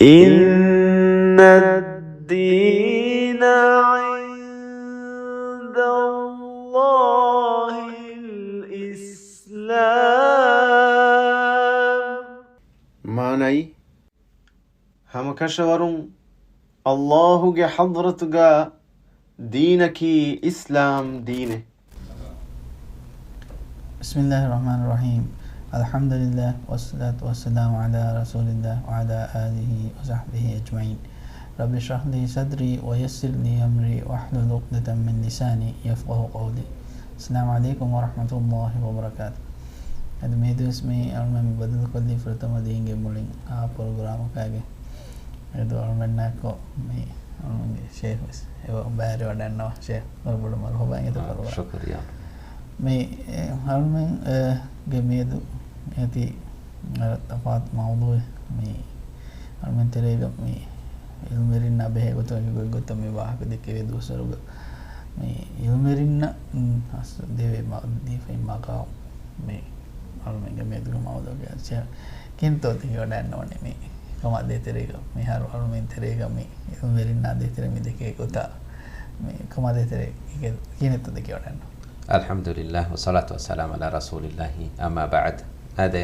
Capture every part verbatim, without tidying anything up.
إن الدين عند الله الإسلام. މާނައީ، ހަމަކަށަވަރުން ﷲ ގެ ޙަޟްރަތުގަ ދީނަކީ އިސްލާމް ދީނެއް. بسم الله الرحمن الرحيم. الحمد لله والصلاة والسلام على رسول الله وعلى آله وصحبه أجمعين. رب اشرح لي صدري ويسر لي أمري واحلل عقدة من لساني يفقهوا قولي. السلام عليكم ورحمة الله وبركاته. އަދި މިއަދުވެސް މި އަޅުމެން މި ބަދަލުކޮށްލީ ފުރަތަމަ ދީންގެ މުޅިން އާ ޕްރޮގްރާމަކާގެ އެދު އަޅުމެންނާއެކު މި އަޅުމެންގެ ޝޭޚް ވެސް އެބަ ބައިވެރި ވަޑަންނަވާ. ޝޭޚް، ވަރަށް ބޮޑަށް މަރުޙަބާ އިނގޭތޯ ފަރުވާ. ޝުކުރިއްޔާ. މި، އެ، އަޅުމެން، އެ، ގެ މިއަދު އެތި ތަފާތު މައުޟޫއެއް މި އަޅުމެން ތެރޭގަ މި އިލްމުވެރިންނާ ބެހޭ ގޮތުން އެނގި ގޮތްގޮތަށް މި ވާހަކަ ދެއްކެވޭ ދުވަސްވަރުގަ މި އިލްމުވެރިންނަށް، އުން، ހަސް ދެވޭ މަ-، ދީފައި މަގާމު މި އަޅުމެންގެ މިއަދުގެ މައުޟޫގެ އަސް ކިހިނެއްތޯ ދެކެވަޑައިގަންނަވަނީ މި ކަމާ ދޭތެރޭގަ، މިހާރު އަޅުމެން ތެރޭގަ މި އިލްމުވެރިންނާ ދޭތެރޭ މި ދެކޭ ގޮތާ މި ކަމާ ދޭތެރޭ ކި-، ކިހިނެއްތޯ ދެކެވަޑައިގަންނަވަނީ؟ الحمد لله والصلاة والسلام على رسول الله، أما بعد. އާދެ،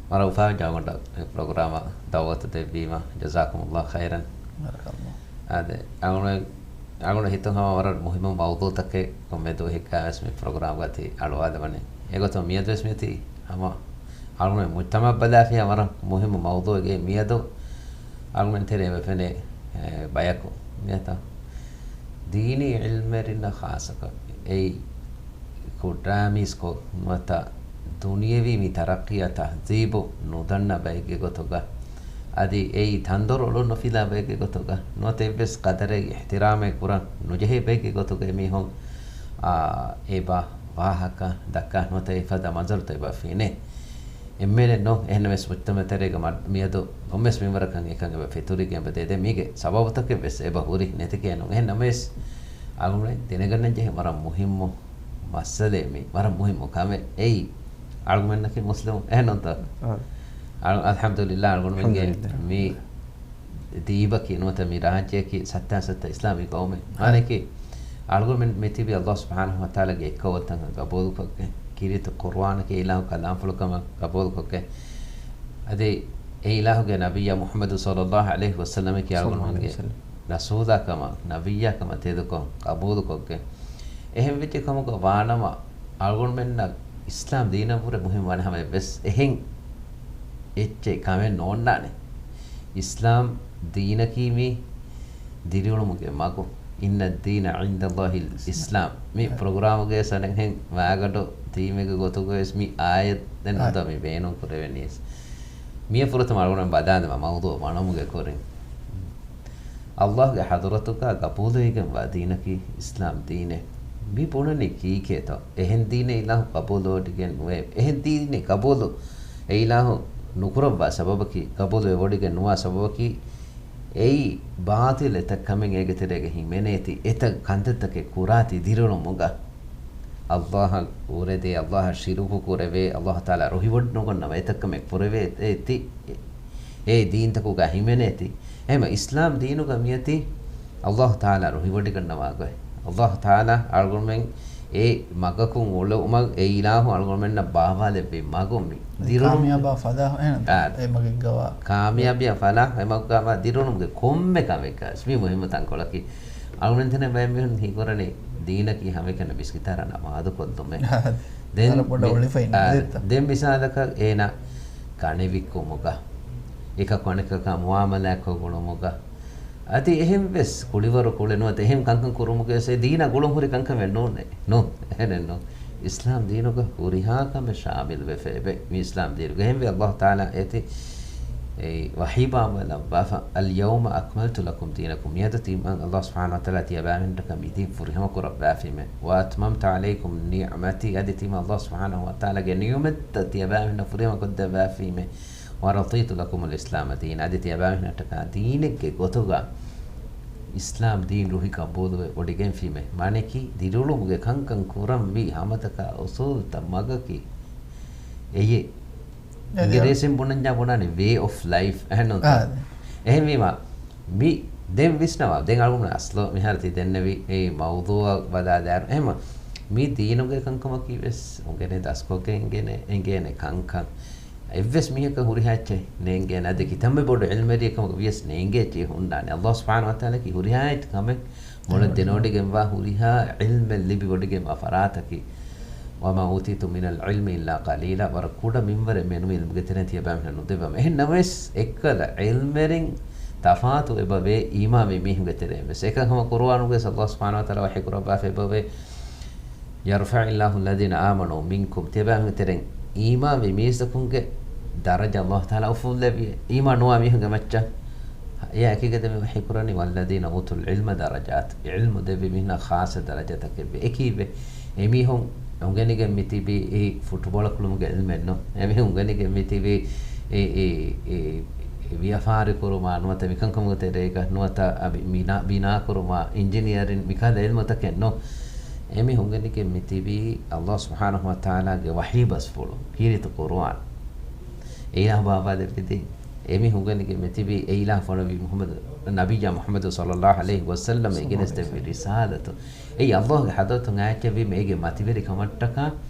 ވަރަށް އުފާވެއްޖެ އަޅުގަނޑަށް މި ޕްރޮގްރާމަށް ދަޢުވަތު ދެއްވީމަ، جزاكم الله خيرا. ބާރަކަﷲ. އާދެ، އަޅުގަނޑު، އަޅުގަނޑު ހިތުން ހަމަ ވަރަށް މުހިއްމު މައުޟޫޢުތަކެއް މެދު އެހިއްކާވެސް މި ޕްރޮގްރާމްގަ ތި އަޅުވާލަވަނީ. އެގޮތުން މިއަދުވެސް މިއޮތީ ހަމަ އަޅުގަނޑު މުޖްތަމަޢަށް ބަލާފިޔާ ވަރަށް މުހިއްމު މައުޟޫޢެއް. މިއަދު އަޅުގަނޑު ތެރޭ އެބަ ފެނޭ، އެ، ބަޔަކު މިއަދު ދީނީ ޢިލްމުވެރިންނަށް ޚާއްޞަކޮށް އެއީ ކުޑަމީސްކޮށް ނުވަތަ ދުނިޔެވީ މި ތަރައްޤީއާ ތަހްޒީބު ނުދަންނަ ބައެއްގެ ގޮތުގަ، އަދި އެއީ ތަންދޮރު އޮޅުން ނުފިލާ ބައެއްގެ ގޮތުގަ، ނުވަތަ އެއްވެސް ޤަދަރެއް އިޙްތިރާމެއް ކުރަން ނުޖެހޭ ބައެއްގެ ގޮތުގަ އެމީހުން، އާ، އެބަ ވާހަކަ ދައްކާ ނުވަތަ އެފަދަ މަންޒަރުތައް އެބަ ފެނޭ. އެންމެނެއް ނޫން. އެހެންނަމަވެސް މުޖްތަމަޢު ތެރޭގަ މަ-، މިއަދު ކޮންމެސް މިންވަރަކަށް އެކަން އެބަ ފެތުރިގެން އެބަ ދޭދޭ. މީގެ ސަބަބުތަކެއް ވެސް އެބަ ހުރި ނެތިކޭ ނޫން. އެހެންނަމަވެސް އަޅުގަނޑު ދެނެގަންނަން ޖެހޭ ވަރަށް މުހިއްމު މައްސަލައެއް މީ. ވަރަށް މުހިއްމު ކަމެއް. އެއީ އަޅުގަނޑަކީ މުސްލިމު. އެހެންނޫންތަ؟ އާ. އަޅު-، އަލްޙަމްދުލިއްލާ، އަޅުގަނޑުމެންގެ އަލްޙަމްދުލިއްލާ. މި ދީބަކީ ނުވަތަ މި ރާއްޖެއަކީ ސައްތާ ސައްތާ އިސްލާމީ ޤައުމެއް. އާ. މާނައަކީ، އަޅުގަނޑުމެން މި ތިބީ ﷲ ސުބްޙާނަހޫ ވަތަޢާލާގެ އެއްކައުވަންތަކަން ޤަބޫލުކޮށްގެން، ކީރިތި ޤުރުއާނަކީ އިލާހު ކަލާމްފުޅުކަމަށް ޤަބޫލުކޮށްގެން، އަދި އެ އިލާހުގެ ނަބިއްޔާ މުޙައްމަދު ޞައްލައްލާހު ޢަލައިހި ވަސައްލަމަކީ ޞައްލައްލާހު ޢަލައިހި އަޅުގަނޑުމެންގެ ވަސައްލަމް. ރަސޫލާ ކަމަށް، ނަބިއްޔާ ކަމަށް ތެދުކޮށް ޤަބޫލުކޮށްގެން، އެހެން ވެއްޖެ ކަމުގަ ވާނަމަ، އަޅުގަނޑުމެންނަށް އިސްލާމް ދީނަށްވުރެ މުހިންމު ވާނެ ހަމަ އެއްވެސް އެހެން އެއްޗެއް ކަމެއް ނޯންނާނެ. އިސްލާމް ދީނަކީ މީ ދިރިއުޅުމުގެ މަގު. إن الدين عند الله الإسلام. މި ޕްރޮގްރާމުގެ ސަނެހެން ވާގަޑު ތީމެގެ ގޮތުގަވެސް މި އާޔަތް ދެން އާ. އަދާ މި ބޭނުން ކުރެވެނީސް. މިއަށް ފުރަތަމަ އަޅުގަނޑު ބަލާލަމާ މައުޟޫޢު ވަނުމުގެ ކުރިން. ﷲގެ ޙަޟްރަތުގަ ޤަބޫލުވެގެންވާ ދީނަކީ އިސްލާމް ދީނެއް. މި ބުނަނީ ކީކޭތޯ؟ އެހެން ދީނެއް އިލާހު ޤަބޫލުވެވޮޑިގެން ނުވޭ. އެހެން ދީނެއް ޤަބޫލު އެ އިލާހު ނުކުރައްވާ ސަބަބަކީ، ޤަބޫލުވެވޮޑިގެން ނުވާ ސަބަބަކީ، އެއީ ބާޠިލް އެތައް ކަމެއް އޭގެ ތެރޭގަ ހިމެނޭތީ، އެތައް ކަންތައްތަކެއް ކުރާތީ ދިރިއުޅުމުގަ. ﷲއަށް އުރެދޭ، ﷲއަށް ޝިރުކު ކުރެވޭ، ﷲ ތަޢާލާ ރުހިވޮޑިނުގަންނަވާ އެތައް ކަމެއް ކުރެވޭ އޭތި، އެ ދީންތަކުގަ ހިމެނޭތި. އެހެންވެ، އިސްލާމް ދީނުގަ މިއޮތީ ﷲ ތަޢާލާ ރުހިވޮޑިގަންނަވާ ގޮތް. ﷲ ތަޢާލާ އަޅުގަނޑުމެން އެ މަގަކުން އުޅުމަށް އެ އިލާހު އަޅުގަނޑުމެންނަށް ބާވާލެއްވި މަގު މި. ދިރިއުޅުން ކާމިޔާބާ ފަލާހު އެހެން އާ. އެ މަގެއްގަވާ. ކާމިޔާބީ ފަލާހު އެ މަގުގަވާ ދިރިއުޅުމުގެ ކޮންމެ ކަމެއްގަ މި މުހިންމު ތަންކޮޅަކީ. އަޅުގަނޑު ތަނެއް ބައެއް މީހުން ހީކުރަނީ ދީނަކީ ހަމައެކަނި މިސްކިތާ ރަނގަޅަށް ނަމާދު ކޮށްލުމޭ. ދެން ވަރަށް ބޮޑަށް މި-، އޮޅިފައި އާ، ނުވޭތަ؟ ދެން މިސާލަކަށް އޭނާ ކަނެ ވިއްކުމުގަ، އެކަކު އަނެކަކާ މުއާމަލާތް ކޮށް އުޅުމުގަ، އަދި އެހެން ވެސް ކުޅިވަރު ކުޅެ ނުވަތަ އެހެން ކަންކަން ކުރުމުގަ ވެސް އެ ދީނާ ގުޅުން ހުރި ކަންކަމެއް ނޫނޭ. ނޫން. އެހެނެއް ނޫން. އިސްލާމް ދީނުގަ ހުރިހާ ކަމެއް ޝާމިލް ވެފަ އެބަ މި އިސްލާމް ދީނުގަ. އެހެންވެ ﷲ ތަޢާލާ އޭތި އެ ވަޙީ ބާއްވާލައްވާފަ، اليوم أكملت لكم دينكم. މިއަދު ތިމަން ﷲ ސުބްޙާނަހޫ ވަތަޢާލާ ތިޔަބައިމީހުންނަށް މި ދީން ފުރިހަމަ ކުރައްވާފީމޭ. وأتممت عليكم نعمتي. އަދި ތިމަން ﷲ ސުބްޙާނަހޫ ވަތަޢާލާގެ ނިޢުމަތްތައް ތިޔަބައިމީހުންނަށް ފުރިހަމަ ކޮށްދެއްވާފީމޭ. ورضيت لكم الإسلام دينا. އަދި ތިޔަބައިމީހުންނަށްޓަކާ ދީނެއްގެ ގޮތުގަ އިސްލާމް ދީން ރުހި ޤަބޫލުވެ ވޮޑިގެންފީމޭ. މާނައަކީ ދިރިއުޅުމުގެ ކަންކަން ކުރަންވީ ހަމަތަކާ އުޞޫލުތައް މަގަކީ އެޔޭ. އިނގިރޭސިން ބުނަންޏާ ބުނާނެ ވޭ އޮފް ލައިފް އެހެންނުންތަ؟ އާ. އެހެންވީމަ، މި ދެން ވިސްނަވާ. ދެން އަޅުގަނޑު އަސްލު މިހާރު ތި ދެންނެވި އެ މައުޟޫއަށް ބަލާލާއިރު. އެހެންމަ، މި ދީނުގެ ކަންކަމަކީ ވެސް އުނގެނެ ދަސްކޮށްގެން އިނގޭނެ، އެނގޭނެ ކަންކަން. އެއްވެސް މީހަކަށް ހުރިހާ އެއްޗެއް ނޭނގޭނެ. އަދި ކިތަންމެ ބޮޑު ޢިލްމެރިއެއް ކަމަކަށް ވިޔަސް ނޭނގޭ އެއްޗެއް ހުންނާނެ. އަﷲ ސުބްޙާނަހޫ ވަތަޢާލާއަކީ ހުރިހާ އެއްޗެއް ކަމެއް މޮޅަށް ދެނެވޮޑިގެންވާ، ހުރިހާ ޢިލްމެއް ލިބިވޮޑިގެންވާ ފަރާތަކީ. وما أوتيتم من العلم إلا قليلا. ވަރަށް ކުޑަ މިންވަރެއް މި ޢިލްމުގެ ތެރެއިން ތިޔަބައިމީހުންނަށް ނުދެއްވަމެ. އެހެން ނަމަވެސް، އެއްކަލަ ޢިލްމެރިން ތަފާތު އެބަވޭ އީމާންވި މީހުންގެ ތެރެއިން ވެސް. އެކަން ހަމަ ޤުރުއާނުގައި ވެސް އަﷲ ސުބްޙާނަހޫ ވަތަޢާލާ ވަޙީ ކުރައްވާފަ އެބަވޭ، يرفع الله الذين آمنوا منكم. ތިޔަބައިމީހުންގެ ތެރެއިން އީމާންވި މީސްތަކުންގެ ދަރަޖަ އަﷲ ތަޢާލާ އުފުއްލެވި. އީމާން ނުވާ މީހުންގެ މައްޗަށް އެއާ އެކީގަދަ މި ވަޙީ ކުރަނީ، والذين أوتوا العلم درجات. ޢިލްމު ދެއްވި މީހުންނަށް ޚާއްޞަ ދަރަޖަތަކެއްވޭ. އެކީވެ، އެމީހުން އުނގެނިގެން މިތިބީ އެއީ ފުޓުބޯޅަ ކުޅުމުގެ ޢިލްމެއްނު. އެމީހުން އުނގެނިގެން މިތިބީ އެ، އެ، އެ، ވިޔަފާރި ކުރުމާ، ނުވަތަ މިކަންކަމުގެ ތެރޭގަ، ނުވަތަ އަ، ބި-، ބިނާ، ބިނާ ކުރުމާ، އިންޖިނިއަރިން، މިކަހަލަ ޢިލްމުތަކެއްނު. އެމީހުން އުނގެނިގެން މިތިބީ އަﷲ ސުބްޙާނަހޫ ވަތަޢާލާގެ ވަޙީ ބަސްފުޅު، ކީރިތި ޤުރުއާން. އެއިލާހު ބާއްވާލެއްވި ދީން. އެމީހުން އުނގެނިގެން މިތިބީ އެއިލާހު ފޮނުއްވި މުޙައްމަދު، ނަބިއްޔާ މުޙައްމަދު ޞައްލައްލާހު ޢަލައިހި ވަސައްލަމަ އޭގެނެސް ދެއްވި ރިސާލަތު. އެއީ އަﷲގެ ޙަޟްރަތުން އާއެކެއްވީމަ އޭގެ މަތިވެރިކަމަށްޓަކާ،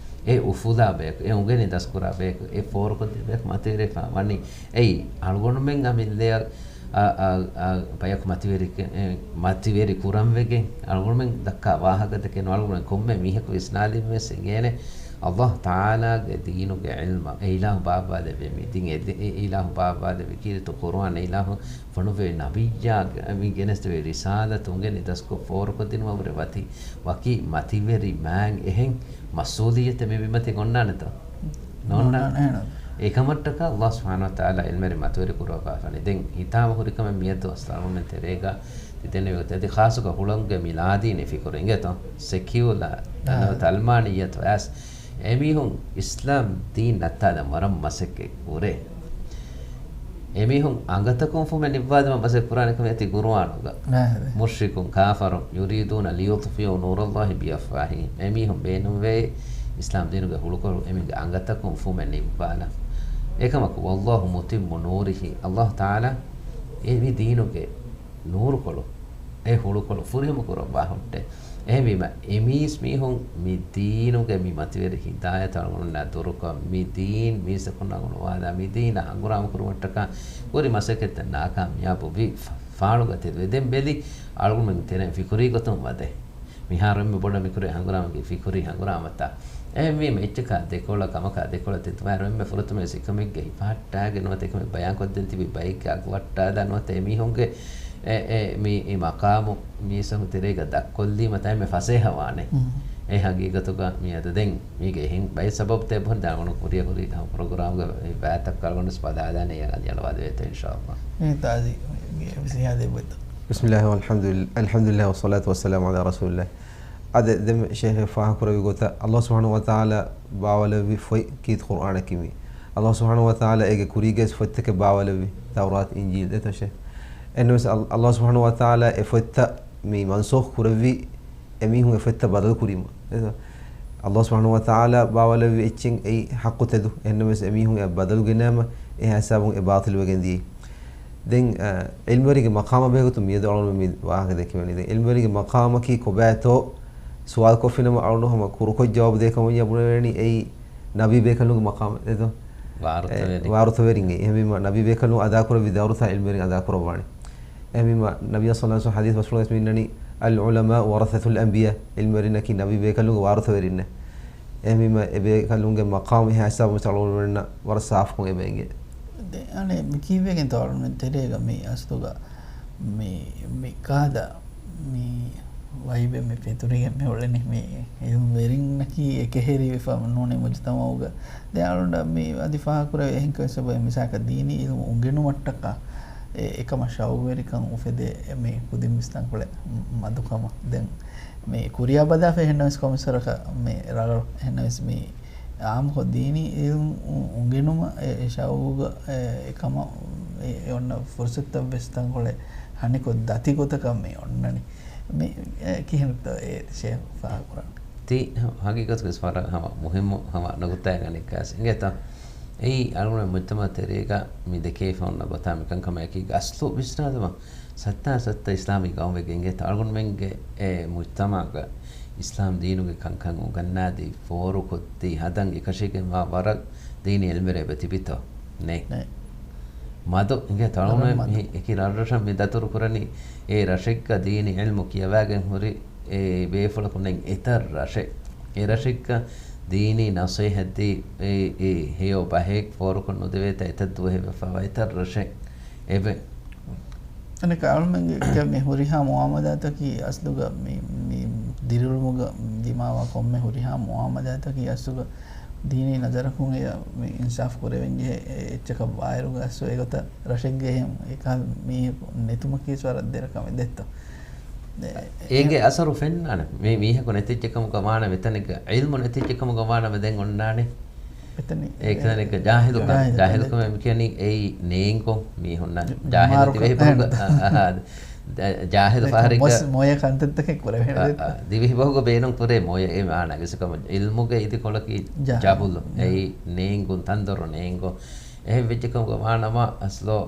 އެ އުފުލާ ބަޔަކު، އެ އުނގެނި ދަސްކުރާ ބަޔަކު، އެ ފޯރުކޮށްދިން ބަޔަކު މަތިވެރިވެފަ ވަނީ. އެއީ އަޅުގަނޑުމެން އަމިއްލައަށް އަ، އަ، އަ، ބަޔަކު މަތިވެރި، އެ، މަތިވެރި ކުރަންވެގެން އަޅުގަނޑުމެން ދައްކާ ވާހަކަތަކެއް ނޫން. އަޅުގަނޑުމެން ކޮންމެ މީހަކު ވިސްނާލީމަ ވެސް އެނގޭނެ، އަﷲ ތަޢާލާގެ ދީނުގެ ޢިލްމަށް އެއިލާހު ބާއްވާލެއްވި މި ދީން، އެ ދީ-، އެ އިލާހު ބާއްވާލެއްވި ކީރިތި ޤުރުއާން، އެއިލާހު ފޮނުއްވި ނަބިއްޔާ މި ގެނެސްދެވި ރިސާލަތު އުނގެނި ދަސްކޮށް ފޯރުކޮށްދިނުމަށްވުރެ ވަކި، ވަކި މަތިވެރި މާތް އެހެން މަސްއޫލިއްޔަތެއް މި ބިމަތިން އޮންނާނެތޯ؟ ނޯންނާނެ. ނޯންނާނެ. އެކަމަށްޓަކާ އަﷲ ސުބްޙާނަހޫ ވަތަޢާލާ ޢިލްމެރި މަތިވެރި ކުރައްވާފަނި. ދެން ހިތާމަ ހުރިކަމެއް މިއަދު އަސްލު އަޅުގަނޑުމެން ތެރޭގަ ތި ދެންނެވި ގޮތަށް އަދި ޚާއްޞަކޮށް ހުޅަނގުގެ މި ލާދީނީ ފިކުރު އިނގޭތޯ؟ ސެކިއުލާ، އާ. ނުވަތަ ޢަލްމާނިއްޔަތު އައިސް އެމީހުން އިސްލާމް ދީން ނައްތާލަން ވަރަށް މަސައްކަތް ކުރޭ. އެމީހުން އަނގަތަކުން ފުމެ ނިއްވާލުމަށް މަސައްކަތް ކުރާނެ ކަމެއް އެތި ޤުރުއާނުގަ. ނާ، އެވެ. مشركون، كافرون، يريدون ليطفئوا نور الله بأفواههم. އެމީހުން ބޭނުންވޭ އިސްލާމް ދީނުގެ ހުޅުކޮޅު އެމީހުންގެ އަނގަތަކުން ފުމެ ނިއްވާލަން. އެކަމަކު، والله متم نوره، އަﷲ ތަޢާލާ އެ މި ދީނުގެ ނޫރުކޮޅު، އެ ހުޅުކޮޅު ފުރިހަމަ ކުރައްވާ ހުއްޓޭ. އެހެންވީމަ، އެ މީސް މީހުން މި ދީނުގެ މި މަތިވެރި ހިދާޔަތު އަޅުގަނޑުމެންނާ ދުރުކޮށް، މި ދީން މީސްތަކުންނާ އުޅުވާލާ، މި ދީނަށް ހަނގުރާމަ ކުރުމަށްޓަކާ ކުރި މަސައްކަތްތައް ނާކާމިޔާބު ވި، ފާ-، ފާޅުގަތީ ދެން ބެލި އަޅުގަނޑުމެން ތެރެއިން ފިކުރީ ގޮތުން ވަދެ. މިހާރު އެންމެ ބޮޑަށް މިކުރޭ ހަނގުރާމަ ފިކުރީ ހަނގުރާމަތައް. އެހެންވީމަ އެއްޗަކާ ދެކޮޅަށް ކަމަކާ ދެކޮޅަށް ތި ދުވާއިރު އެންމެ ފުރަތަމަ އެކަމެއްގެ ހިފަހައްޓާގެން ނުވަތަ އެކަމެއް ބަޔާންކޮށްދޭން ތިބި ބައެއްގެ އަގު ވައްޓާލާ ނުވަތަ އެމީހުންގެ އެ، އެ، މި، މި މަޤާމު މީސްތަކުން ތެރޭގަ ދަށްކޮށްލީމަ ތައެއްމެ ފަސޭހަވާނެ. ހުން. އެ ހަގީގަތުގަ މިއަދު ދެން މީގެ އެހެން ބައެއް ސަބަބުތައް އެބަހުރި ދާން ކުރިއަށް ހުރި ހަމަ ޕްރޮގްރާމްގަ ބައިތައް ކަޅުގަނޑު ބަލާލާނެ އަލިއަޅުވާލެވޭތޯ އިންޝާﷲ. މި ތާޒީ، މި، މި ސިހާ ދެއްވައްތޯ. بسم الله والحمد لله، الحمد لله والصلاة والسلام على رسول الله. އާދެ، ދެން ޝޭޚް ފާހަގަކުރެއްވި ގޮތަށް، އަﷲ ސުބްޙާނަހޫ ވަތަޢާލާ ބާވަލެއްވި ފޮތް ކީރިތި ޤުރުއާނަކީ މީ. އަﷲ ސުބްޙާނަހޫ ވަތަޢާލާ އޭގެ ކުރީގައި ފޮތްތަކެއް ބާވަލެއްވި، ތައުރާތު، އިންޖީލް ދެތޯ ޝޭޚް. އެހެންނަމަވެސް، އަ-، އަﷲ ސުބްޙާނަހޫ ވަތަޢާލާ އެ ފޮތްތައް މި މަންސޫޚް ކުރެއްވީ، އެމީހުން އެ ފޮތްތައް ބަދަލު ކުރީމަ. ދެތޯ؟ އަﷲ ސުބްޙާނަހޫ ވަތަޢާލާ ބާވަލެއްވި އެއްޗެއް އެއީ ޙައްޤު ތެދު. އެހެންނަމަވެސް، އެމީހުން އެ ބަދަލު ގެނައިމަ، އެ ހިސާބުން އެ ބާޠިލުވެގެން ދިޔައީ. ދެން، އަ، ޢިލްމުވެރިންގެ މަޤާމާ ބެހޭގޮތުން މިއަދު އަޅުގަނޑު މި ވާހަކަ ދެކެވެނީ. ދެން ޢިލްމުވެރިންގެ މަޤާމަކީ ކޮބާތޯ ސުވާލުކޮށްފިނަމަ އަޅުގަނޑު ހަމަ ކުރުކޮށް ޖަވާބު ދޭކަމަށް ބުނެވޭނީ އެއީ ނަބީ ބޭކަލުންގެ މަޤާމެއް ދެތޯ؟ ވާރުތަވެރިން. އެ، ވާރުތަވެރިންގެ. އެހެންވީމަ ނަބީ ބޭކަލުން އަދާކުރެއްވި ދައުރުތައް ޢިލްމުވެރިން އަދާކުރައްވާނެ. އެހެންވީމަ ނަބިއްޔާ ޞައްލަﷲު ޢަލައިހި ވަސައްލަމަ ޙަދީޘް ބަސްފުޅުގައި މި އިންނަނީ، العلماء ورثة الأنبياء، ޢިލްމުވެރިންނަކީ ނަބީ ބޭކަލުންގެ ވާރުތަވެރިންނޭ. އެހެންވީމަ އެބޭކަލުންގެ މަޤާމު އެހާ ހިސާބުން އަޅުގަނޑުމެންނަށް ވަރަށް ސާފުކޮށް އެބަ އެނގޭ. ދެ-، އަނެއް މި ކީއްވެގެންތޯ އަޅުގަނޑުމެން ތެރޭގަ މި އަސްލުގަ މި، މި ކާދަ މި ވައިބެއް މި ފެތުރިގެން މި އުޅެނީ މި ޢިލްމުވެރިންނަކީ އެކަހެރިވެފަ ނޫނީ މުޖުތަމަޢުގަ. ދެ އަޅުގަނޑަށް މި އަދި ފާހަގަކުރެވޭ އެހެންކަން ސަބަބެއް މިސާލަކަށް ދީނީ ޢިލްމު އުނގެނުމަށްޓަކާ އެ، އެކަމަށް ޝައުގުވެރިކަން އުފެދޭ މި ކުދިން ވިސްނަންކޮޅެއް މަދުކަމަށް. ދެން މި ކުރިއަށް ބަލާފަ އެހެންނަމަވެސް ކޮންމެސްވަރަކަށް މި ރަށްރަށު އެހެންނަމަވެސް މި ޢާއްމުކޮށް ދީނީ ޢިލްމު އުނގެނުމަށް އެ، އެ ޝައުގުގަ އެ، އެ އޮންނަ ފުރުޞަތުތައްވެސް ތަންކޮޅެއް ހަނިކޮށް ދަތި ގޮތަކަށް މި އޮންނަނީ. މި، އެ، ކިހިނެއްތޯ އެ ޝޭޚް ފާހަގަކުރަނީ؟ ތީ ހަ-، ހަގީގަތުގައި ވެސް ވަރަށް ހަމަ މުހިއްމު ހަމަ ނުކުތާއެއް އަނެއްކާސް އިނގޭތަ؟ އެއީ އަޅުގަނޑު މުޖްތަމަޢު ތެރޭގަ މި ދެކޭ ފަހުންނަށް ގޮތާ މިކަންކަމަކީ އަސްލު ވިސްނާލަމާ، ސައްތާ ސައްތަ އިސްލާމީ ގައުމެއްގެ އިނގޭތޯ އަޅުގަނޑުމެންގެ އެ މުޖްތަމަޢުގަ އިސްލާމް ދީނުގެ ކަންކަން އުނގަންނާދީ، ފޯރުކޮށްދީ، ހަދަން އެކަށީގެންވާ ވަރަށް ދީނީ ޢިލްމުވެރި އެބަ ތިބިތޯ؟ ނެތް. ނެތް. މަދު އިނގޭތޯ އަޅުގަނޑު ވަރަށް މަދު. މި އެކި ރަށްރަށަށް މި ދަތުރު ކުރަނީ، އެ ރަށެއްގަ ދީނީ ޢިލްމު ކިޔަވާގެން ހުރި އެ ބޭފުޅަކު ނެތް އެތައް ރަށެއް. އެ ރަށެއްގަ ދީނީ ނަޞޭޙަތްދީ، އެ، އެ ހެޔޮ ބަހެއް ފޯރުކޮށް ނުދެވޭތާ އެތައް ދުވަހެއް ވެފަވާ އެތައް ރަށެއް އެވެ. އަނެކާ އަޅުމެންގެ މި ހުރިހާ މުޢާމަލާތަކީ އަސްލުގަ މި، މި ދިރިއުޅުމުގަ ދިމާވާ ކޮންމެ ހުރިހާ މުޢާމަލާތަކީ އަސްލުގަ ދީނީ ނަޒަރަކުން އެ މި އިންސާފު ކުރެވެން ޖެހޭ އެ އެއްޗަކަށް ވާއިރުގަ އަސްލު އެގޮތަށް ރަށެއްގެ އެހެން އެކަހަލަ މީހަކު ނެތުމަކީ ވަރަށް ދެރަ ކަމެއް ދެއްތޯ. އޭގެ އަސަރު ފެންނާނެ. މި މީހަކު ނެތިއްޖެކަމުގަ ވާނަމަ އެތަނެއްގަ، ޢިލްމު ނެތިއްޖެކަމުގަ ވާނަމަ ދެން އޮންނާނެ. އެތަނި-، އެ އެތަނެއްގަ ޖާހިލުކަން، ޖާހިލުކަން. ޖާހިލުކަމެއް މި ކިޔަނީ އެއީ ނޭނގުން މީހުންނަށް. ޖާހިލު ދިވެހި ބަހުގަ، އަ، އަ، އަ، ޖާހިލު ފަހަރެއްގަ މޮސް މޮޔަ ކަންތައްތަކެއް ކުރެވޭނެ. އަ، އަ، ދިވެހި ބަހުގަ ބޭނުން ކުރޭ މޮޔަ އެ މާނަ ގެސިކަމަށް. ޢިލްމުގެ އިދިކޮޅަކީ ޖާހިލު. ޖަހުލު. އެއީ ނޭނގުން، ތަންދޮރު ނޭނގުން. އެހެން ވެއްޖެކަމުގަ ވާނަމަ އަސްލު،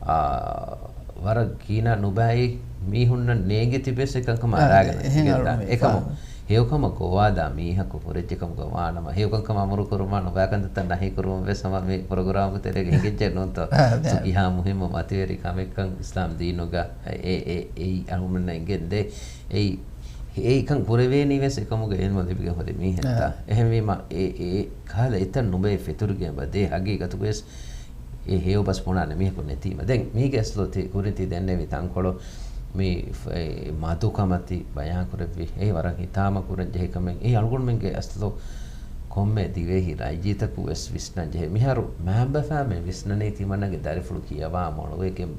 އާ، ވަރަށް ގިނަ ނުބައި މީހުންނަށް ނޭނގި ތިބެސް އެކަންކަމަށް އާ، އަރާގަން އެހެން އަރުމެ އެކަމު ފާހަގަ. ހެޔޮކަމަށް ގޮވާދާ މީހަކު ހުރެއްޖެކަމުގަ ވާނަމަ، ހެޔޮކަންކަމާ މުރުކުރުމާ ނުބައިކަންތައްތައް ނަހީކުރުމަށް ވެސް ހަމަ މި ޕްރޮގްރާމުގެ ތެރޭގަ ހިނގިއްޖެ ނޫންތޯ؟ އާ، އާ. ސުކިހާ މުހިއްމު މަތިވެރި ކަމެއްކަން އިސްލާމް ދީނުގަ އެ، އެ، އެއީ އަޅުގަނޑުމެންނަށް އެނގެންދޭ. އެއީ އެ އެކަން ކުރެވޭނީ ވެސް އެކަމުގެ ޢިލްމު ލިބިގެން ހުރި މީހެއްތާ. އާ. އެހެންވީމަ، އެ، އެ ކަހަލަ އެތައް ނުބައި ފެތުރިގެން އެބަ ދޭ ހަގީގަތުގަވެސް އެ ހެޔޮ ބަސް ބުނާނެ މީހަކު ނެތީމަ. ދެން މީގެ އަސްލު ތި ކުރިން ތި ދެންނެވި ތަންކޮޅު މި ފ-، އެ މަދުކަމަށް ތި ބަޔާން ކުރެއްވި. އެ ވަރަށް ހިތާމަ ކުރަން ޖެހޭ ކަމެއް. އެ އަޅުގަނޑުމެންގެ އަސްލު ކޮންމެ ދިވެހި ރައްޔިތަކު ވެސް ވިސްނަން ޖެހޭ. މިހާރު މައިންބަފައިން މި ވިސްނަނީ ތިމަންނަގެ ދަރިފުޅު ކިޔަވާ މޮޅުވެގެން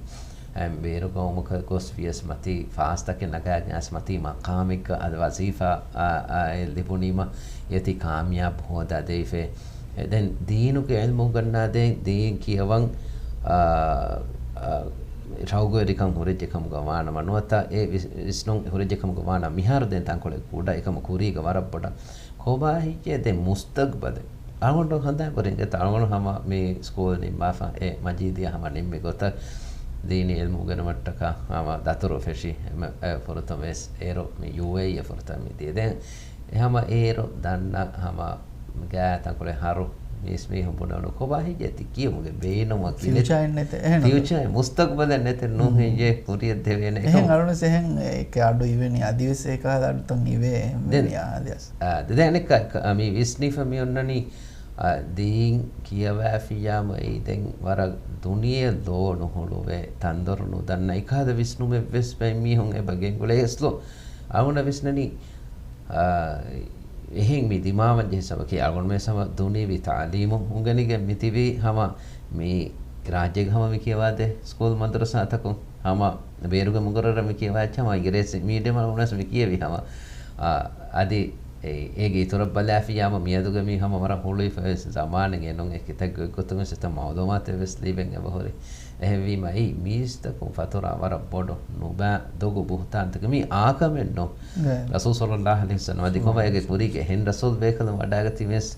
އައި ބޭރު ގައުމަކަށް ގޮސް ވިޔަސް މަތީ ފާސްތަކެއް ނަގާގެން އައިސް މަތީ މަޤާމެއްގަ އަދި ވަޒީފާ އާ، އާ، އެ ލިބުނީމަ އޭތި ކާމިޔާބު ހޯދާ ދެވިފައި. އެ ދެން ދީނުގެ ޢިލްމު އުނގަންނާ ދޭން ދީން ކިޔަވަން، އާ، އާ، ޝައުގުވެރިކަން ހުރެއްޖެ ކަމުގަ ވާނަމަ ނުވަތަ އެ ވިސް-، ވިސްނުން ހުރެއްޖެ ކަމުގަ ވާނަމަ މިހާރު ދެން ތަންކޮޅެއް ކުޑަ އެކަމަ ކުރީގަ ވަރަށް ބޮޑަށް ކޮބާ ހިއްޔޭ ދެން މުސްތަގްބަލެއް؟ އަޅުގަނޑު ހަނދާން ކުރިން އެތަ އަޅުގަނޑު ހަމަ މި ސްކޫލް ނިންމާފަ އެ މަޖީދިއާ ހަމަ ނިންމި ގޮތަށް ދީނީ ޢިލްމު އުނގެނުމަށްޓަކާ ހަމަ ދަތުރު ފެށި އެ ފުރަތަމަ ވެސް އޭރު މި ޔޫއޭއީ ފުރަތަމަ މި ދިޔަ. ދެން އެ ހަމަ އޭރު ދަންނަ ހަމަ ގާތަންކޮޅެއް ހަރު މީސް މީހުން ބުނެވުނު ކޮބާ ހިއްޔޭ ތި ކިޔުމުގެ ބޭނުމަކީ ނެތް. ފިއުޗާ އެއް ނެތެ. އެހެން ނު- ފިއުޗާ މުސްތަގްބަލެއް ނެތެ ނޫން މް. ހިއްޔޭ ކުރިއަށް ދެވޭނެ އެހެން އެކަމަށް. އަޅުން ސެހެން އެކެ އަޑު އިވެނީ އަދިވެސް އެކަހަލަ އަޑުތައް އިވޭ ދެން މި އާދިޔަސް. އާ، ދެ-، ދެން އަނެއްކާ ކަ-، މި ވިސްނިފަ މި އޮންނަނީ، އާ، ދީން ކިޔަވާފިއްޔާމައީ ދެން ވަރަށް ދުނިޔެ ލޯ ނުހުޅުވޭ، ތަންދޮރު ނުދަންނަ އެކަހަލަ ވިސްނުމެއް ވެސް ބައެއް މީހުން އެބަ ގެންގުޅޭ އެސްލޯ. އަޅުނަ ވިސްނަނީ، އާ، އެހެން މި ދިމާވަން ޖެހި ސަބަކީ އަޅުގަނޑުމެ ސަމަ ދުނިޔަވީ ތަޢުލީމު އުނގެނިގެން މިތިބީ ހަމަ މި ރާއްޖޭގަ ހަމަ މި ކިޔަވާދޭ ސްކޫލް މަދުރަސާތަކުން ހަމަ ބޭރުގެ މުގައްރަރަށް މި ކިޔަވާ އެއްޗެއް ހަމަ އިނގިރޭސި މީޑިއަމަށް އަޅުގަނޑު ވެސް މި ކިޔެވި ހަމަ. އާ، އަދި އެ-، އޭގެ އިތުރަށް ބަލާފިޔާމަ މިއަދުގެ މީ ހަމަ ވަރަށް ހުޅުވިފަވެސް ޒަމާނެއް އެނޫން އެ ކިތައްގެ ގޮތުން ވެސް އެތައް މައުލޫމާތެއް ވެސް ލިބެން އެބަހުރި. އެހެންވީމަ އެއީ މީސްތަކުން ފަތުރާ ވަރަށް ބޮޑު ނުބައި ދޮގު ބުހުތާންތަކެއް. މީ އާކަމެއް ނޫން. ރަސޫލު ޞައްލައްލާހު ޢަލައިހި ވަސައްލަމް އަދި ކޮބާ އޭގެ ކުރީގެ އެހެން ރަސޫލް ބޭކަލުން ވަޑާގަތީ ވެސް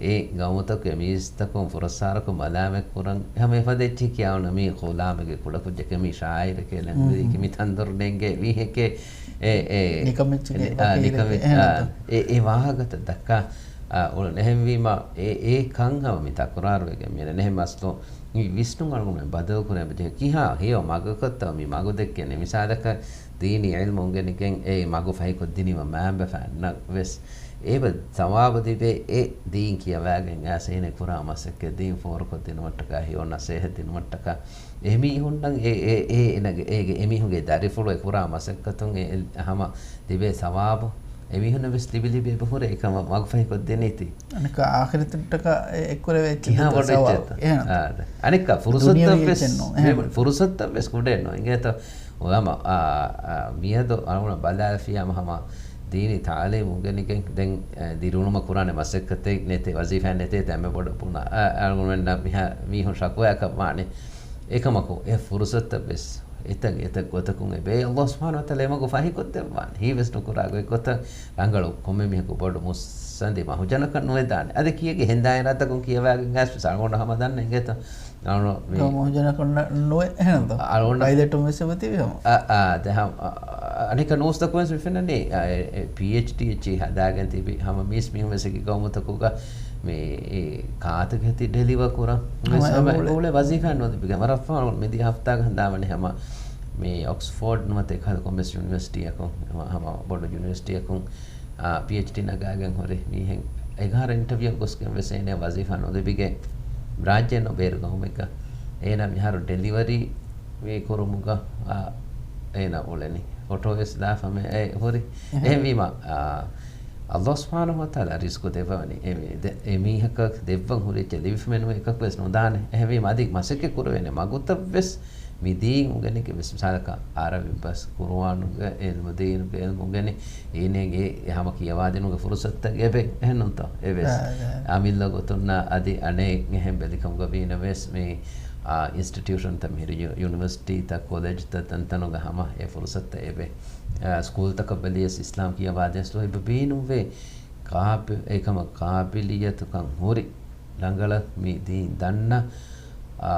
އެ ގައުމުތަކުގެ މީސްތަކުން ފުރައްސާރަކޮށް މަލާމަތް ކުރަން ހަމަ އެފަދަ އެއްޗެއް ކިޔާ އޮންނަ މީ ޣުލާމެއްގެ ކުޑަކުއްޖެކޭ މީ ޝާއިރެކޭ ނަމްވެރިއެކޭ މީ ތަންދޮރު ނޭނގޭ މީހެކޭ އެ، އެ، ނިކަމެއްޗެކޭ އެ، އާ، ނިކަމެއް، އެ، އާ، އެ، އެ ވާހަކަތައް ދައްކާ، އާ، އުޅުން. އެހެންވީމަ އެ، އެ ކަން ހަމަ މި ތަކުރާރުވެގެން މިއަންނަ. އެހެން އަސްލު މި ވިސްނުން އަޅުގަނޑުމެން ބަދަލު ކުރަން އެބަޖެހޭ. ކިހާ ހެޔޮ މަގަކަށްތޯ މި މަގު ދެއްކެނީ؟ މިސާލަކަށް ދީނީ ޢިލްމު އުނގެނިގެން އެ މަގު ފަހިކޮށްދިނީމަ މައިންބަފައިންނަށް ވެސް އެބަ ސަވާބު ލިބޭ އެ ދީން ކިޔަވާގެން އައިސް އޭނަ ކުރާ މަސައްކަތް ދީން ފޯރުކޮށްދިނުމަށްޓަކާ ހެޔޮ ނަސޭހަތް ދިނުމަށްޓަކާ އެމީހުންނަށް އެ، އެ، އެ، އޭނަގެ، އޭގެ އެމީހުންގެ ދަރިފުޅު އެ ކުރާ މަސައްކަތުން އެ، އެ ހަމަ ލިބޭ ސަވާބު އެމީހުންނަށް ވެސް ލިބި ލިބި އެބަހުރޭ އެކަމަށް މަގުފަހިކޮށްދިނީތީ. އަނެކާ އާޚިރަތަށްޓަކާ އެ، އެއްކުރެވޭ ކިހާ ބޮޑެއްޗެއްތަ؟ އެހެން. އާ، އަނެއްކާ ފުރުސަތުތައް ދުނިޔަވީ ވެސް، އެއްޗެއް ނޫން. އެހެން. ފުރުސަތުތައް ވެސް ކުޑައެއް ނޫން. އިނގޭތޯ؟ އުލަމާ، އާ، އާ، މިއަދު އަޅުގަނޑަށް ބަލާލަފިޔާމަ ހަމަ ދީނީ ތަޢުލީމު އުނގެނިގެން ދެން، އެ، ދިރިއުޅުމަށް ކުރާނެ މަސައްކަތެއް ނެތޭ، ވަޒީފާ ނެތޭ، ތަންމެ ބޮޑަށް ބުނާ، އަ، އަޅުގަނޑުމެންނަށް މިހާ މީހުން ޝަކުވާއަކަށް ވާނެ. އެކަމަކު އެ ފުރުސަތަށް ވެސް އެތައް، އެތައް ގޮތަކުން އެބައި ﷲ ސުބްޙާނަހޫ ވަތަޢާލާ އެމަގު ފަހިކޮށްދެއްވާނެ. ހީވެސް ނުކުރާ ގޮތްގޮތަށް ރަނގަޅު ކޮންމެ މީހަކު ބޮޑު މުސް ދީ މަހުޖަނަކަށް ނުވެދާނެ. އަދި ކިޔެގެ ހެނދާން ރާތަކުން ކިޔަވާގެން އައިސް ވެސް އަޅުގަނޑު ހަމަ ދަންނަ އިނގޭތަ؟ އަޅުގަނޑު މި މަހުޖަނަކަށް ނުވެ އެހެންތަ؟ އަޅުގަނޑު ޕައިލެޓުން ވެސް އެބަތިބި ހަމަ. އާ، އާ، ދެ ހަމަ، އަ، އަ، އަނެކަ ނޫސްތަކުން ވެސް މި ފެންނަނީ، އަ، އެ، އެ، ޕީއެޗްޑީ އެއްޗެއް ހަދާގެން ތިބި ހަމަ މީސް މީހުން ވެސް އެކި ގައުމުތަކުގަ މި، އެ، ކާތަކެތި ޑެލިވަ ކުރަން ހަމަ ވެސް ހަމަ އެ އުޅޭ ވަޒީފާ ނުލިބިގެން ވަރަށް ފަހުން މިދިޔަ ހަފްތާގަ ހަނދާންވަނީ ހަމަ މި އޮކްސްފޯޑް ނުވަތަ އެކަހަލަ ކޮންމެސް ޔުނިވަރސިޓީއަކުން، ހަމަ، ހަމަ ބޮޑު ޔުނިވަރސިޓީއަކުން، އާ، ޕީއެޗްޑީ ނަގާގެން ހުރި މީހެއް އެގާރަ އިންޓަވިއުއަށް ގޮސްގެން ވެސް އޭނަ ވަޒީފާ ނުލިބިގެން ބްރާންޗެއް ނޯ ބޭރު ގައުމެއްގަ އޭނަ މިހާރު ޑެލިވަރީ މި ކުރުމުގަ، އާ، އޭނަ އުޅެނީ. އޮޓޯ ވެސް ލާފަ މެ އެ ހުރި. އެހެން. އެހެންވީމަ، އާ، ﷲ ސުބްޙާނަހޫ ވަތަޢާލާ ރިޒްޤު ދެއްވަވަނީ. އެ މި-، ދެ-، އެ މީހަކަށް ދެއްވަން ހުރި އެއްޗެއް ލިބިފަ މެނުވީ އެކަކު ވެސް ނުދާނެ. އެހެންވީމަ އަދި މަސައްކަތް ކުރެވޭނެ މަގުތައް ވެސް މި ދީން އުނގެނިގެން ވެސް މިސާލަކަށް އަރަބި ބަސް، ޤުރުއާނުގެ ޢިލްމު، ދީނުގެ ޢިލްމު އުނގެނި، އޭނައަށް އެ ހަމަ ކިޔަވާދިނުގެ ފުރުޞަތުތައް އެބެ. އެހެންނޫންތޯ؟ އެވެސް. އާ، އާ. އަމިއްލަ ގޮތުންނާ އަދި އަނެއް އެހެން ބެލިކަމުގަ ވީނަމަވެސް މި، އާ، އިންސްޓިޓިއުޝަންތައް މިހިރި ޔު-، ޔުނިވަރސިޓީތައް ކޮލެޖްތައް ތަންތަނުގަ ހަމަ އެ ފުރުޞަތުތައް އެބެ. އާ، ސްކޫލްތަކަށް ބެލިޔަސް އިސްލާމް ކިޔަވާދޭން ސުވައިބު ބީނުއްވޭ. ޤާބި-، އެކަމަށް ޤާބިލިއްޔަތުކަން ހުރި ރަނގަޅަށް މި ދީން ދަންނަ، އާ،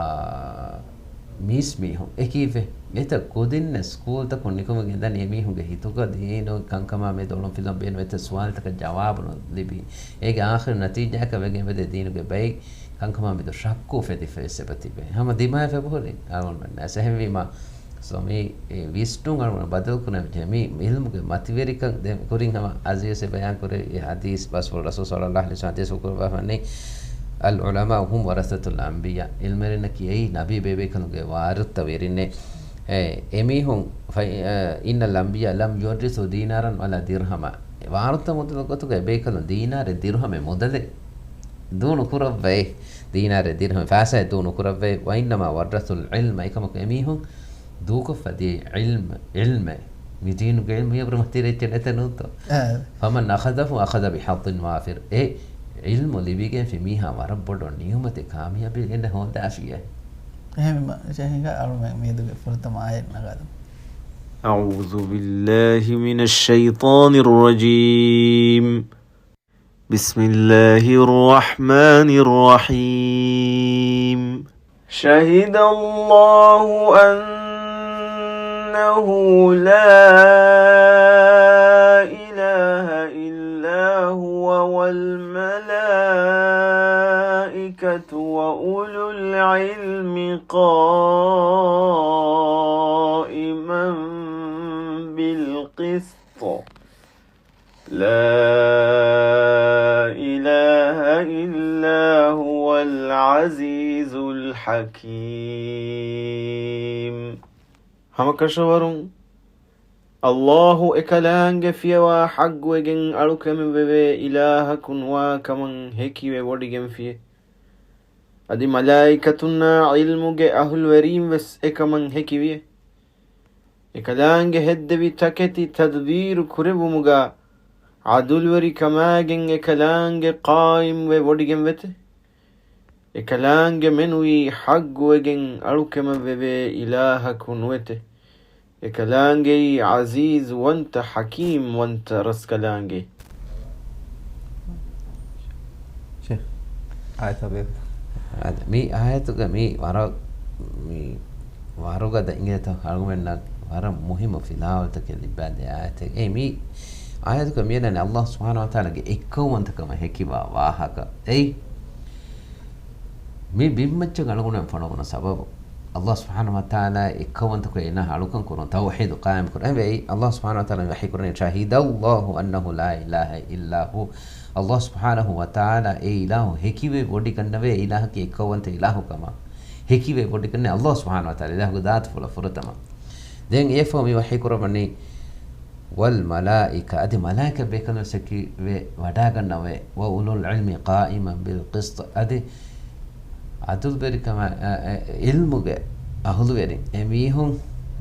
މީސް މީހުން އެކީވެ. އެތައް ކުދިންނެއް ސްކޫލްތަކުން ނިކުމެގެން ދަނީ އެމީހުންގެ ހިތުގަ ދީނު ކަންކަމާ މެދު އޮޅުންފިލުވަން ބޭނުން އެތައް ސުވާލުތަކަށް ޖަވާބު ނުލިބި. އޭގެ އާޚިރު ނަތީޖާއަކަށް ވެގެން ވެދޭ ދީނުގެ ބައި ކަންކަމާ މެދު ޝައްކު އުފެދިފަ ވެސް އެބަ ތިބޭ. ހަމަ ދިމާވެފަ އެބަހުރި އަޅުގަނޑުމެންނަށް. އެހެންވީމަ، ސޯ މި، އެ، ވިސްނުން އަޅުގަނޑު ބަދަލު ކުރަން ވެއްޖެ. މި ޢިލްމުގެ މަތިވެރިކަން ދެ-، ކުރިން ހަމަ އަޒީޒް ބަޔާން ކުރެއްވި ޙަދީޘް ބަސްފުޅު ރަސޫލު ޞައްލައްލާހު ޢަލައިހި ވަސައްލަމަ ޙަދީޘް ކުރައްވާފަނީ، "العلماء هم ورثة الأنبياء." ޢިލްމެރިންނަކީ އެއީ ނަބީ ބޭބޭކަލުންގެ ވާރިސްތައް ވެރިންނޭ. އެ، އެމީހުން ފައި-، އެ، "إن الأنبياء لم يورثوا دينارا ولا درهما." ވާރިސްތައް މުދަލު ގޮތުގަ އެބޭކަލުން ދީނާރެއް ދިރުހަމެއް މުދަލެއް ދޫ ނުކުރައްވައޭ. ދީނާރެއް ދިރުހަމެއް ފައިސާއެއް ދޫ ނުކުރައްވައޭ. "وإنما ورثوا العلم." އެކަމަކު އެމީހުން ދޫކޮށްފަ ދިޔައީ ޢިލްމެއް، ޢިލްމެއް. މި ދީނުގެ ޢިލްމު އެބަހުރި މަތިވެރި އެއްޗެއް ނެތެއް ނޫންތޯ؟ އާ. "فمن أخذه أخذ بحظ وافر." އެ ޢިލްމު ލިބިގެންފި މީހާ ވަރަށް ބޮޑު ނިޢުމަތެއް ކާމިޔާބީ ގެންނަ ހޯދާފިއޭ. އެހެންވީމަ، ޝޭޚް ހިނގާ އަޅުމެން މިއަދުގެ ފުރަތަމަ އާޔަތް ނަގާލަމު. أعوذ بالله من الشيطان الرجيم. بسم الله الرحمن الرحيم. شهد الله أنه لا إله إلا هو والملائكة وأولو العلم قائما بالقسط. لا إله إلا هو العزيز الحكيم. ހަމަކަށަވަރުން ﷲ އެކަލާނގެ ފިޔަވާ ޙައްޤުވެގެން އަޅުކަމެއް ވެވޭ އިލާހަކު ނުވާ ކަމަށް ހެކިވެ ވޮޑިގެންފިޔެ. އަދި މަލާއިކަތުންނާ ޢިލްމުގެ އަހުލުވެރީން ވެސް އެކަމަށް ހެކިވިޔެ. އެކަލާނގެ ހެއްދެވި ތަކެތި ތަދުބީރު ކުރެއްވުމުގަ ޢަދުލުވެރިކަމާގެން އެކަލާނގެ ޤާއިމްވެ ވޮޑިގެން ވެތެ. އެކަލާނގެ މެނުވީ ޙައްޤުވެގެން އަޅުކަމެއް ވެވޭ އިލާހަކު ނުވެތެ. އެކަލާނގެއީ ޢަޒީޒުވަންތަ ޙަކީމްވަންތަ ރަސްކަލާނގެ. ޝޭޚް، އާޔަތާ ބޭފުޅު. އަދި މި އާޔަތުގަ މި ވަރަށް، މި ވަރުގަދަ އިނގޭތޯ އަޅުގަނޑަށް ވަރަށް މުހިއްމު ފިލާވަޅުތަކެއް ލިބާދޭ އާޔަތެއް. އެ މި އާޔަތުގަ މިއަންނަނީ ﷲ ސުބްޙާނަހޫ ވަތަޢާލާގެ އެއްކައުވަންތަކަމަށް ހެކިވާ ވާހަކަ. އެއީ މި ބިންމައްޗަށް އަޅުގަނޑުމެން ފޮނުވުނު ސަބަބު، ﷲ ސުބްޙާނަހޫ ވަތަޢާލާ އެއްކައުވަންތަކޮށް އޭނާ އަޅުކަން ކުރުން، ތައުޙީދު ޤާއިމް ކުރުން. އެވެ، ﷲ ސުބްޙާނަހޫ ވަތަޢާލާ ވަޙީ ކުރަނީ، "شهد الله أنه لا إله إلا هو." ﷲ ސުބްޙާނަހޫ ވަތަޢާލާ އެ އިލާހު ހެކިވެ ވޮޑިގަންނަވޭ، އެ އިލާހަކީ އެއްކައުވަންތަ އިލާހު ކަމަށް. ހެކިވެ ވޮޑިގަންނަވޭ ﷲ ސުބްޙާނަހޫ ވަތަޢާލާ، އިލާހުގެ ޛާތުފުޅަށް ފުރަތަމަ. ދެން އެއަށްފަހު މި ވަޙީ ކުރައްވަނީ، "والملائكة." އަދި މަލާއިކަ ބޭކަލުން ވެސް ހެކިވެ ވަޑާގަންނަވައޭ. "وأولو العلم قائما بالقسط." އަދި ޢަދުލުވެރިކަމާ، އަ، އަ، ޢިލްމުގެ އަހުލުވެރިން އެމީހުން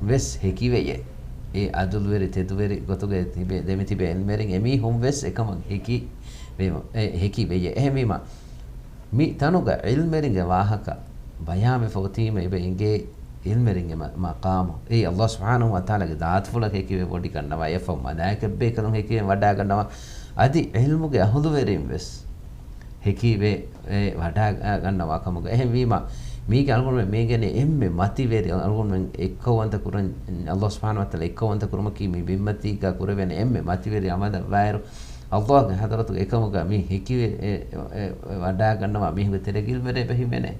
ވެސް ހެކިވެޔޭ. އެ ޢަދުލުވެރި ތެދުވެރި ގޮތުގައި ތިބެ، ދެމިތިބޭ ޢިލްމެރިން އެމީހުން ވެސް އެކަމަށް ހެކި ވެ-، އެ، ހެކި ވެޔޭ. އެހެންވީމަ، މި ތަނުގަ ޢިލްމެރިންގެ ވާހަކަ ބަޔާންވެފަ އޮތީމަ އެބަ އެނގޭ ޢިލްމެރިންގެ މަ-، މަޤާމު. އެއީ ﷲ ސުބްޙާނަހޫ ވަތަޢާލާގެ ޛާތުފުޅަށް ހެކިވެ ވޮޑިގަންނަވާ، އެއަށްފަހު މަލާއިކަ ބޭކަލުން ހެކިވެ ވަޑާގަންނަވާ. އަދި ޢިލްމުގެ އަހުލުވެރިން ވެސް ހެކިވެ، އެ، ވަޑާ ގަންނަވާ ކަމުގަ. އެހެންވީމަ، މީގެ އަޅުގަނޑުމެން މޭގެނެ އެންމެ މަތިވެރި އަޅުގަނޑުމެން އެއްކައުވަންތަ ކުރަން، ﷲ ސުބްޙާނަހޫ ވަތަޢާލާ އެއްކައުވަންތަ ކުރުމަކީ މި ބިންމަތީގަ ކުރެވޭނެ އެންމެ މަތިވެރި ޢަމަލަށް ވާއިރު، ﷲގެ ޙަޟްރަތުގަ އެކަމުގަ މި ހެކިވެ، އެ، އެ، އެ، ވަޑާގަންނަވާ މީހުންގެ ތެރޭގަ ޢިލްމުވެރިން އެބަ ހިމެނޭ.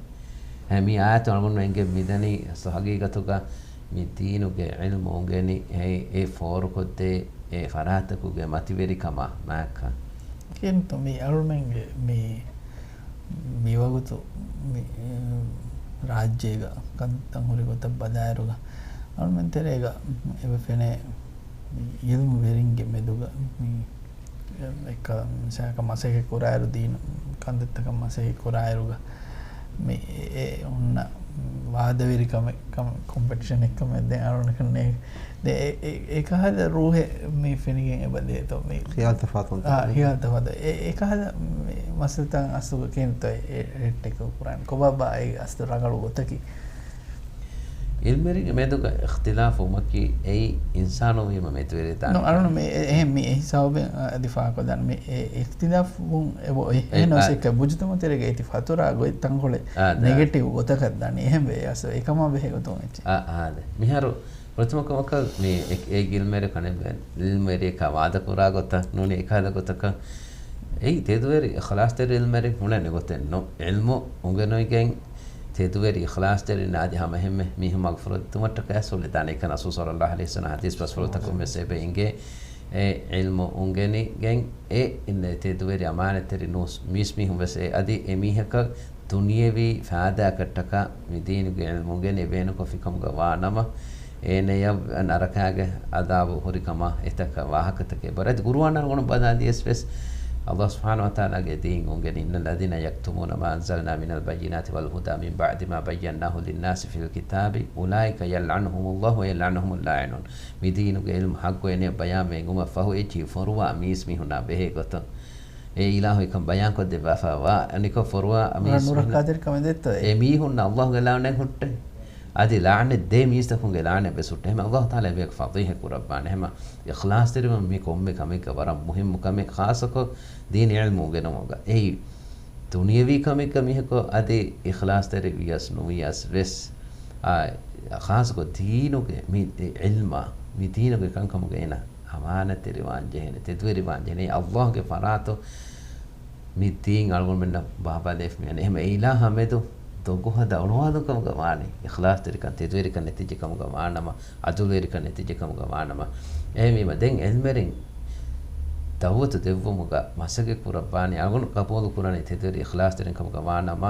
އެ، މި އާޔަތު އަޅުގަނޑުމެން އިނގޭ މިދަނީ ހަގީގަތުގަ މި ދީނުގެ ޢިލްމު އުނގެނި، އެ، އެ ފޯރުކޮށްދޭ އެ ފަރާތަކުގެ މަތިވެރިކަމާ މާކަ. ކިންތު މި އަޅުމެންގެ މި، މި ވަގުތު މި، ރާއްޖޭގަ ކަންތައް ހުރި ގޮތަށް ބަލާއިރުގަ، އަޅުމެން ތެރޭގަ އެބަ ފެނޭ މި ޢިލްމުވެރިންގެ މެދުގަ މި އެއްކަލަ މިސާލަކަށް މަސައްކަތް ކުރާއިރު، ދީނު ކަންތައްތަކަށް މަސައްކަތް ކުރާއިރުގަ މި އެ އޮންނަ ވާދަވެރިކަމެއް ކަމެއް، ކޮމްޕެޓިޝަނެއް ކަމެއް ދެން އަޅުގަނޑަކަށް ނޭނގެ. ދެ އެ، އެ، އެކަހަލަ ރޫހެއް މި ފެނިގެން އެބަ ދޭތޯ މި. ޚިޔާލު ތަފާތު އާ، ޚިޔާލު ތަފާތު. އެ، އެކަހަލަ މި މައްސަލަތައް އަސްލުގަ ކިހިނެއްތޯ އެ، އެ ޓެކްކަލް ކުރާނެ؟ ކޮބާބާ އެ އަސްލު ރަނގަޅު ގޮތަކީ؟ ޢިލްމުވެރިންގެ މެދުގަ އިޚްތިލާފު ވުމަކީ އެއީ އިންސާނުން ވީމަ މެދުވެރި ދާނެ. ނު، އަޅުން މި އެ، އެހެން މި އެ ހިސާބެއް އަ، އަދި ފާހަގަކޮށްދާނެ. މި އެ، އިޚްތިލާފު ވުން އެބަ އެ، އެހެން އާ، އޮސް އެކަ މުޖުތަމަޢު ތެރޭގަ އެތި ފަތުރާ ގޮތް ތަންކޮޅެއް އާ، ދާ. ނެގެޓިވް ގޮތަކަށް ދާނެ. އެހެން ވެ އަސް އެކަމާ ބެހޭ ގޮތުން އެއްޗެއް. އާ، އާ، ދެ. މިހާރު ފުރަތަމަ ކަމަކަށް މި އެ، އެ ޢިލްމުވެރި ކަނެ، ޢިލްމުވެރިއަކާ ވާދަކުރާ ގޮތަށް ނޫނީ އެކަހަލަ ގޮތަކަށް އެއީ ތެދުވެރި އިޚްލާޞްތެރި ޢިލްމުވެރިން ހުންނަން ގޮތެއް ނޫން. ޢިލްމު އުނގެނުއިގެން ތެދުވެރި އިޚްލާޞްތެރިން އަދި ހަމަ އެހެންމެ މީހުން މަގުފުރެއްދުމަށްޓަކައި ސުންނަތާ ނިކަން ރަސޫލު ޞައްލައްލާހު ޢަލައިހި ވަސައްލަމަ ޙަދީޘް ބަސްފުޅުތަކުން ވެސް އެބަ އިނގޭ. އެ ޢިލްމު އުނގެނިގެން އެ އިން ތެދުވެރި އަމާނަތްތެރި ނޫސް މީސް މީހުން ވެސް އެ އަދި އެ މީހަކަށް ދުނިޔެވީ ފާއިދާއަކަށްޓަކާ މި ދީނުގެ ޢިލްމު އުނގެނި ބޭނުންކޮށްފި ކަމުގަ ވާ ނަމަ، އޭނަޔަށް ނަރަކާގެ ޢަޛާބު ހުރި ކަމާ އެތަކަށް ވާހަކަތަކެއް ބަރަދި ޤުރުއާނާ ގުނަ ބަލާލިޔަސް ވެސް، ﷲ ސުބްޙާނަހޫ ވަތަޢާލާގެ ދީން އުނގެނި، إن الذين يكتمون ما أنزلنا من البينات والهدى من بعد ما بيناه للناس في الكتاب أولئك يلعنهم الله ويلعنهم اللاعنون. މި ދީނުގެ ޢިލްމު ޙައްޤު އޭނަޔަށް ބަޔާންވެ އެނގުމަށް ފަހު އެއްޗިހި ފޮރުވާ މީސްމީހުންނާ ބެހޭ ގޮތުން އެ އިލާހު އެކަން ބަޔާންކޮށްދެއްވާފަ ވާ ނިކޮށް ފޮރުވާ މީސްމީހުން ނުރައްކާތެރިކަމެއް ދެއްތޯ އެ؟ އެ މީހުންނަށް ﷲގެ ލަޢުނަތް ހުއްޓޭ. އަދި ލަޢުނަތް ދޭ މީސްތަކުންގެ ލަޢުނަތް ވެސް ހުއްޓޭ. އެހެން ﷲ ތަޢާލާ އެބަޔަކު ފަޟީޙަތް ކުރައްވާނެ. އެހެން އިޚްލާޞްތެރިވުން މި ކޮންމެ ކަމެއްގަ ވަރަށް މުހިއްމު ކަމެއް، ޚާއްޞަކޮށް ދީނީ ޢިލްމު އުނގެނުމުގަ. އެއީ ދުނިޔަވީ ކަމެއްގަ މީހަކު އަދި އިޚްލާޞްތެރި ވިޔަސް ނުވިޔަސް ވެސް، އާ، ޚާއްޞަކޮށް ދީނުގެ މި ޢިލްމާ، މި ދީނުގެ ކަންކަމުގަ އޭނަ އަމާނަތްތެރިވާން ޖެހޭނެ، ތެދުވެރިވާން ޖެހޭނެ. ﷲގެ ފަރާތު މި ދީން އަޅުގަނޑުމެންނަށް ބާވާލައިފި މިއަންނަ. އެހެން އެ އިލާހާ މެދު ދޮގު ހަދާ އޮޅުވާލުން ކަމުގަ ވާނީ. އިޚްލާޞްތެރިކަން، ތެދުވެރިކަން ނެތިއްޖެ ކަމުގަ ވާނަމަ، ޢަދުލުވެރިކަން ނެތިއްޖެ ކަމުގަ ވާނަމަ. އެހެންވީމަ ދެން ޢިލްމުވެރިން ދަޢުވަތު ދެއްވުމުގަ މަސައްކަތް ކުރައްވާނީ، އަޅުގަނޑު ޤަބޫލު ކުރަނީ ތެދުވެރި އިޚްލާޞްތެރިން ކަމުގަ ވާނަމަ،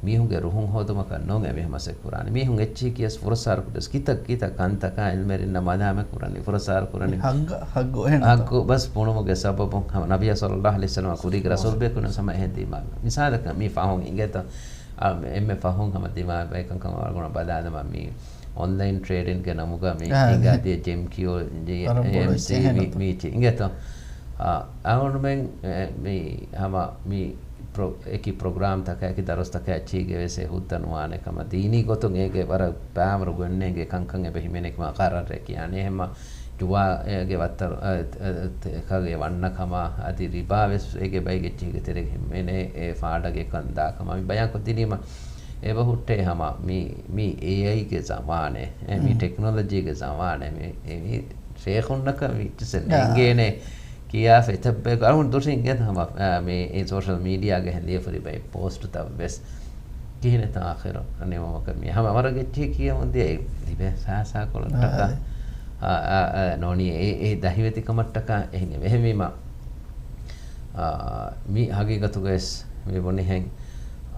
މީހުންގެ ރުހުން ހޯދުމަކަށް ނޫން އެމީހުން މަސައްކަތް ކުރާނީ. މީހުން އެއްޗިހި ކިޔަސް ފުރައްސާރަ ކުރިޔަސް ކިތައް ކިތައް ކަންތަކާ ޢިލްމުވެރިންނަށް މަލާމަތް ކުރަނީ، ފުރައްސާރަ ކުރަނީ. ހައްގަ، ހައްގު އެހެންތޯ؟ ހައްގު ބަސް ބުނުމުގެ ސަބަބުން ހަމަ ނަބިއްޔާ ޞައްލައްލާހު ޢަލައިހި ވަސައްލަމަ ކުރީގެ ރަސޫލު ބޭކަލުން ހަމަ އެހެން ދިމާލަށް. މިސާލަކަށް މި ފަހުން އިނގޭތޯ، އާ، އެންމެ ފަހުން ހަމަ ދިމާ ބައިކަން ކަމަށް އަޅުގަނޑު ބަލާލަމާ މި އޮންލައިން ޓްރޭޑިންގެ ނަމުގަ މި އާ، އިނގާ ދިޔަ ޖެމް ކިޔޫ ވަރަށް ބޮޑު އެމްސީ އެއްޗެއް މި، އެހެންތޯ؟ މީޗި އިނގޭތޯ؟ އާ، އަޅުގަނޑުމެން، އެ، މި ހަމަ މި ޕްރޮ-، އެކި ޕްރޮގްރާމްތަކާ، އެކި ދަރުސްތަކާ އެއްޗެހިގެ ވެސް އެ ހުއްދަ ނުވާނެ ކަމަށް ދީނީ ގޮތުން އޭގެ ވަރަށް ބައިވަރު ގޮތްނޭނގެ ކަންކަން އެބަ ހިމެނޭ ކަމަށް ޤަރާރެއް ކިޔާނެ. އެހެންމަ ޖުވާ އޭގެ ވައްތަރު، އަ، އަ، އަ، އެކަގެ ވަންނަ ކަމާ، އަދި ރިބާ ވެސް އޭގެ ބައިގެއްޗެހިގެ ތެރޭގަ ހިމެނޭ އެ ފާޑަށް އެކަން ދާ ކަމާ މި ބަޔާންކޮށް ދިނީމަ، އެބަ ހުއްޓޭ ހަމަ މި، މި އޭއައިގެ ޒަމާނެއް، އެ، މި މް. ޓެކްނޮލޮޖީގެ ޒަމާނެއް، މި، އެ، މި ޝޭޚުންނަކަށް މި އެއްޗިސެއް އާ. ނޭނގޭނެ ކިޔާފަ އެތައްބަޔަކު އަޅުގަނޑު ދުށިން ގެން ހަމަ، އާ، މި އެ ސޯޝަލް މީޑިއާގެ ހެން ލިޔެފަ ހުރި ބައެއް ޕޯސްޓުތައް ވެސް ކިހިނެއްތަ އާޚިރު ނިމުމަކަށް މި ހަމަ ވަރަށް އެއްޗެހި ކިޔަމުން ދިޔަ އެ ލިބޭ ސާސާ ކޮޅަށްޓަކާ. އާ، އާ، އާ، ނޯނީ އެ، އެ ދަހިވެތި ކަމަށްޓަކާ އެހެން އެ އެހެންވީމަ، އާ، މި ހަގީގަތުގައިސް މި ބުނިހެން،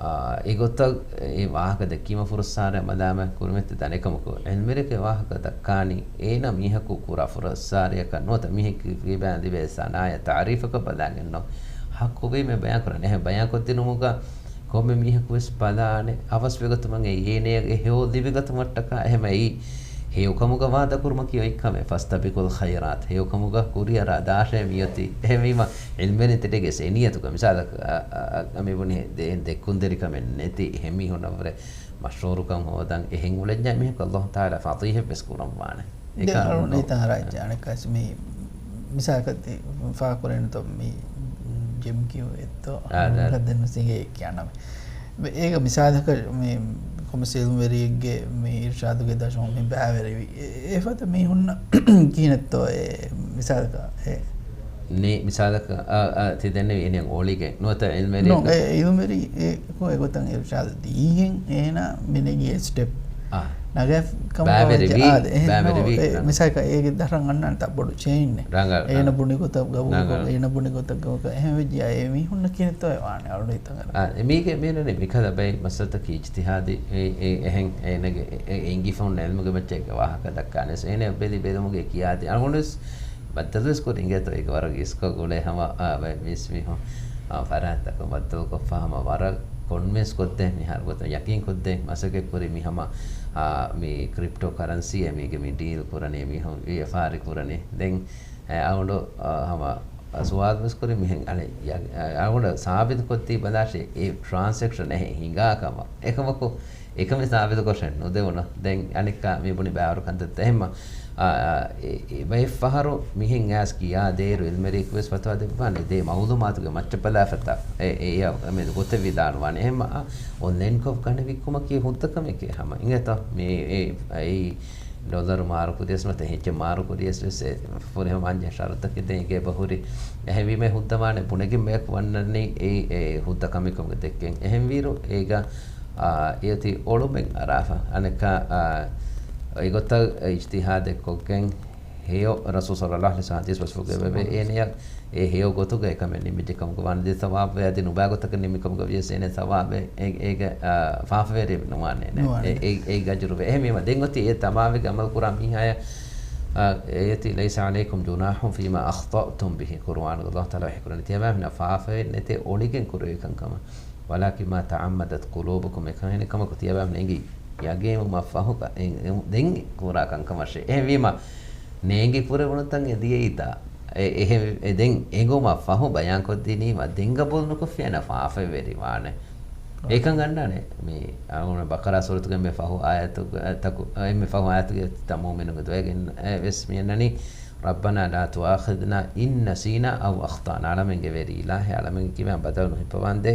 އާ، އެގޮތަށް އެ ވާހަކަ ދެއްކީމަ ފުރައްސާރަ މަލާމަތް ކުރިމަތި ދަނެކަމަކު އެންމެރެކެ ވާހަކަ ދައްކާނީ އޭނަ މީހަކު ކުރާ ފުރައްސާރަޔަކަށް ނުވަތަ މީހެއްގެ ކިބައިން ލިބޭ ސަނާޔަ ތަޢުރީފަކަށް ބަލާގެން ނޫން. ޙައްޤުވީމެ ބަޔާންކުރަން. އެހެން ބަޔާންކޮށްދިނުމުގަ ކޮންމެ މީހަކުވެސް ބަލާނެ، އަވަސްވެގަތުމަށް އެ އޭނަޔަށް އެ ހެޔޮ ލިބިގަތުމަށްޓަކާ. އެހެމަ އެއީ ހެޔޮކަމުގަ ވާދަކުރުމަކީ އޮތްކަމެއް. ފަސްތަބިޤުލް ޚައިރާތް. ހެޔޮކަމުގަ ކުރިއަރާ ދާށޭ މިއޮތީ. އެހެންވީމަ، ޢިލްމެން ތެރޭގެ އެ ނިޔަތުގަ މިސާލަކަށް، އަ، އަ، އަ، މިބުނި ދެ-، ދެއްކުންދެރިކަމެއް ނެތި އެހެން މީހުންނަށްވުރެ މަޝްހޫރުކަން ހޯދަން އެހެން އުޅެންޏާ މީހަކު އައްލާހު ތަޢާލާ ފަޟީޙަތްވެސް ކުރައްވާނެ. އެކަން ދެން އަޅުގަނޑު ނު-، ހިތަށް އަރާ އެއްޗެއް އަނެއްކާސް މި މިސާލަކަށް ތި ފާކުރޭނެތޯ މި ޖެމް ކިޔު އެއްތޯ އާ، އާ. ހަދަން ސިނގޭ ކިޔާނަމެ. އޭގަ މިސާލަކަށް މި ކޮމަސް އިލްމުވެރިއެއްގެ މި އިރްޝާދުގެ ދަށުން މި ބައިވެރިވި. އެ، އެފަދަ މީހުންނަށް ކިހިނެއްތޯ އެ މިސާލަކަށް އެ؟ ނީ މިސާލަކަށް އާ، އާ، ތި ދެންނެވި އިނިއަން އޮޅިގެން ނުވަތަ ނޯ، އިލްމުވެރިއެއް؟ އެ، އެ ގޮތަށް އިރްޝާދު ދީގެން އޭނާ މި ނެގި އެ ސްޓެޕް އާ. ނަގަ ކަމަށް ބައިވެރިވީ، އާދެ، އެހެން ނޫން. ބައިވެރިވީ، އެ، ރަނގަޅު. މިސާލަކަށް އޭގެ ދަށް ރަނގަޅު އަންނާނެ ތަ ބޮޑު ޗެއިންއެއް. ރަނގަޅު، އޭނަ ރަނގަޅު. ބުނި ގޮތަށް ގަބޫލުކޮށް، ރަނގަޅު. އޭނަ ބުނި ގޮތަށް ގަބޫލުކޮށް، އެހެން ވެއްޖިއްޔާ އެ މީހުންނަށް ކިހިނެއްތޯ އެ ވާނެ އަޅުގަނޑު ހިތަށް އަރާ. އާ، އެ މީގެ މީނަނީ މިކަލަ ބައި މައްސަލަތަކީ އިޖްތިހާދީ، އެ، އެ، އެހެން އޭނަގެ އެ، އެ، އެނގިފަ ހުންނަ އިލްމުގެ މައްޗަށް އެ ވާހަކަ ދައްކާނެ. އޭނަ ބެލި ބެލުމުގެ ކިޔާދި. އަޅުގަނޑުވެސް ބައްދަލުވެސް ކުރި އިނގޭތޯ އޭގެ ވަރަށް ރިސްކަށް ގުޅޭ ހަމަ، އާ، ބައެއް މީސް މީހުން، އާ، ފަރާތްތަކުން ބައްދަލުކޮށްފަ ހަމަ ވަރަށް ކޮންވިންސް ކޮށްދޭ މިހާރު ގޮތަށް ޔަޤީން ކޮށްދޭ މަސައްކަތް ކުރި މި ހަމަ، އާ، މި ކްރިޕްޓޯ ކަރަންސީއެއް މީގެ މި ޑީލް ކުރަނީ މީހުން ވިޔަފާރި ކުރަނީ. ދެން، އާ، އަޅުގަނޑު، އާ، ހަމަ ސުވާލު ވެސް ކުރި މިހެން އަޅެ، އާ، އަޅުގަނޑު ސާބިތު ކޮށްދީ ބަލާށޭ އެ ޓްރާންސެކްޝަން އެހެން ހިނގާ ކަމަށް. އެކަމަކު އެކަމެއް ސާބިތުކޮށެއް ނުދެވުނު. ދެން އަނެއްކާ މި ބުނި ބައިވަރު ކަންތައްތައް އެހެންމަ، އާ، އާ، އެ، އެ ބައެއް ފަހަރު މިހެން އައިސް ކިޔާ ދޭއިރު އިލްމުވެރިއެކު ވެސް ފަތުވާ ދެއްވާނެ ދޭ މައުލޫމާތުގެ މައްޗަށް ބަލާފަތާ އެ، އެ، އެ މެދު ގޮތެއް ވިދާޅުވާނެ. އެހެންމަ، އާ، އޮންލައިންކޮށް ގަނެވި ކުމަކީ ހުއްދަ ކަމެކޭ ހަމަ. އިނގޭތޯ؟ މި، އެ، އެ، ޑޮލަރު މާރު ކުރިޔަސް ނުވަތަ ހެއްޗެއް މާރު ކުރިޔަސް ވެސް އެ ފުރިހަމަ އަންޖެހޭ ޝަރުތަކެއް ދެން އެބަ ހުރި. އެހެންވީމަ ހުއްދަ ވާނެ ބުނެގެން ބަޔަކު ވަންނަނީ އެ، އެ ހުއްދަ ކަމެއް ކަމުގެ ދެއްކެން. އެހެންވީރު އޭގަ، އާ، އެއޮތީ އޮޅުމެއް އަރާފަ. އަނެއްކާ، އާ، އެގޮތަށް އިޖްތިހާދެއް ކޮށްގެން ހެޔޮ ރަސޫލު ޞައްލައްލާހު ޢަލައިހި ވަސައްލަމަ ޙަދީޘް ބަސްފުޅުގައި ވެވޭ. އޭނަޔަށް އެ ހެޔޮ ގޮތުގައި ކަމެއް ނިމިއްޖެ ކަމުގަ ވާނެ. ދެ ޘަވާބު އަދި ނުބައި ގޮތަކަށް ނިމި ކަމުގަ ވިޔަސް އޭނަ ޘަވާބެއް އެ، އޭގެ، އާ، ފާފަވެރި ނުވާނެ. ނުވާނެ. އެ، އެ، އެ އަޖުރު ވޭ. އެހެންވީމަ ދެން އޮތީ އެ ތަމާވެގެ ޢަމަލު ކުރާ މީހާޔަށް، އާ، އެ އޮތީ، "ليس عليكم جناح فيما أخطأتم به" ޤުރުއާނުގަ ﷲ ތަޢާލާ ވަޙީ ކުރަނީ. ތިޔަބައިމީހުންނަށް ފާފައެއް ނެތޭ އޮޅިގެން ކުރެވި ކަންކަމަށް. "ولكن ما تعمدت قلوبكم" އެކަން ކަމަކު ތިޔަބައިމީހުން އެނގި ޔަގީނުވުމަށް ފަހު ކަ-، އެ، އެ، ދެން ކުރާ ކަންކަމަށޭ. އެހެންވީމަ ނޭނގި ކުރެވުނުތަން އެ ދިޔައީތާ. އެ، އެހެން، އެ ދެން އެނގުމަށް ފަހު ބަޔާންކޮށްދިނީމަ ދެން ގަބޫލު ނުކޮށްފިއެއް ނަ ފާފަވެރި ވާނެ. އެކަން ގަންނާނެ. މި އަޅުގަނޑު ބަޤަރާ ސޫރަތުގެ އެންމެ ފަހު އާޔަތު، އަ، ތަކު، އެންމެ ފަހު އާޔަތުގެ ތަ މުއުމިނުންގެ ދުޢައިގެން، އެ، ވެސް މި އަންނަނީ، "ربنا لا تؤاخذنا إن نسينا أو أخطأنا" އަޅަމެންގެ ވެރި އިލާހެއް އަޅަމެންގެ ކިބައިން ބަދަލު ނުހިއްޕަވާނދޭ.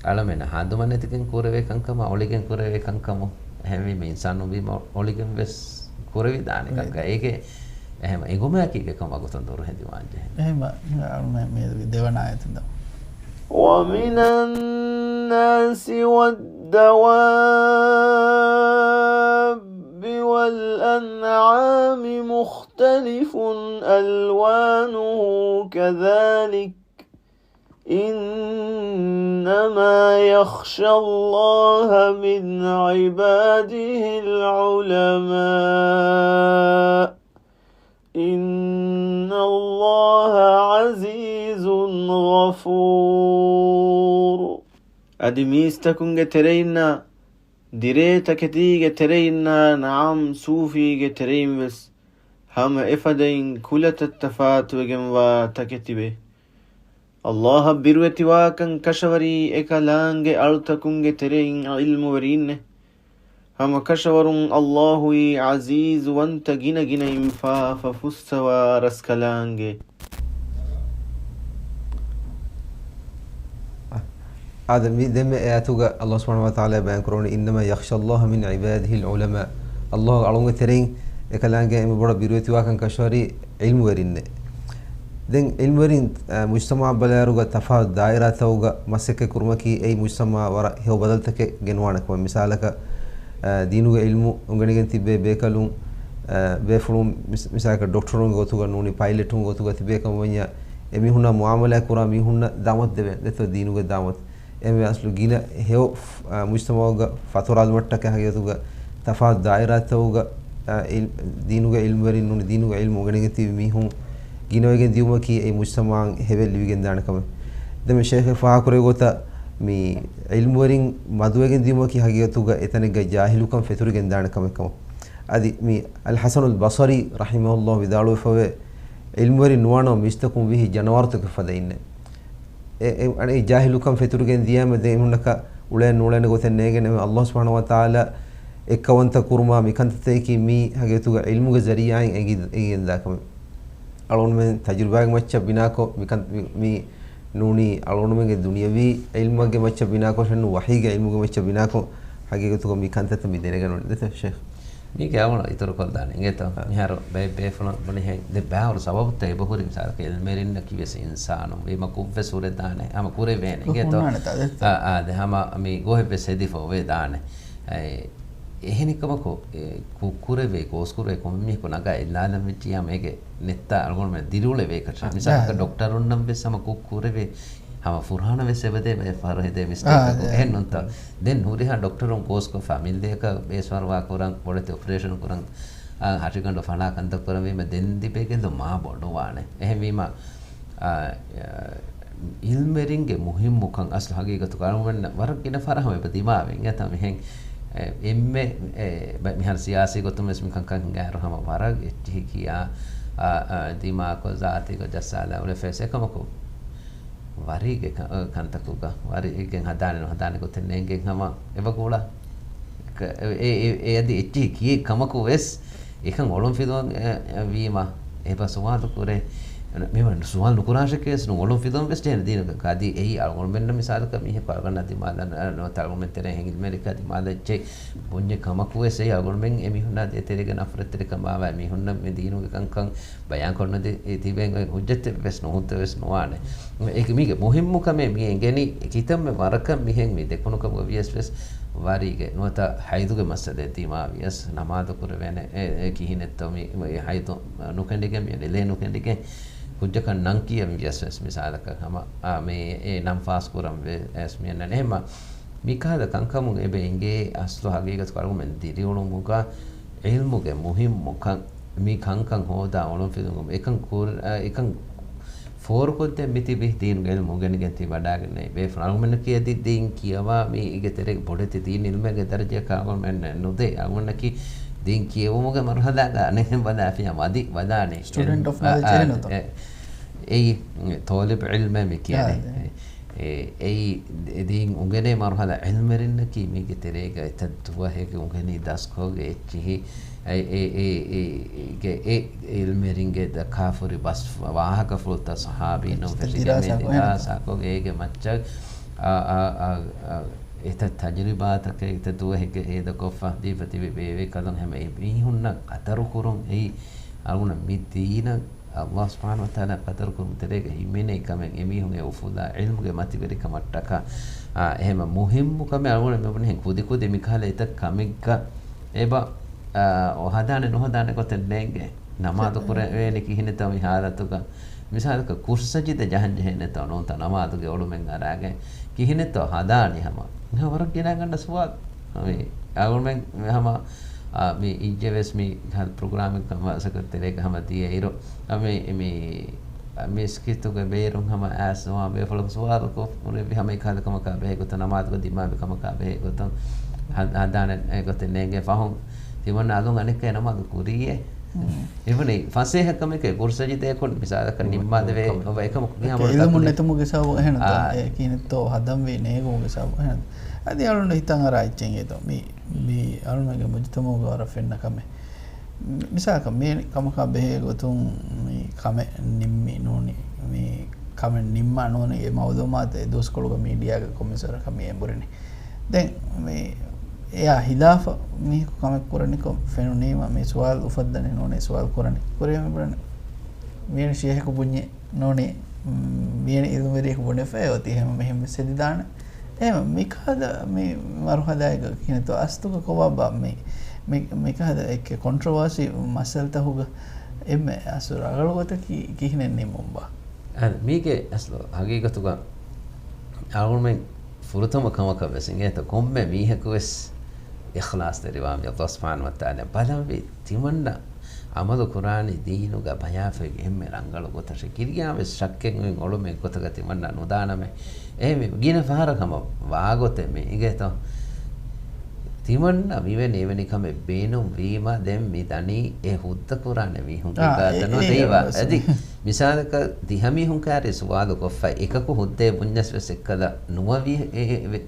އަޅަމެންނަށް ހަނދުމަނެތިގެން ކުރެވޭ ކަންކަމާ، އޮޅިގެން ކުރެވޭ ކަންކަމު. އެހެންވީމަ އިންސާނު ވީމަ އޮޅިގެން ވެސް ކުރެވިދާނެ ކަންކަން. އޭގެ އެހެން އެނގުމާއެކީ އެކަމަށް ގޮތުން ދުރުހެލިވާން ޖެހޭ. އެހެން މި ދެވަނަ އާޔަތުން ދަ. ومن الناس والدواب والأنعام مختلف ألوانه كذلك إنما يخشى الله من عباده العلماء إن الله عزيز غفور. އަދި މީސްތަކުންގެ ތެރެއިންނާ، ދިރޭ ތަކެތީގެ ތެރެއިންނާ، ނަޢަމް، ސޫފީގެ ތެރެއިން ވެސް ހަމަ އެފަދައިން ކުލަތައް ތަފާތުވެގެންވާ ތަކެތިވޭ. ﷲ އަށް ބިރުވެތިވާކަން ކަށަވަރީ އެކަލާނގެ އަޅުތަކުންގެ ތެރެއިން ޢިލްމުވެރީންނޭ. ހަމަ ކަށަވަރުން ﷲ އީ ޢަޒީޒުވަންތަ ގިނަ ގިނައިން ފާފަ ފުއްސަވާ ރަސްކަލާނގެ. އާދެ، މި ދެންމެ އެ އާޔަތުގަ ﷲ ސުބްޙާނަހޫ ވަތަޢާލާ ބަޔާން ކުރައްވަނީ، "إنما يخشى الله من عباده العلماء." ﷲ އަށް އަޅުގަނޑުގެ ތެރެއިން އެކަލާނގެ އެންމެ ބޮޑަށް ބިރުވެތިވާކަން ކަށަވަރީ ޢިލްމުވެރިންނޭ. ދެން ޢިލްމުވެރިން، އަ، މުޖްތަމަޢަށް ބަލާއިރުގަ ތަފާތު ދާއިރާތަކުގަ މަސައްކަތް ކުރުމަކީ އެއީ މުޖްތަމަޢަށް ވަރަށް ހެޔޮ ބަދަލުތަކެއް ގެންވާނެ ކަމެއް. މިސާލަކަށް، އަ، ދީނުގެ ޢިލްމު އުނގެނިގެން ތިއްބޭ ބޭކަލުން، އަ، ބޭފުޅުން މިސް-، މިސާލަކަށް ޑޮކްޓަރުންގެ ގޮތުގަ ނޫނީ ޕައިލެޓުންގެ ގޮތުގަ ތިބޭ ކަމަށް ވަންޏާ އެމީހުންނާ މުޢާމަލާތް ކުރާ މީހުންނަށް ދަޢުވަތު ދެވޭނެ ދެއްތޯ ދީނުގެ ދަޢުވަތު. އެހެންވެ އަސްލު ގިނަ ހެޔޮ، އާ، މުޖްތަމަޢުގަ ފަތުރާލުމަށްޓަކައި ހަގީގަތުގަ ތަފާތު ދާއިރާތަކުގަ، އާ، އިލް-، ދީނުގެ ޢިލްމުވެރިން ނޫނީ ދީނުގެ ޢިލްމު އުނގެނިގެން ތިބި މީހުން ގިނަވެގެން ދިޔުމަކީ އެ މުޖްތަމަޢަށް ހެވެއް ލިބިގެންދާނެ ކަމެއް. ދެން ޝޭޚް ފާހަގަކުރެއްވި ގޮތަށް މި ޢިލްމުވެރިން މަދުވެގެން ދިޔުމަކީ ހަގީގަތުގަ އެތަނެއްގަ ޖާހިލުކަން ފެތުރިގެންދާނެ ކަމެއް ކަމަށް. އަދި މި އަލް ޙަސަނުލް ބަޞަރީ ރަޙިމަހުﷲ ވިދާޅުވެފަވޭ، ޢިލްމުވެރިން ނުވާނަމަ މީސްތަކުން ވިހި ޖަނަވާރުތަކެއް ފަދައިންނޭ. އެ، އެ، އަނެއް ޖާހިލުކަން ފެތުރިގެން ދިޔައިމަ ދެ އެހުންނަކަ އުޅޭ ނޫޅޭނެ ގޮތެއް ނޭގެނެ ﷲ ސުބްޙާނަހޫ ވަތަޢާލާ އެއްކަވަންތަ ކުރުމާ މިކަންތައްތަކަކީ މީ ހަގީގަތުގަ ޢިލްމުގެ ޒަރީޢާއިން އެނގި-، އެނގިގެންދާ ކަމެއް. އަޅުގަނޑުމެން ތަޖުރިބާގެ މައްޗަށް ބިނާކޮށް މިކަން މި، މި ނޫނީ އަޅުގަނޑުމެންގެ ދުނިޔަވީ ޢިލްމުގެ މައްޗަށް ބިނާކޮށް ނޫން ވަޙީގެ ޢިލްމުގެ މައްޗަށް ބިނާކޮށް ހަގީގަތުގަ މި ކަންތައްތައް މި ދެނެގަން އޮންނަން ދެތަ ޝޭޚް؟ މީގެ އަޅުގަނޑު އިތުރުކޮށްލާނެ އިނގޭތޯ؟ އާ. މިހާރު ބައެއް ބޭފުޅުން ބުނިހެން ދެ ބާވަރު ސަބަބުތައް އެބަހުރި މިސާލަކަށް ޢިލްމެރިންނަކީ ވެސް އިންސާނުން ވީމަ ކުށްވެސް ހުރެދާނެ ހަމަ ކުރެވޭނެ އިނގޭތޯ؟ އާ، އާ، ދެ ހަމަ މި ގޯހެއް ވެސް ހެދިފަ އޮވޭ ދާނެ. އެ، އެހެނިކަމަކު، އެ، ކުށްކުރެވޭ، ކޯސްކުރެވޭ ކޮންމެ މީހަކު ނަގާ އެއްލާލަން ވެއްޖިއްޔާ މޭގެ ނެއްތާ އަޅުގަނޑުމެން ދިރިއުޅެވޭކަށެއް. އާ، މިސާލަކަށް އާ. ޑޮކްޓަރުންނަށް ވެސް ހަމަ ކުށްކުރެވޭ، ހަމަ ފުރާނަ ވެސް އެބަދޭ ބައެއް ފަހަރު ހެދޭ މިސްޓޭކަކު. އާ، އާ. އެހެން ނޫންތަ؟ ދެން ހުރިހާ ޑޮކްޓަރުން ކޯސްކޮށްފަ މިލްދޭކަށް ބޭސްފަރުވާ ކުރަން، ބޮޑެތި އޮޕަރޭޝަން ކުރަން، އާ، ހަށިގަނޑު ފަޅާ ކަންތައް ކުރަން ވީމަ ދެން ލިބޭ ގެއްލުން މާ ބޮޑުވާނެ. އެހެންވީމަ، އާ، އާ، އިލްމެރިންގެ މުހިއްމުކަން އަސްލު ހަގީގަތުގަ އަޅުގަނޑުމެންނަށް ވަރަށް ގިނަ ފަހަރަށް ހަމަ އެބަ ދިމާވެ އިނގޭތަ މިހެން، އެ، އެންމެ، އެ، ބަ-، މިހާރު ސިޔާސީ ގޮތުން ވެސް މިކަންކަން ހިނގާއިރު ހަމަ ވަރަށް އެއްޗިހި ކިޔާ، އާ، އާ، ދިމާކޮށް ޒާތީގޮތް ޖައްސާލާ އުޅެފަވެސް އެކަމަކު ވަރީގެ ކަ-، ކަންތަކުގަ ވަރީގެން ހަދާނެ ނުހަދާނެ ގޮތެއް ނޭނގެން ހަމަ އެބަ ގުޅާ. ކ-، އެ، އެ، އެ އަދި އެއްޗިހި ކިޔޭ ކަމަކު ވެސް އެކަން އޮޅުން ފިލުވަން، އެ، އެ، ވީމަ އެބަ ސުވާލު ކުރޭ. މި ސުވާލު ނުކުރާށެކޭ ވެސް ނޫން އޮޅުން ފިލުވަން ވެސް ޖެހޭނެ ދީނުގަ. އަދި އެއީ އަޅުގަނޑުމެންނަށް މިސާލަކަށް މީހަކު އަޅުގަނޑަށް ދިމާލަށް ނުވަތަ އަޅުގަނޑުމެން ތެރޭ ހިނގިލްމެރިކާ ދިމާލަށް އެއްޗެއް ބުންޏެއް ކަމަކު ވެސް އެއީ އަޅުގަނޑުމެން އެމީހުންނާ ދޭތެރޭގަ ނަފްރަތްތެރިކަމާ ވާ މީހުންނަށް މި ދީނުގެ ކަންކަން ބަޔާންކޮށްނުދި ތިބެން އޮތް ހުއްޖަތެއް ވެސް ނުހުއްޓަވެސް ނުވާނެ. އެ، މީގެ މުހިއްމުކަމެއް މި އެނގެނީ ކިތަންމެ ވަރަކަށް މިހެން މި ދެކުނުކަމުގަ ވިޔަސް ވެސް ވަރީގެ ނުވަތަ ހައިދުގެ މައްސަލައެއް ދިމާވިޔަސް ނަމާދު ކުރެވޭނެ. އެ، އެ ކިހިނެއްތޯ މި، މި ހައިދު ނުކެނޑިގެން މި ނިލޭ ނުކެނޑިގެން ކުއްޖަކަށް ނަން ކިޔަން ވިޔަސް ވެސް މިސާލަކަށް ހަމަ، އާ، މި އެ ނަން ފާސް ކުރަން ވެ-، ވެސް މި އަންނަން. އެހެންމަ މިކަހަލަ ކަންކަމުން އެބަ އެނގޭ އަސްލު ހަގީގަތު އަޅުގަނޑުމެން ދިރިއުޅުމުގަ ޢިލްމުގެ މުހިއްމުކަން، މި ކަންކަން ހޯދާ އޮޅުންފިލުވުމުން އެކަން ކުރ-، އެކަން ފޯރުކޮށްދޭން މިތިބި ދީނުގެ ޢިލްމު އުނގެނިގެން ތި ވަޑާގެންނެވި ބޭފުޅުން. އަޅުގަނޑަކީ އަދި ދީން ކިޔަވާ މީގެ ތެރޭގަ ބޮޑެތި ދީން ޢިލްމެއްގެ ދަރަޖައަކަށް އަޅުގަނޑުމެން ނުދޭ. އަޅުގަނޑަކީ ދީން ކިޔެވުމުގެ މަރުހަލާގަ އަނެއްހެން ބަލާފިޔާ މަދި ވަދާނީ. ސްޓޫޑެންޓް އޮފް ނޮލެޖް އެހެންތޯ؟ އެ، އެއީ ޠާލިބު ޢިލްމޭ މި ކިޔަނީ. އާ، އެ. އެ، އެއީ ދީން އުނގެނޭ މަރުހަލާ ޢިލްމެރިންނަކީ މީގެ ތެރޭގަ އެތައް ދުވަހެއްގެ އުނގެނީ ދަސްކޮށްގެ އެއްޗިހި އެ، އެ، އެ، އެ، އެ، އެ، އެ ޢިލްމެރިންގެ ދަ ކާފުރި ބަސް ވާހަކަފުޅުތައް ޞަޙާބީންނުން ފެށިގެން ދިރާސާކޮށް އެހެންތޯ؟ ދިރާސާކޮށް އޭގެ މައްޗަށް އާ، އާ، އާ، އާ، އެތައް ތަޖުރިބާތަކެއް އެތައް ދުވަހެއްގެ ހޭދަކޮށްފަ ދީފަ ތިބި ބޭބޭކަލުން ހަމަ އެ މީހުންނަށް ޤަދަރުކުރުން އެއީ އަޅުގަނޑަށް މި ދީނަށް ﷲ ސުބްޙާނަހޫ ވަތަޢާލާ ޤަދަރުކުރުމުގެ ތެރޭގަ ހިމެނޭ ކަމެއް އެމީހުން އެ އުފުލާ ޢިލްމުގެ މަތިވެރިކަމަށްޓަކާ، އާ، އެހެންމަ މުހިއްމު ކަމެއް އަޅުގަނޑު މިބުނިހެން ކުދިކުދި މިކަހަލަ އެތައް ކަމެއްގަ އެބަ، އާ، ހަދާނެ ނުހަދާނެ ގޮތެއް ނޭނގެ. ނަމާދު ކުރެވޭނެ ކިހިނެއްތޯ މި ހާލަތުގަ؟ މިސާލަކަށް ކުށް ސަޖިދަ ޖަހަން ޖެހޭނެތޯ ނޫންތަ ނަމާދުގެ އޮޅުމެއް އަރާގެން ކިހިނެއްތޯ ހަދާނީ ހަމަ؟ މިހާ ވަރަށް ގިނަ ގަނޑަށް ސުވާލު. މި އަޅުމެން ހަމަ، އާ، މި އިއްޔެ ވެސް މި ހަ-، ޕްރޮގްރާމެއް ކަމަށް ސަކަރަތް ތެރޭގަ ހަމަ ދިޔައިރު، އަ، މި، މި، މިސްކިތުގެ ބޭރުން ހަމަ އައިސް ނުވާ ބޭފުޅަކު ސުވާލު ކޮށް ހުރެއްވި ހަމަ އެކަހަލަ ކަމަކާ ބެހޭ ގޮތަށް ނަމާދުގަ ދިމާވި ކަމަކާ ބެހޭ ގޮތަށް ހަ-، ހަދާނެ ގޮތެއް ނޭނގެ ފަހުން ތިމަންނަ އަލުން އަނެއްކާ ނަމާދު ކުރީއޭ. އެބުނީ ފަސޭހަ ކަމެކޭ ކުށް ސަޖިދައަކުން މިސާލަކަށް ނިންމާދެވޭ އޮވަ އެކަމަކު މިހާ އެކަ އިލްމު ނެތުމުގެ ސަބަބު އެހެންތޯ؟ އާ. އެ ކިހިނެއްތޯ ހަދަންވީ ނޭގުމުގެ ސަބަބު އެހެން. އަދި އަޅުން ހިތަށް އަރާ އެއްޗެއް އޭތޯ. މި، މި އަޅުމެންގެ މުޖުތަމަޢުގަ ވަރަށް ފެންނަ ކަމެއް. މި-، މިސާލަކަށް މި ކަމަކާ ބެހޭ ގޮތުން މި ކަމެއް ނިންމި ނޫނީ، މި ކަމެއް ނިންމާ ނޫނީ އެ މައުލޫމާތު އެ ދުވަސްކޮޅުގަ މީޑިއާގަ ކޮންމެސް ވަރަކަށް މި އެނބުރިނީ. ދެން މި އެއާ ހިލާފަށް މީހަކު ކަމެއް ކުރަނިކޮށް ފެނުނީމަ މި ސުވާލު އުފައްދަނީ ނޫނީ ސުވާލު ކުރަނީ. ކުރިޔަށް މި ބުނަނީ މިއަނި ޝޭހަކު ބުންޏެއް ނޫނީ، މިއަނި އިލްމުވެރިޔަކު ބުނެފައި އޮތީ ހަމަ މިހެން މިސް ހެދިދާނެ. އެހެން މިކަހަލަ މި މަރުހަލާއެއްގަ ކިހިނެއްތޯ އަސްލުގަ ކޮބާބާ މި، މި، މިކަހަލަ އެއްކެ ކޮންޓްރޮވާސީ މައްސަލަތަކުގަ އެންމެ އަސްލު ރަނގަޅު ގޮތަކީ ކިހިނެއް ނިންމުންބާ؟ އަ، މީގެ އަސްލު ހަގީގަތުގަ އަޅުގަނޑުމެން ފުރަތަމަ ކަމަކަށް ވެސް އިނގޭތޯ ކޮންމެ މީހަކު ވެސް އިޚްލާޞްތެރިވާންވީ ﷲ ސުބްޙާނަހޫ ވަތަޢާލާ ބަލަންވީ ތިމަންނަ ޢަމަލު ކުރާނީ ދީނުގަ ބަޔާފައި އެންމެ ރަނގަޅު ގޮތަށް. ކިރިޔާ ވެސް ޝައްކެއް އޮތް އޮޅުމެއް ގޮތަކަށް ތިމަންނަ ނުދާނަމޭ. އެހެންވެ ގިނަ ފަހަރަށް ހަމަ ވާގޮތެއް މި އިނގޭތޯ. ތިމަންނަ މިވެނި އެވެނި ކަމެއް ބޭނުން ވީމަ، ދެން މި ދަނީ އެ ހުއްދަ ކުރާނެ މީހުންގެ އާ، ގާތަނު އެ، ދެއިވާ. އެ، އަދި މިސާލަކަށް ދިހަ މީހުން ކާރި ސުވާލު ކޮށްފަ، އެކަކު ހުއްދައެއް ބުންޏަސް ވެސް އެއްކަލަ ނުވަ ވީ-، އެ، އެ، ވެ-،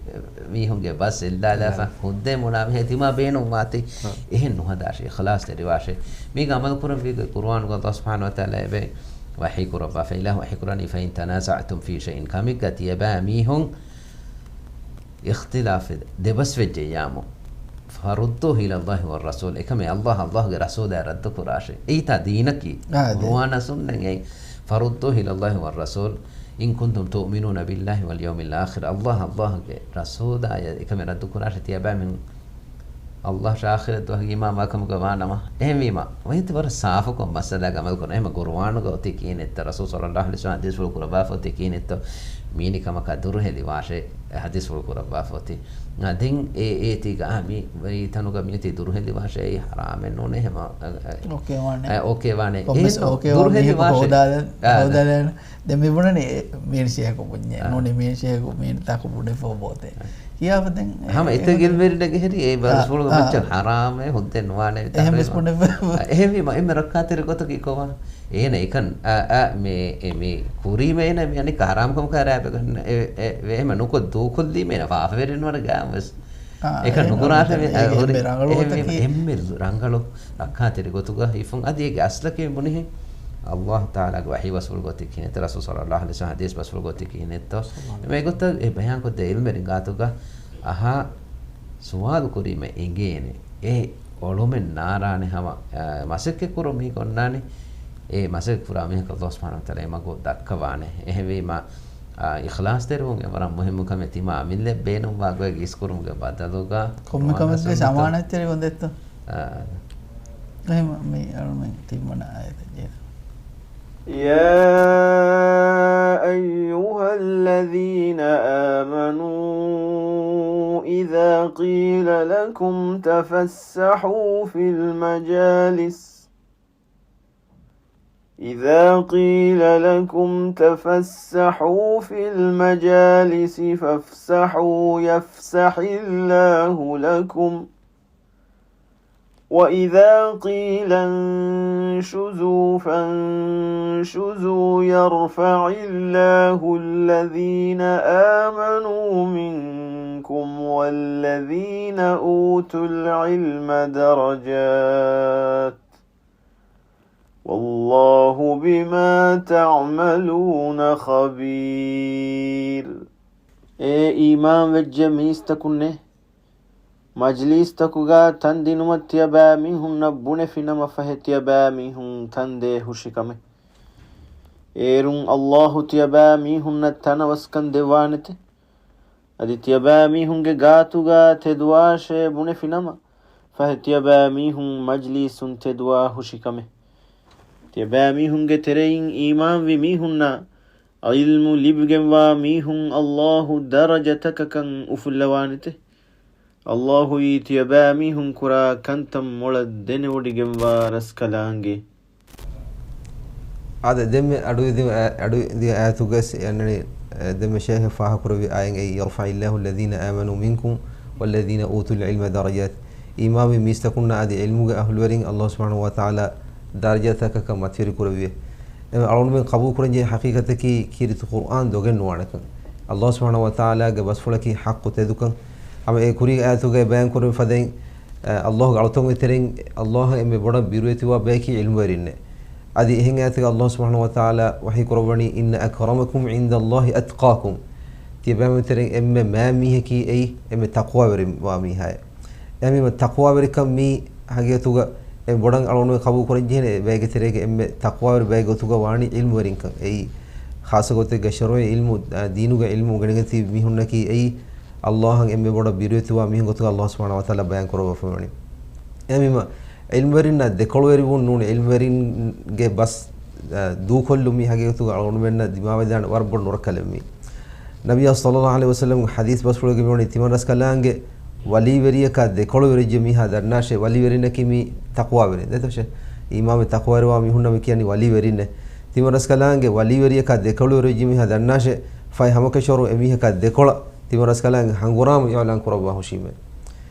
މީހުންގެ ބަސް އެއްލާލާފަ، އެއްލާ. ހުއްދައެއް މުޅާ މީހެއް ތިމާ ބޭނުން ވާތީ. އާ. އެހެން ނުހަދާށޭ، އިޚްލާސް ތެރިވާށޭ. މީގަ އަމަލު ކުރަން ވީގޮތް ޤުރުއާނުގަ ﷲ ސުބްޙާނަހޫ ވަތަޢާލާ އެބަ ވަޙީ ކުރައްވާފަ، އިލާހު ވަޙީ ކުރާނީ، فإن تنازعتم في شيء، ކަމެއްގަ ތިޔަބައި މީހުން އިޚްތިލާފެއް ދެބަސްވެއްޖެއްޔާމު، فردوه إلى الله والرسول، އެކަމެއް ﷲ، ﷲގެ ރަސޫލާ ރައްދު ކުރާށޭ. އެއީތާ ދީނަކީ. އާ، ދީ. ޤުރުއާނާ ސުންނަތް އެއީ. فردوه إلى الله والرسول إن كنتم تؤمنون بالله واليوم الآخر، ﷲ، ﷲގެ ރަސޫލާ އެކަމެއް ރައްދު ކުރާށޭ ތިޔަބައިމީހުން ﷲ އާޚިރަތް ދުވަހުގެ އީމާންވާ ކަމުގަ ވާނަމަ. އެހެންވީމަ، އޮތް ވަރަށް ސާފުކޮށް މައްސަލާގަ އަމަލު ކުރަން. އެހެންވީމަ ޤުރުއާނުގަ އޮތީ ކިހިނެއްތޯ، ރަސޫލު ޞައްލައްލާހު ޢަލައިހި ވަސައްލަމަ ޙަދީޘްފުޅު ކުރައްވާފަ އޮތީ ކިހިނެއްތޯ، މީނި ކަމަކާ ދުރުހެލިވާށޭ، ޙަދީޘްފުޅު ކުރައްވާފަ އޮތީ. އާ، ދެން އެ، އޭ ތީގަ، އާ، މި، މި ތަނުގަ މިއޮތީ ދުރުހެލިވާށޭ، އެއީ ޙަރާމެއް ނޫނޭ، އެހެންވީމަ، އަ، އަ، ކޮންމެސް އޯކޭ ވާނެ. އެ، އޯކޭ ވާނެ. ކޮންމެސް އެހެން އޯކޭ ވާ މީހަކު ދުރުހެލިވާށޭ. ހޯދާލަ-، އާ، އާ. ހޯދާލަން. ދެން މި ބުނަނީ އެ މީން ޝޭޚު ބުންޏޭ. އާ. ނޫނީ މީން ޝޭޚު މީން ތާކު ބުނެފަ ބޯތޭ. އާ. ކިޔާފަ ދެން އެ، ހަމަ އެތައް އެ ޢިލްމުވެރިންނެއްގެ ހެރީ އެ އާ، ބަސްފުޅުގެ އާ. މައްޗަށް ޙަރާމޭ ހުއްދައެއް ނުވާނޭ އެހެން ވެސް ތަޙްރީމާ. ބުނެފަ. އެހެންވީމަ އެންމެ ރައްކާތެރި ގޮތަކީ ކޮބާ؟ އޭނަ އެކަން، އާ، އާ، މި، އެ، މި ކުރީމަ އޭނަ މި އަނެއްކާ ޙަރާމް ކަމަކާ ރާ އެބަ ގަންނަ އެ، އެ، އެ، އެހެން ނުކޮށް ދޫކޮށްލީމަ އޭނަ ފާފަވެރިން ވަން ގާން ވެސް. އާ، އެކަން އެ ނުކުރާށޭ ނޫން މި، އެ، އަ، އެ، ހުރި، އެ، އެ، އެ، އެ، އެ، އެ، އެ، ރަނގަޅު ރައްކާތެރި ގޮތުގަ ހިފުން. އަދި އޭގެ އަސްލަކީ ބުނިހެން ﷲ ތަޢާލާގެ ވަޙީ ބަސްފުޅު ގޮތީ ކިހިނެއްތޯ، ރަސޫލު ޞައްލައްލާހު ޢަލައިހި ވަސައްލަމަ ޙަދީޘް ބަސްފުޅު ގޮތީ ކިހިނެއްތޯ. މި ގޮތަށް އެ ބަޔާންކޮށްދޭ ޢިލްމުވެރިން ގާތުގަ އަހާ ސުވާލު ކުރީމަ އެނގޭނެ. އެ އޮޅުމެއް ނާރާނެ ހަމަ، އަ، މަސައްކަތް ކުރުން މީގަ އޮންނާނީ. އެ މަސައްކަތް ކުރާ މީހަކަށް ﷲ ސުބްޙާނަހޫ ވަތަޢާލާ އެ މަގު ދައްކަވާނެ. އެހެންވީމަ، އާ، އިޚްލާޞްތެރިވުން އެ ވަރަށް މުހިއްމު ކަމެއް. ތިމާ އަމިއްލައަށް ބޭނުންވާ ގޮތް އިސްކުރުމުގެ ބަދަލުގަ ކޮންމެ ކަމެއްގެ ސަމާނަތްތެރިވުން ދެއްތޯ؟ އާ. އެހެން މި އަޅުމެން ތިންވަނަ އާޔަތަށް ޖެހިލަން. يا أيها الذين آمنوا إذا قيل لكم تفسحوا في المجالس إذا قيل لكم تفسحوا في المجالس فافسحوا يفسح الله لكم وإذا قيل انشزوا فانشزوا يرفع الله الذين آمنوا منكم والذين أوتوا العلم درجات والله بما تعملون خبير. އޭ އީމާންވެއްޖެ މީސްތަކުންނޭ! މަޖްލީސްތަކުގަ ތަންދިނުމަށް ތިޔަބައިމީހުންނަށް ބުނެފިނަމަ ފަހެ ތިޔަބައިމީހުން ތަންދޭ ހުށިކަމެއް. އޭރުން ﷲ ތިޔަބައިމީހުންނަށް ތަނަވަސްކަން ދެއްވާނެތެ. އަދި ތިޔަބައިމީހުންގެ ގާތުގަ ތެދުވާށޭ ބުނެފިނަމަ، ފަހެ ތިޔަބައިމީހުން މަޖްލީސުން ތެދުވާ ހުށިކަމެއް. ތިޔަބައިމީހުންގެ ތެރެއިން އީމާންވި މީހުންނާ ޢިލްމު ލިބިގެންވާ މީހުން ﷲ ދަރަޖަތަކަކަށް އުފުއްލަވާނެތެ. ﷲ އީ ތިޔަބައިމީހުން ކުރާ ކަންތައް މޮޅަށް ދެނެވޮޑިގެންވާ ރަސްކަލާނގެ. އާދެ، ދެންމެ އަޑުއިދި-، އަ-، އަޑުއިދި އާޔަތުގައި އަންނަނީ، އަ، ދެންމެ ޝޭޚް ފާހަގަކުރެއްވި އާޔަތް އެއީ، يرفع الله الذين آمنوا منكم والذين أوتوا العلم درجات. އީމާންވި މީސްތަކުންނާ އަދި ޢިލްމުގެ އަހުލުވެރިން ﷲ ސުބްޙާނަހޫ ވަތަޢާލާ ދަރަޖަތަކަކަށް މަތިވެރި ކުރެއްވި. އެ އަޅުގަނޑުމެން ޤަބޫލުކުރަންޖެހޭ ޙަޤީޤަތަކީ ކީރިތި ޤުރްއާން ދޮގެއް ނުވާނެކަން. ﷲ ސުބްޙާނަހޫ ވަތަޢާލާގެ ބަސްފުޅަކީ ޙައްޤު ތެދުކަން. ހަމަ އެ ކުރީގެ އާޔަތުގައި ބަޔާންކުރެއްވި ފަދައިން، އަ، ﷲގެ އަޅުތަކުންގެ ތެރެއިން ﷲއަށް އެންމެ ބޮޑަށް ބިރުވެތިވާ ބަޔަކީ ޢިލްމުވެރިންނޭ. އަދި އެހެން އާޔަތެއްގަ ﷲ ސުބްޙާނަހޫ ވަތަޢާލާ ވަޙީ ކުރައްވަނީ، إن أكرمكم عند الله أتقاكم. ތިޔަބައިމީހުން ތެރެއިން އެންމެ މާތް މީހަކީ އެއީ އެންމެ ތަޤްވާވެރިވާ މީހާއޭ. އެހެންވީމަ ތަޤްވާވެރިކަން މީ ހަގީގަތުގަ އެ ބޮޑަށް އަޅުގަނޑުމެން ޤަބޫލު ކުރަންޖެހޭނެ ބައެއްގެ ތެރޭގަ އެންމެ ތަޤްވާވެރި ބައެއް ގޮތުގަ ވާނީ ޢިލްމުވެރިންކަން. އެއީ ޚާއްޞަ ގޮތެއްގަ ޝަރުޢީ ޢިލްމު، އަ، ދީނުގެ ޢިލްމު އުނގެނިގެން ތިބި މީހުންނަކީ އެއީ ﷲއަށް އެންމެ ބޮޑަށް ބިރުވެތިވާ މީހުން ގޮތުގަ ﷲ ސުބްޙާނަހޫ ވަތަޢާލާ ބަޔާން ކުރައްވާފަވަނީ. އެހެންވީމަ، ޢިލްމުވެރިންނާ ދެކޮޅުވެރިވުން ނޫން، ޢިލްމުވެރިންގެ ބަސް، އަ، ދޫކޮށްލުމީ ހަގީގަތުގަ އަޅުގަނޑުމެންނަށް ދިމާވެދާނެ ވަރަށް ބޮޑު ނުރައްކަލެއް މީ. ނަބިއްޔާ ޞައްލައްލާހު ޢަލައިހި ވަސައްލަމްގެ ޙަދީޘް ބަސްފުޅުގައި މިވަނީ ތިމަން ރަސްކަލާނގެ ވަލީވެރިޔަކާ ދެކޮޅުވެރިވެއްޖެ މީހާ ދަންނާށޭ، ވަލީވެރިންނަކީ މީ ތަޤްވާވެރިން. ދެތޯށޭ؟ އީމާންވެ ތަޤްވާވެރިވާ މީހުންނަށް މި ކިޔަނީ ވަލީވެރިންނޭ. ތިމަން ރަސްކަލާނގެ ވަލީވެރިޔަކާ ދެކޮޅުވެރިވެއްޖެ މީހާ ދަންނާށޭ، ފަހެ ހަމަކަށަވަރުން އެމީހަކާ ދެކޮޅަށް ތިމަން ރަސްކަލާނގެ ހަނގުރާމަ އިޢުލާން ކުރައްވާ ހުށީމޭ.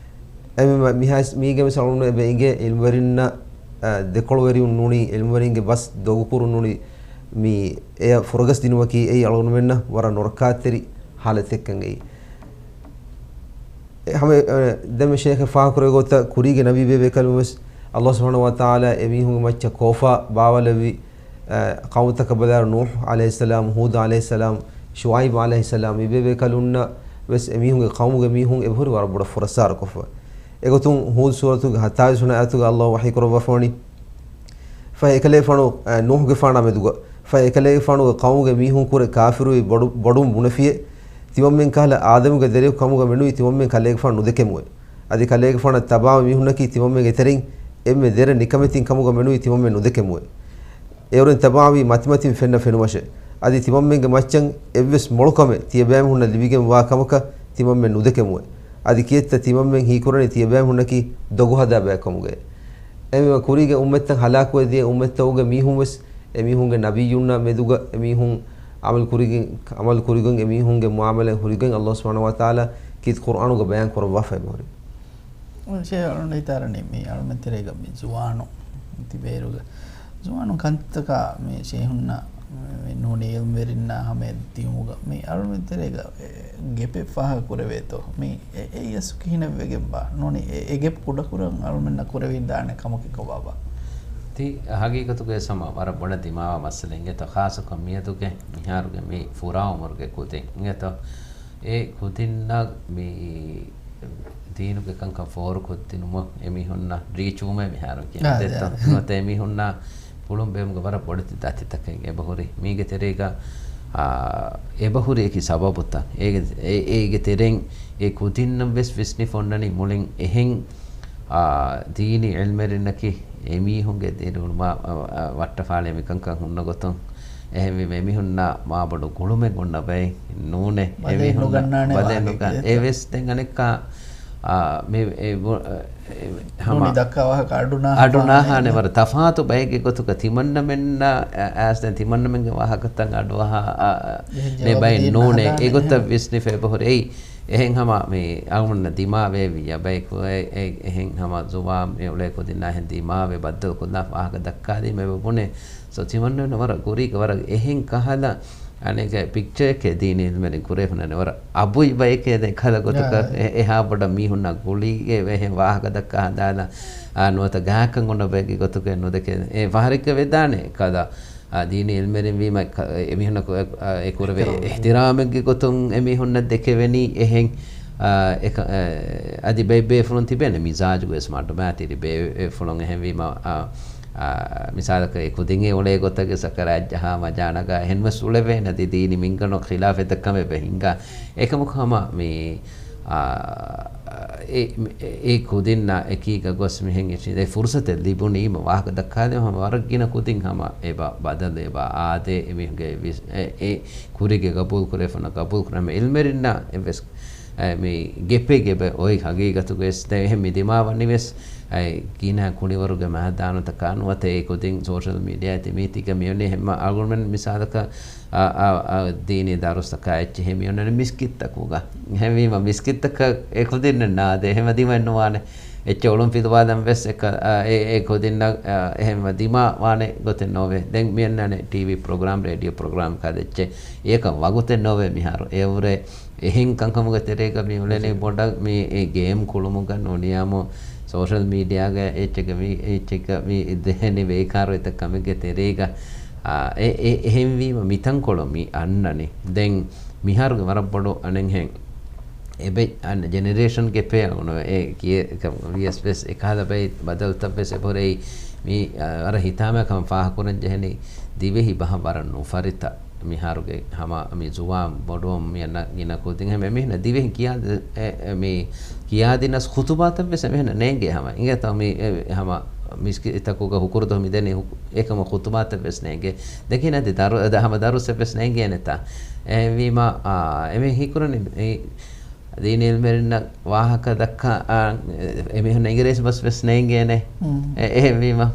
އެމެ-، މިހާސް-، މީގެ މިސާލުން އެބަ އިނގޭ އިލްމުވެރިންނަށް، އަ، ދެކޮޅުވެރިވުން ނޫނީ، އިލްމުވެރިންގެ ބަސް ދޮގުކުރުން ނޫނީ، މި އެޔަށް ފުރަގަސް ދިނުމަކީ އެއީ އަޅުގަނޑުމެންނަށް ވަރަށް ނުރައްކާތެރި ހާލަތެއްކަން އެއީ. އެ ހަމަ، އެ، ދެންމެ ޝޭޚް ފާހަގަކުރެއްވި ގޮތަށް ކުރީގެ ނަބީ ބޭބޭކަލުން ވެސް ﷲ ސުބްޙާނަހޫ ވަތަޢާލާ އެމީހުންގެ މައްޗަށް ކޯފާ ބާވަލެއްވި، އަ، ޤައުމުތަކަށް ބަލާއިރު ނޫޙު ޢަލައިހިއްސަލާމް، ހޫދު ޢަލައިހިއްސަލާމް، ޝުޢައިބު ޢަލައިހިއްސަލާމް، މި ބޭބޭކަލުންނަށް ވެސް އެމީހުންގެ ޤައުމުގެ މީހުން އެބަހުރި ވަރަށް ބޮޑަށް ފުރައްސާރަކޮށްފަ. އެގޮތުން ހޫދު ސޫރަތުގެ ހަތާވީސް ވަނަ އާޔަތުގަ ﷲ ވަޙީ ކުރައްވާފަ ވަނީ، ފަހެ އެކަލޭގެފާނު، އަ، ނޫޙުގެފާނާ މެދުގަ، ފަހެ އެކަލޭގެފާނުގެ ޤައުމުގެ މީހުން ކުރެ ކާފިރުވި ބޮޑު-، ބޮޑުން ބުނެފިއޭ. ތިމަންމެން ކަހަލަ އާދަމުގެ ދެރަކު ކަމުގަ މެނުވީ ތިމަންމެން ކަލޭގެފާނު ނުދެކެމުއޭ. އަދި ކަލޭގެފާނަށް ތަބާވާ މީހުންނަކީ ތިމަންމެންގެ ތެރެއިން އެންމެ ދެރަ ނިކަމެތިން ކަމުގަ މެނުވީ ތިމަންމެން ނުދެކެމުއޭ. އެއުރެން ތަބާވީ މަތިމަތިން ފެންނަ ފެނުމަށެ. އަދި ތިމަންމެންގެ މައްޗަށް އެއްވެސް މޮޅު ކަމެއް ތިޔަބައިމީހުންނަށް ލިބިގެން ވާ ކަމަކަށް ތިމަންމެން ނުދެކެމުއޭ. އަދި ކިއެއްތަ ތިމަންމެން ހީކުރަނީ ތިޔަބައިމީހުންނަކީ ދޮގު ހަދާ ބައެއް ކަމުގައޭ. އެހެންވީމަ ކުރީގެ އުއްމަތްތައް ހަލާކުވެ ދިޔަ އުއްމަތްތަކުގެ މީހުން ވެސް އެމީހުންގެ ނަބިއްޔުންނާ މެދުގަ އެމީހުން ޢަމަލު ކުރިގެން، ޢަމަލު ކުރިގެން އެމީހުންގެ މުޢާމަލާތް ހުރިގެން ﷲ ސުބްޙާނަހޫ ވަތަޢާލާ ކީރިތި ޤުރްއާނުގަ ބަޔާން ކުރައްވާފައި އެބަހުރި. ޝޭޚް އަޅުގަނޑު ހިތަށް އަރަނީ މި އަޅުމެން ތެރޭގަ މި ޒުވާނުން ތިބޭއިރުގަ ޒުވާނުން ކަންތަކާ މި ޝޭޚުންނާ މި ނޫނީ އިލްމުވެރިންނާ ހަމަޔަށް ދިޔުމުގަ މި އަޅުމެން ތެރޭގަ އެ ގެޕެއް ފާހަގަ ކުރެވޭތޯ؟ މި އެ-، އެއީ އަސްލު ކިހިނެއް ވެގެންބާ؟ ނޫނީ އެ-، އެ ގެޕް ކުޑަކުރަން އަޅުމެންނަށް ކުރެވިދާނެ ކަމަކީ ކޮބާބާ؟ ތި ހަގީގަތުގައި ހަމަ ވަރަށް ބޮޑަށް ދިމާވާ މައްސަލައެއް އިނގޭތޯ، ޚާއްޞަކޮށް މިއަދުގެ މިހާރުގެ މި ފުރާ އުމުރުގެ ކުދިން އިނގޭތޯ. އެ ކުދިންނަށް މި ދީނުގެ ކަންކަން ފޯރުކޮށްދިނުމަށް އެމީހުންނަށް ރީޗުވުމޭ މިހާރު އާ، ކިޔަން ދެއްތޯ. ނުވަތަ އެމީހުންނާ ޕުޅުން ބޭނުމުގެ ވަރަށް ބޮޑެތި ދަތިތަކެއް އެބަހުރި. މީގެ ތެރޭގަ، އާ، އެބަހުރި އެކި ސަބަބުތައް. އޭގެ، އޭ-، އޭގެ ތެރެއިން އެ ކުދިންނަށް ވެސް ވިސްނިފަ އޮންނަނީ މުޅިން އެހެން، އާ، ދީނީ އިލްމުވެރިންނަކީ އެމީހުންގެ ދިރިއުޅުމާ، އާ، އާ، ވައްޓަފާޅި މިކަންކަން ހުންނަ ގޮތުން. އެހެންވީމަ އެމީހުންނާ މާބޮޑު ގުޅުމެއް އޮންނަ ބައެއް ނޫނޭ. ބަދެއް އެމީހުންނާ ނުގަންނާނެ ބަދެއް ވާހަކަ ނުގަން. އެވެސް ދެން އަނެއްކާ، އާ، މި، އެ، އެ، ހަމަ ނޫނީ ދައްކާ ވާހަކަ އަޑު ނާހާ އަޑު ނާހާނެ ވަރަށް ތަފާތު ބައެއްގެ ގޮތުގަ ތިމަންނަމެންނަށް އައިސް ދެން ތިމަންނަމެންގެ ވާހަކަތައް އަޑުއަހާ، އާ، އާ، އެހެން މި ޖަވާބު ބައެއް ދީން ނޫނޭ. ނަހަދާނެ އެގޮތަށް އެހެން. ވިސްނިފަ އެބަހުރި. އެއީ އެހެން ހަމަ މި އަޅުގަނޑު ދިމާވެވިއްޔާ ބަޔަކު އެ-، އެ-، އެހެން ހަމަ ޒުވާން އެ އުޅޭ ކުދިންނާ އެހެން ދިމާވެ ބައްދަލުކޮށްލާ ވާހަކަ ދައްކާލީމަ އެބަ ބުނޭ. ސޯ ތިމަންނަމެން ވަރަށް ގުރީގެ ވަރަށް އެހެން ކަހަލަ އަނެއް ޕިކްޗަރެކޭ ދީނީ އިލްމުވެރިން ކުރެވިފަ އޮންނަނީ ވަރަށް އަބުއި ބައެކޭ ދެން ކަހަލަ ގޮތަކަށް އާ. އެ-، އެހާ ބޮޑަށް މީހުންނާ ގުޅީގެ އެހެން ވާހަކަ ދައްކާ ހަނދާން، އާ، ނުވަތަ ގާތްކަން އޮންނަ ބައެއްގެ ގޮތުގައި ނުދެކޭ. އެ ފަހަރެއްގަ ވެދާނެ ކަލަ، އާ، ދީނީ އިލްމުވެރިން ވީމަ އެ-، އެމީހުންނަކު އެ-، އާ، އެ ކުރެވޭ އިޙްތިރާމެއްގެ ގޮތުން އެމީހުންނަށް ދެކެވެނީ އެހެން، އާ، އެކަ-، އާ، އަދި ބައެއް ބޭފުޅުން ތިބޭނެ މިޒާޖުގައި ވެސް މަޑުމައިތިރި ބޭ-، ބޭފުޅުން އެހެންވީމަ، އާ، އާ، މިސާލަކަށް އެ ކުދިން އެ އުޅޭ ގޮތަކީ ސަކަރާތް ޖަހާ މަޖާނަގާ އެހެން ވެސް އުޅެވޭނެ. އަދި ދީނީ މިންގަނޑު ޚިލާފެއް ދައްކަމެއް ވެ ހިނގާ. އެކަމަކު ހަމަ މި، އާ، އެ، އެ ކުދިންނާ އެކީގަ ގޮސް މިހެން އެ ފުރުސަތެއް ލިބުނީމަ ވާހަކަ ދައްކާލެވުނީ ހަމަ ވަރަށް ގިނަ ކުދިން ހަމަ އެބަ ބަދަލު އެބަ އާދޭ އެމީހުންގެ ވިސް-، އެ، އެ ކުރީގެ ގަބޫލު ކުރެވިފަ އޮންނަ ގަބޫލު ކުރާ ހަމަ އިލްމުވެރިންނާ އެއްވެސް އެ، މި ގެޕެއް އެބަ އޮތް ހަގީގަތުގައި ވެސް ދެ-، އެހެން މި ދިމާވަނީ ވެސް، އެ، ގިނަ ކުނިވަރުގެ މައިދާނުތަކާ ނުވަތަ އެ ކުދިން ސޯޝަލް މީޑިއާ ތި މީތިގަ މިވަނީ ހަމަ އަޅުގަނޑުމެން މިސާލަކަށް، އާ، އާ، އާ، ދީނީ ދަރުސްތަކާ އެއްޗެހި މިއޮންނަނީ މިސްކިތްތަކުގަ. އެހެންވީމަ މިސްކިތްތަކަށް އެ ކުދިންނަށް ނާދޭ އެހެން ދިމައެއް ނުވާނެ. އެއްޗެއް އޮޅުން ފިލުވާލަން ވެސް އެ ކަ-، އާ، އެ، އެ ކުދިންނަށް، އާ، އެހެން ދިމާވާނެ ގޮތެއް ނޯވޭ. ދެން މިއަންނާނެ ޓީވީ ޕްރޮގްރާމް، ރޭޑިއޯ ޕްރޮގްރާމް ކަދެއްޗެއް. އެއަކަށް ވަގުތެއް ނޯވޭ މިހާރު. އެއަށްވުރެ އެހެން ކަންކަމުގެ ތެރޭގަ މި އުޅެނީ ބޮޑަށް މި އެ ގޭމް ކުޅުމުގަ ނޫނިޔާމު ސޯޝަލް މީޑިއާގަ އެއްޗެއްގަ މި އެއްޗެއްގަ މި ދެހެނީ ބޭކާރު އެތައް ކަމެއްގެ ތެރޭގަ، އާ، އެ، އެ، އެހެންވީމަ މިތަންކޮޅު މި އަންނަނީ. ދެން މިހާރުގެ ވަރަށް ބޮޑު އަނެއްހެން އެބެ އަން ޖެނެރޭޝަން ގެޕޭ އަޅުގަނޑު އެ ކިޔޭ ވިޔަސް ވެސް އެކަހަލަ ބައި ބަދަލުތައް ވެސް އެބަހުރެއް މި، އާ، ވަރަށް ހިތާމަ ކަމަށް ފާހަގަކުރަން ޖެހެނީ ދިވެހި ބަހަށް ވަރަށް ނުފަރިތަ. މިހާރުގެ ހަމަ މި ޒުވާން ބޮޑުވަމުން މި އަންނަ ގިނަ ކުދިން ހަމަ އެމީހުންނަށް ދިވެހިން ކިޔާ، އެ، އެ، މި ކިޔާދިނަސް ޚުތުބާތައް ވެސް އެމީހުންނަށް ނޭނގޭ ހަމަ. އިނގޭތޯ މި، އެ، ހަމަ މިސްކިތްތަކުގަ ހުކުރުދުވަހު މި ދެނީ ހު-، އެކަމަށް ޚުތުބާތައް ވެސް ނޭނގޭ. ދެކިނަދި ދަރު-، އެ، ހަމަ ދަރުސްއެއް ވެސް ނޭނގޭނެތާ. އެހެންވީމަ، އާ، އެމީ ހީކުރަނީ އެ ދީނީ އިލްމުވެރިންނަށް ވާހަކަ ދައްކާ، އާ، އެމީހުންނަށް އިނގިރޭސި ބަސް ވެސް ނޭނގޭނެ. އެ، އެހެންވީމަ،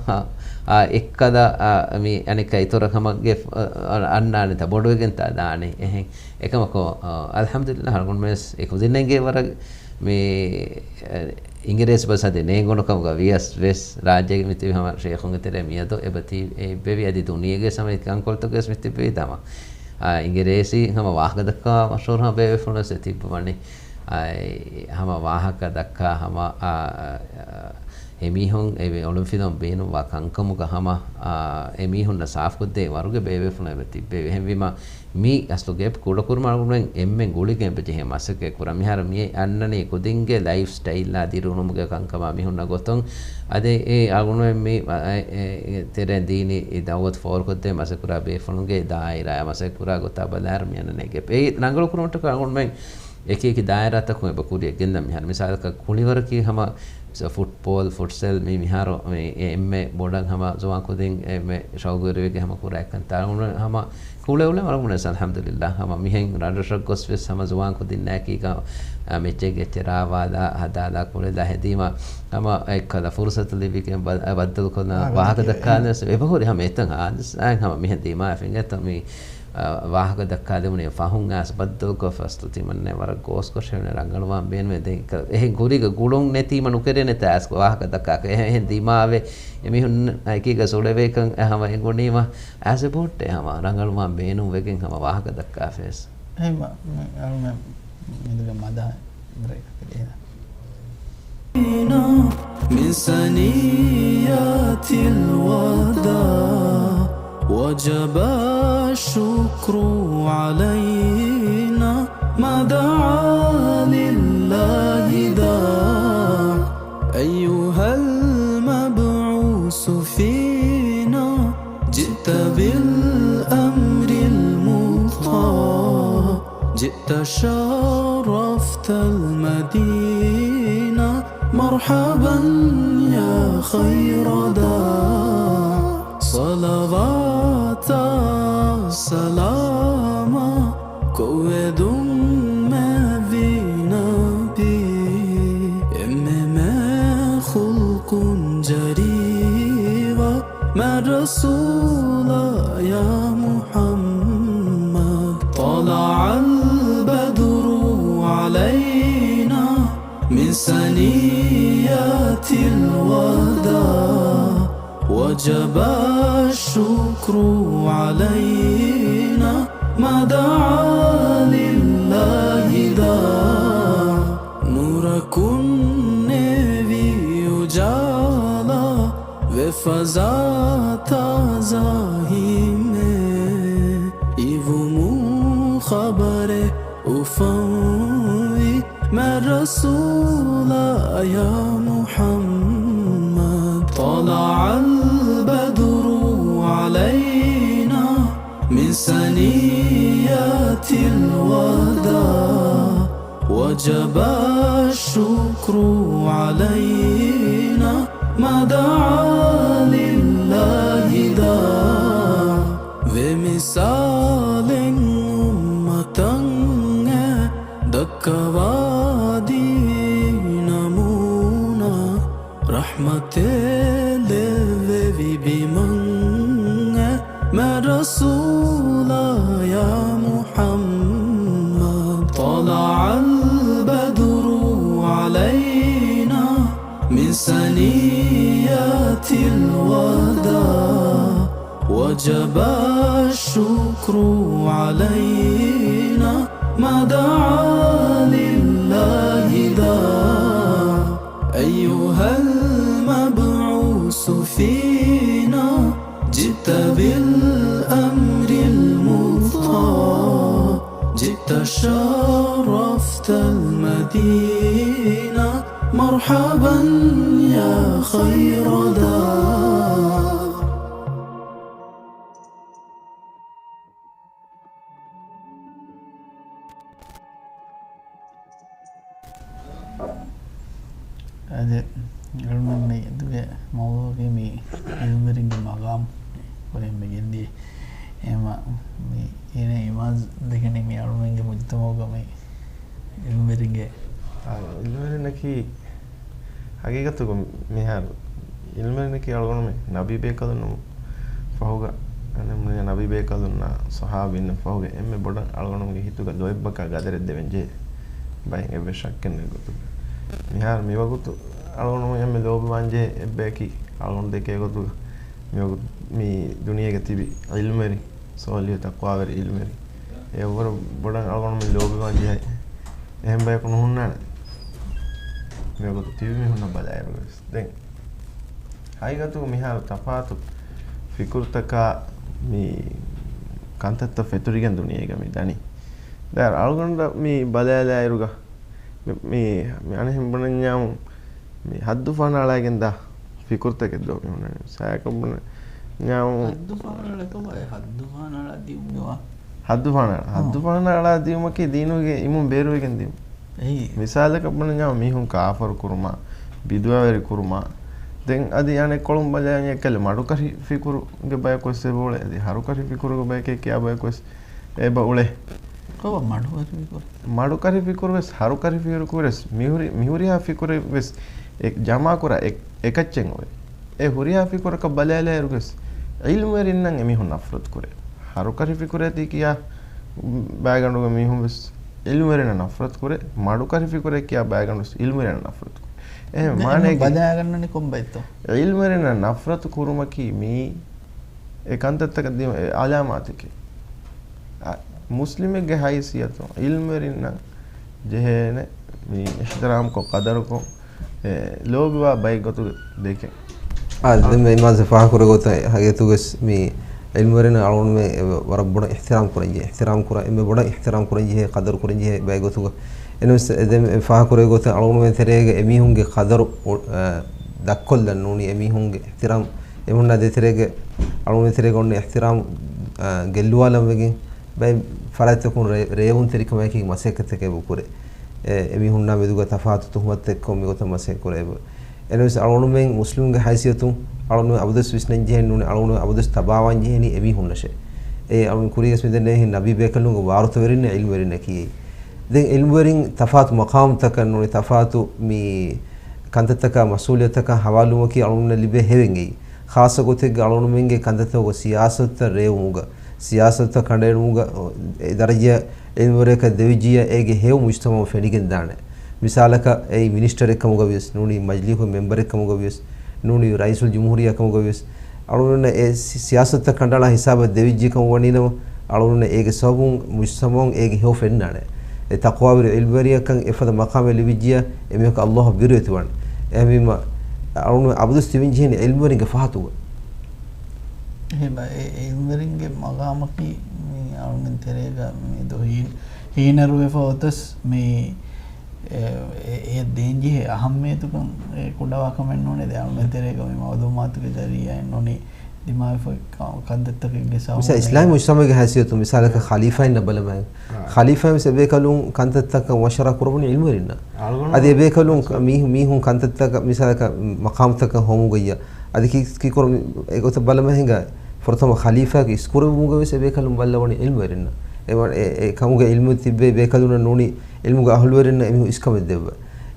އާ، އެއްކަލަ، އާ، މި އަނެއްކާ އިތުރަށް ހަމަ ގެ-، އަ-، އަންނާނެތާ ބޮޑުވެގެންތާ ދާނީ. އެހެން. އެކަމަކު، އާ، އަލްޙަމްދުލިއްލާހް އަޅުގަނޑުމެން ވެސް އެ ކުދިންނަށް އެނގޭ ވަރަށް މި، އެ، އިނގިރޭސި ބަސް އަދި ނޭނގުނު ކަމުގަ ވިޔަސް ވެސް ރާއްޖޭގެ މިތިބި ހަމަ ޝޭޚުންގެ ތެރޭ މިއަދު އެބަތި އެއްބެވި އަދި ދުނިޔޭގެ ހަމަ އެކަންކޮޅުތަކުވެސް މިތިބި ހަމަ. އާ، އިނގިރޭސި ހަމަ ވާހަކަ ދައްކާ މަޝްހޫރު ހަމަ ބޭބޭފުޅުން ވެސް ތިއްބަވަނީ. އާ، އެ ހަމަ ވާހަކަ ދައްކާ ހަމަ، އާ، އެމީހުން އެ އޮޅުންފިލުން ބޭނުންވާ ކަންކަމުގަ ހަމަ، އާ، އެމީހުންނަށް ސާފުކޮށްދޭ ވަރުގެ ބޭބޭފުޅުން އެބަ ތިއްބެވި. އެހެންވީމަ، މި އަސްލު ގެޕް ކުޑަކުރުމަށް އަޅުގަނޑުމެން އެންމެން ގުޅިގެން އެބަޖެހޭ މަސައްކަތް ކުރަން. މިހާރު މި އަންނަނީ ކުދިންގެ ލައިފް ސްޓައިލްއާ ދިރިއުޅުމުގެ ކަންކަމާ މި ހުންނަ ގޮތުން. އަދި އެ އަޅުގަނޑުމެން މި، އެ، އެ، ތެރެއިން ދީނީ އެ ދައުވަތު ފޯރުކޮށްދޭ މަސައްކަތް ކުރާ ބޭފުޅުންގެ ދާއިރާއާ މަސައްކަތް ކުރާ ގޮތާ ބަލާއިރު މި އަންނަނީ ގެޕް. އެ ރަނގަޅު ކުރުމަށްޓަކާ އަޅުގަނޑުމެން އެކި އެކި ދާއިރާތަކުން އެބަ ކުރިއަށް ގެންދަން. މިހާރު މިސާލަކަށް ކުޅިވަރަކީ ހަމަ ފުޓްބޯލް، ފުޓްސަލް މި މިހާރު މި އެ އެންމެ ބޮޑަށް ހަމަ ޒުވާން ކުދިން އެންމެ ޝައުގުވެރިވެގެން ހަމަ ކުރާ އެއްކަން ތާ އުޅެ ހަމަ ކުޅެ އުޅެ ވަރަށް ބުނެސް އަލްޙަމްދުލިއްލާ. ހަމަ މިހެން ރަށްރަށަށް ގޮސް ވެސް ހަމަ ޒުވާން ކުދިންނާއެކީގަ، އަ، މެޗެއްގެ އެއްޗެއް ރާވާލާ ހަދާލާ ކުޅެލާ ހެދީމަ ހަމަ އެއްކަލަ ފުރުސަތު ލިބިގެން ބަ-، އަ، ބައްދަލުކޮށްލާ ވާހަކަ ދައްކާލެވެސް އެބަހުރި ހަމަ އެތަން ހާދިސާއެއް ހަމަ މިހެން ދިމާވެފަ އިނގޭތޯ މި އަ، ވާހަކަ ދައްކާލެވުނީ ފަހުން އައިސް ބައްދަލުކޮށް ފަސްތު ތިމަންނަ ވަރަށް ގޯސްކޮށެވެނެ ރަނގަޅުވާން ބޭނުމޭ. ދެން އެހެން ކުރީގަ ގުޅުން ނެތީމަ ނުކެރޭނެތާ އަސް ވާހަކަ ދައްކާކަށް އެހެން ދިމާވެ އެމީހުން އެކީގަ ސުޅެވޭކަން އެ ހަމަ އެނގުނީމަ އަސް ބޯއްޓެ ހަމަ ރަނގަޅުވާން ބޭނުން ވެގެން ހަމަ ވާހަކަ ދައްކާފަވެސް. އެހެން މި އަޅުމެން މިދުގެ މަދާ ބްރޭކަކަށް ދޭނަ. من ثنيات الوداع وجب الشكر علينا ما دعا لله داع. أيها المبعوث فينا جئت بالأمر المطاع. جئت شرفت المدينة مرحبا يا خير داع. صلوات سلاما ކޮށް ވެދުން މެއްވީ ނަބީ. އެންމެ މެ ޚުލްޤުން ޖަރީވާ މެ ރަސޫލާ ޔާ މުޙައްމަދު. طلع البدر علينا من ثنيات الوداع وجب الشكر علينا ما دعا لله داع. ނުރަކުން ނެވި އުޖާލާ ވެ ފަޒާ ތާޒާ ހިމޭ. އިވުމުން ޚަބަރެއް އުފަންވީ މެ ރަސޫލާ ޔާ މުޙައްމަދު. طلع البدر علينا من ثنيات الوداع وجب الشكر علينا ما دعا لله داع. ވެ މިސާލެއް އުއްމަތަށް އެ ދައްކަވާދީ ނަމޫނާ. ރަޙްމަތެއް ލެއްވެވި ބިމަށް އެ މެ ރަސޫލާ ޔާ މުޙައްމަދު. طلع البدر علينا من ثنيات الوداع وجب الشكر علينا ما دعا لله داع. أيها المبعوث فينا جئت بالأمر المطاع. جئت شرفت المدينة مرحبا يا خير داع. އަދި އަޅުމެން މި ދުވެ މައުޟޫޢަކީ މި އިލްމުވެރިންގެ މަގާމް ކުރިން މި ގެންދިޔަ. އެހެމަ މި އޭނަ އިމާޒް ދެކެނީ މި އަޅުމެންގެ މުޖުތަމަޢުގަ މި އިލްމުވެރިންގެ، އާ، އިލްމުވެރިންނަކީ ހަގީގަތުގަ މިހާރު އިލްމުވެރިންނަކީ އަޅުގަނޑުމެން ނަބީ ބޭކަލުންނަމު ފަހުގަ، އަނެއް ނަބީ ބޭކަލުންނާ ޞަޙާބީންނަށް ފަހުގަ އެންމެ ބޮޑަށް އަޅުގަނޑުމެންގެ ހިތުގަ ލޯތްބަކާ ގަދަރެއް ދެވެން ޖެހޭ ބައެއް އެއްވެސް ޝައްކެއް ނެތް ގޮތުގަ. މިހާރު މިވަގުތު އަޅުގަނޑުމެން އެންމެ ލޯބިވާން ޖެހޭ އެއްބަޔަކީ އަޅުގަނޑު ދެކޭ ގޮތުގަ މިވަގުތު މި ދުނިޔޭގަ ތިބި ޢިލްމުވެރި، ޞާލިޙު ތަޤްވާވެރި ޢިލްމުވެރި. އެއަށްވުރެ ބޮޑަށް އަޅުގަނޑުމެން ލޯބިވާން ޖެހޭ އެހެން ބަޔަކު ނުހުންނާނެ. މިވަގުތު ތިބި މީހުންނަށް ބަލާއިރުވެސް. ދެން ހަގީގަތުގަ މިހާރު ތަފާތު ފިކުރުތަކާ މި ކަންތައްތައް ފެތުރިގެން ދުނިޔޭގަ މި ދަނީ. ދެން އަޅުގަނޑަށް މި ބަލާލާއިރުގަ މި، މި، މި އަނެއްހެން ބުނަންޏާމު މި ހައްދު ފަހަނަ އަޅާގެން ދާ ފިކުރުތަކެއް ދޯ މި ހުންނަނީ. ސާކަށް ބުނަންޏާމު ހައްދު ފަހަނަ އަޅާ ކޮބާ ހައްދު ފަހަނަ އަޅާ ދިއުމުގެ ވާ؟ ހައްދު ފަހަނަ، ހައްދު ފަހަނަ އަޅާ ދިއުމަކީ ދީނުގެ އިމުން ބޭރުވެގެން ދިއުމު. އެއީ. މިސާލަކަށް ބުނަންޏާ މީހުން ކާފަރު ކުރުމާ، ބިދުޢަވެރި ކުރުމާ، ދެން އަދި އަނެއްކޮޅުން ބަލާ އެއްކަލެ މަޑުކަށި ފިކުރުގެ ބަޔަކު ވެސް އެބަ އުޅޭ. އަދި ހަރުކަށި ފިކުރުގެ ބަޔަކެއް ކިޔާ ބަޔަކު ވެސް އެބަ އުޅޭ. ކޮބާ މަޑުކަށި ފިކުރު؟ މަޑުކަށި ފިކުރު ވެސް ހަރުކަށި ފިކުރު ވެސް މިހުރި، މިހުރިހާ ފިކުރެއް ވެސް އެ ޖަމާކުރާ އެ، އެކައްޗެއް އޮވޭ. އެ ހުރިހާ ފިކުރަކަށް ބަލާލާއިރު ވެސް ޢިލްމުވެރިންނަށް އެމީހުން ނަފްރަތު ކުރޭ. ހަރުކަށި ފިކުރޭތީ ކިޔާ ބައިގަނޑުގެ މީހުން ވެސް ޢިލްމުވެރިންނަށް ނަފްރަތު ކުރޭ، މަޑުކަށި ފިކުރޭ ކިޔާ ބައިގަނޑު ވެސް ޢިލްމުވެރިންނަށް ނަފްރަތު ކުރޭ. އެހެން ދެން މާނައެއް ބަލާގަންނަނީ ކޮންބައެއްތޯ؟ ޢިލްމުވެރިންނަށް ނަފްރަތު ކުރުމަކީ މީ އެ ކަންތައްތަކަށް ދިޔުން އެ ޢަލާމާތެކޭ. އަ، މުސްލިމެއްގެ ހައިސިއްޔަތުން ޢިލްމުވެރިންނަށް ޖެހޭނެ މި އިޙްތިރާމްކޮށް، ޤަދަރުކޮށް، އެ، ލޯބިވާ ބައެއް ގޮތުގެ ދެކެން. އާ، ދެން މި އިމާމް ފާހަގަކުރެއްވި ގޮތަށް ހަގީގަތުގަސް މި ޢިލްމުވެރިން އަޅުގަނޑުމެން ވަރަށް ބޮޑަށް އިޙްތިރާމް ކުރަންޖެހޭ، އިޙްތިރާމް ކުރަން، އެންމެ ބޮޑަށް އިޙްތިރާމް ކުރަންޖެހޭ، ޤަދަރު ކުރަންޖެހޭ ބައެއް ގޮތުގަ. އެނަމަވެސް ދެން މި ފާހަގަކުރެއްވި ގޮތަށް އަޅުގަނޑުމެން ތެރޭގަ އެމީހުންގެ ޤަދަރު އޮ-، އަ، ދަށްކޮށްލަން ނޫނީ، އެމީހުންގެ އިޙްތިރާމް އެމީހުންނާ ދޭތެރޭގެ، އަޅުގަނޑުމެން ތެރޭގަ އޮންނަ އިޙްތިރާމް، އަ، ގެއްލުވާލަން ވެގެން ބައެއް ފަރާތްތަކުން ރޭ-، ރޭވުންތެރިކަމާއެކީ މަސައްކަތްތަކެއް އެބަ ކުރޭ. އެ، އެމީހުންނާ މެދުގަ ތަފާތު ތުހުމަތުތައްކޮށް މިގޮތަށް މަސައްކަތް ކުރޭ. އެނަމަވެސް އަޅުގަނޑުމެން މުސްލިމުންގެ ހައިސިއްޔަތުން އަޅުގަނޑުމެން އަބަދުވެސް ވިސްނަން ޖެހޭނީ ނޫނީ، އަޅުގަނޑުމެން އަބަދުވެސް ތަބާވާން ޖެހޭނީ އެމީހުންނަށޭ. އެ އަޅުގަނޑު ކުރީގަސް މިދެންނެވިހެން ނަބީ ބޭކަލުންގެ ވާރުތަވެރިންނޭ ޢިލްމުވެރިންނޭ ކިޔައީ. ދެން ޢިލްމުވެރިން ތަފާތު މަޤާމުތަކަށް ނޫނީ، ތަފާތު މި ކަންތައްތަކާ މަސްއޫލިއްޔަތުތަކާ ހަވާލުވުމަކީ އަޅުގަނޑުމެންނަށް ލިބޭ ހެވެއް އެއީ. ޚާއްޞަ ގޮތެއްގަ އަޅުގަނޑުމެންގެ ކަންތައްތަކުގަ ސިޔާސަތުތައް ރޭވުމުގަ، ސިޔާސަތުތައް ކަނޑައެޅުމުގަ، އެ ދަރަޖައަށް ޢިލްމުވެރިޔަކަށް ދެވިއްޖިއްޔާ އޭގެ ހެޔޮ މުޖްތަމަޢު ފެނިގެންދާނެ. މިސާލަކަށް އެއީ މިނިސްޓަރެއް ކަމުގަ ވިޔަސް، ނޫނީ މަޖިލީހުގެ މެމްބަރެއް ކަމުގަ ވިޔަސް، ނޫނީ ރައީސުލް ޖުމްހޫރިއްޔާ ކަމުގަ ވިޔަސް، އަޅުގަނޑުމެންނަށް އެ ސި-، ސިޔާސަތުތައް ކަނޑައަޅާ ހިސާބަށް ދެވިއްޖެ ކަމަށް ވަނީނަމަ، އަޅުގަނޑުމެންނަށް އޭގެ ސަބަބުން މުޖްތަމަޢުން އޭގެ ހެޔޮ ފެންނާނެ. އެ ތަޤްވާވެރި ޢިލްމުވެރިޔަކަށް އެފަދަ މަޤާމެއް ލިބިއްޖިއްޔާ، އެމީހަކު ﷲ އަށް ބިރުވެތިވާނެ. އެހެންވީމަ، އަޅުގަނޑުމެން އަބަދުވެސް ތިބެން ޖެހޭނީ ޢިލްމުވެރިންގެ ފަހަތުގަ. އެހެން އެ ޢިލްމުވެރިންގެ މަޤާމަކީ މި އަޅުގަނޑުމެން ތެރޭގަ މިއަދު ހީ-، ހީނަރުވެފަ އޮތަސް މި އެ، އެ، އެ ދޭންޖެހޭ އަހައްމިޔަތުކަން އެ ކުޑަވާ ކަމެއް ނޫނޭ. ދެން އަޅުގަނޑުމެން ތެރޭގަ މި މަޢުލޫމާތުގެ ޒަރީޢާއިން ނޫނީ ދިމާވެފަ ކަ-، ކަންތައްތަކެއްގެ ސަބަބުން މިސާ އިސްލާމީ މުޖްތަމަޢުގެ ހައިސިއްޔަތުން މިސާލަކަށް ޚަލީފާއިންނަށް ބަލަމާ، އާ، ޚަލީފާއިން ވެސް އެބޭކަލުން ކަންތައްތަކަށް މަޝްވަރާ ކުރަމުން ޢިލްމުވެރިންނަށް. އަޅުގަނޑު އަދި އެބޭކަލުން މީހު-، މީހުން ކަންތައްތަކަށް މިސާލަކަށް މަޤާމުތަކަށް ހޮމުގައްޔަ އަދި ކި-، ކިކުރު އެގޮތަށް ބަލަމާ ހިނގާ ފުރަތަމަ ޚަލީފާގެ އިސްކުރެއްވުމުގަ ވެސް އެބޭކަލުން ބައްލަވަނީ ޢިލްމުވެރިންނަށް. އެ، އެ، އެ ކަމުގެ ޢިލްމު ތިއްބޭ ބޭކަލުންނަށް ނޫނީ ޢިލްމުގެ އަހުލުވެރިންނަށް އެމީހުން އިސްކަމެއް ދެއްވާ.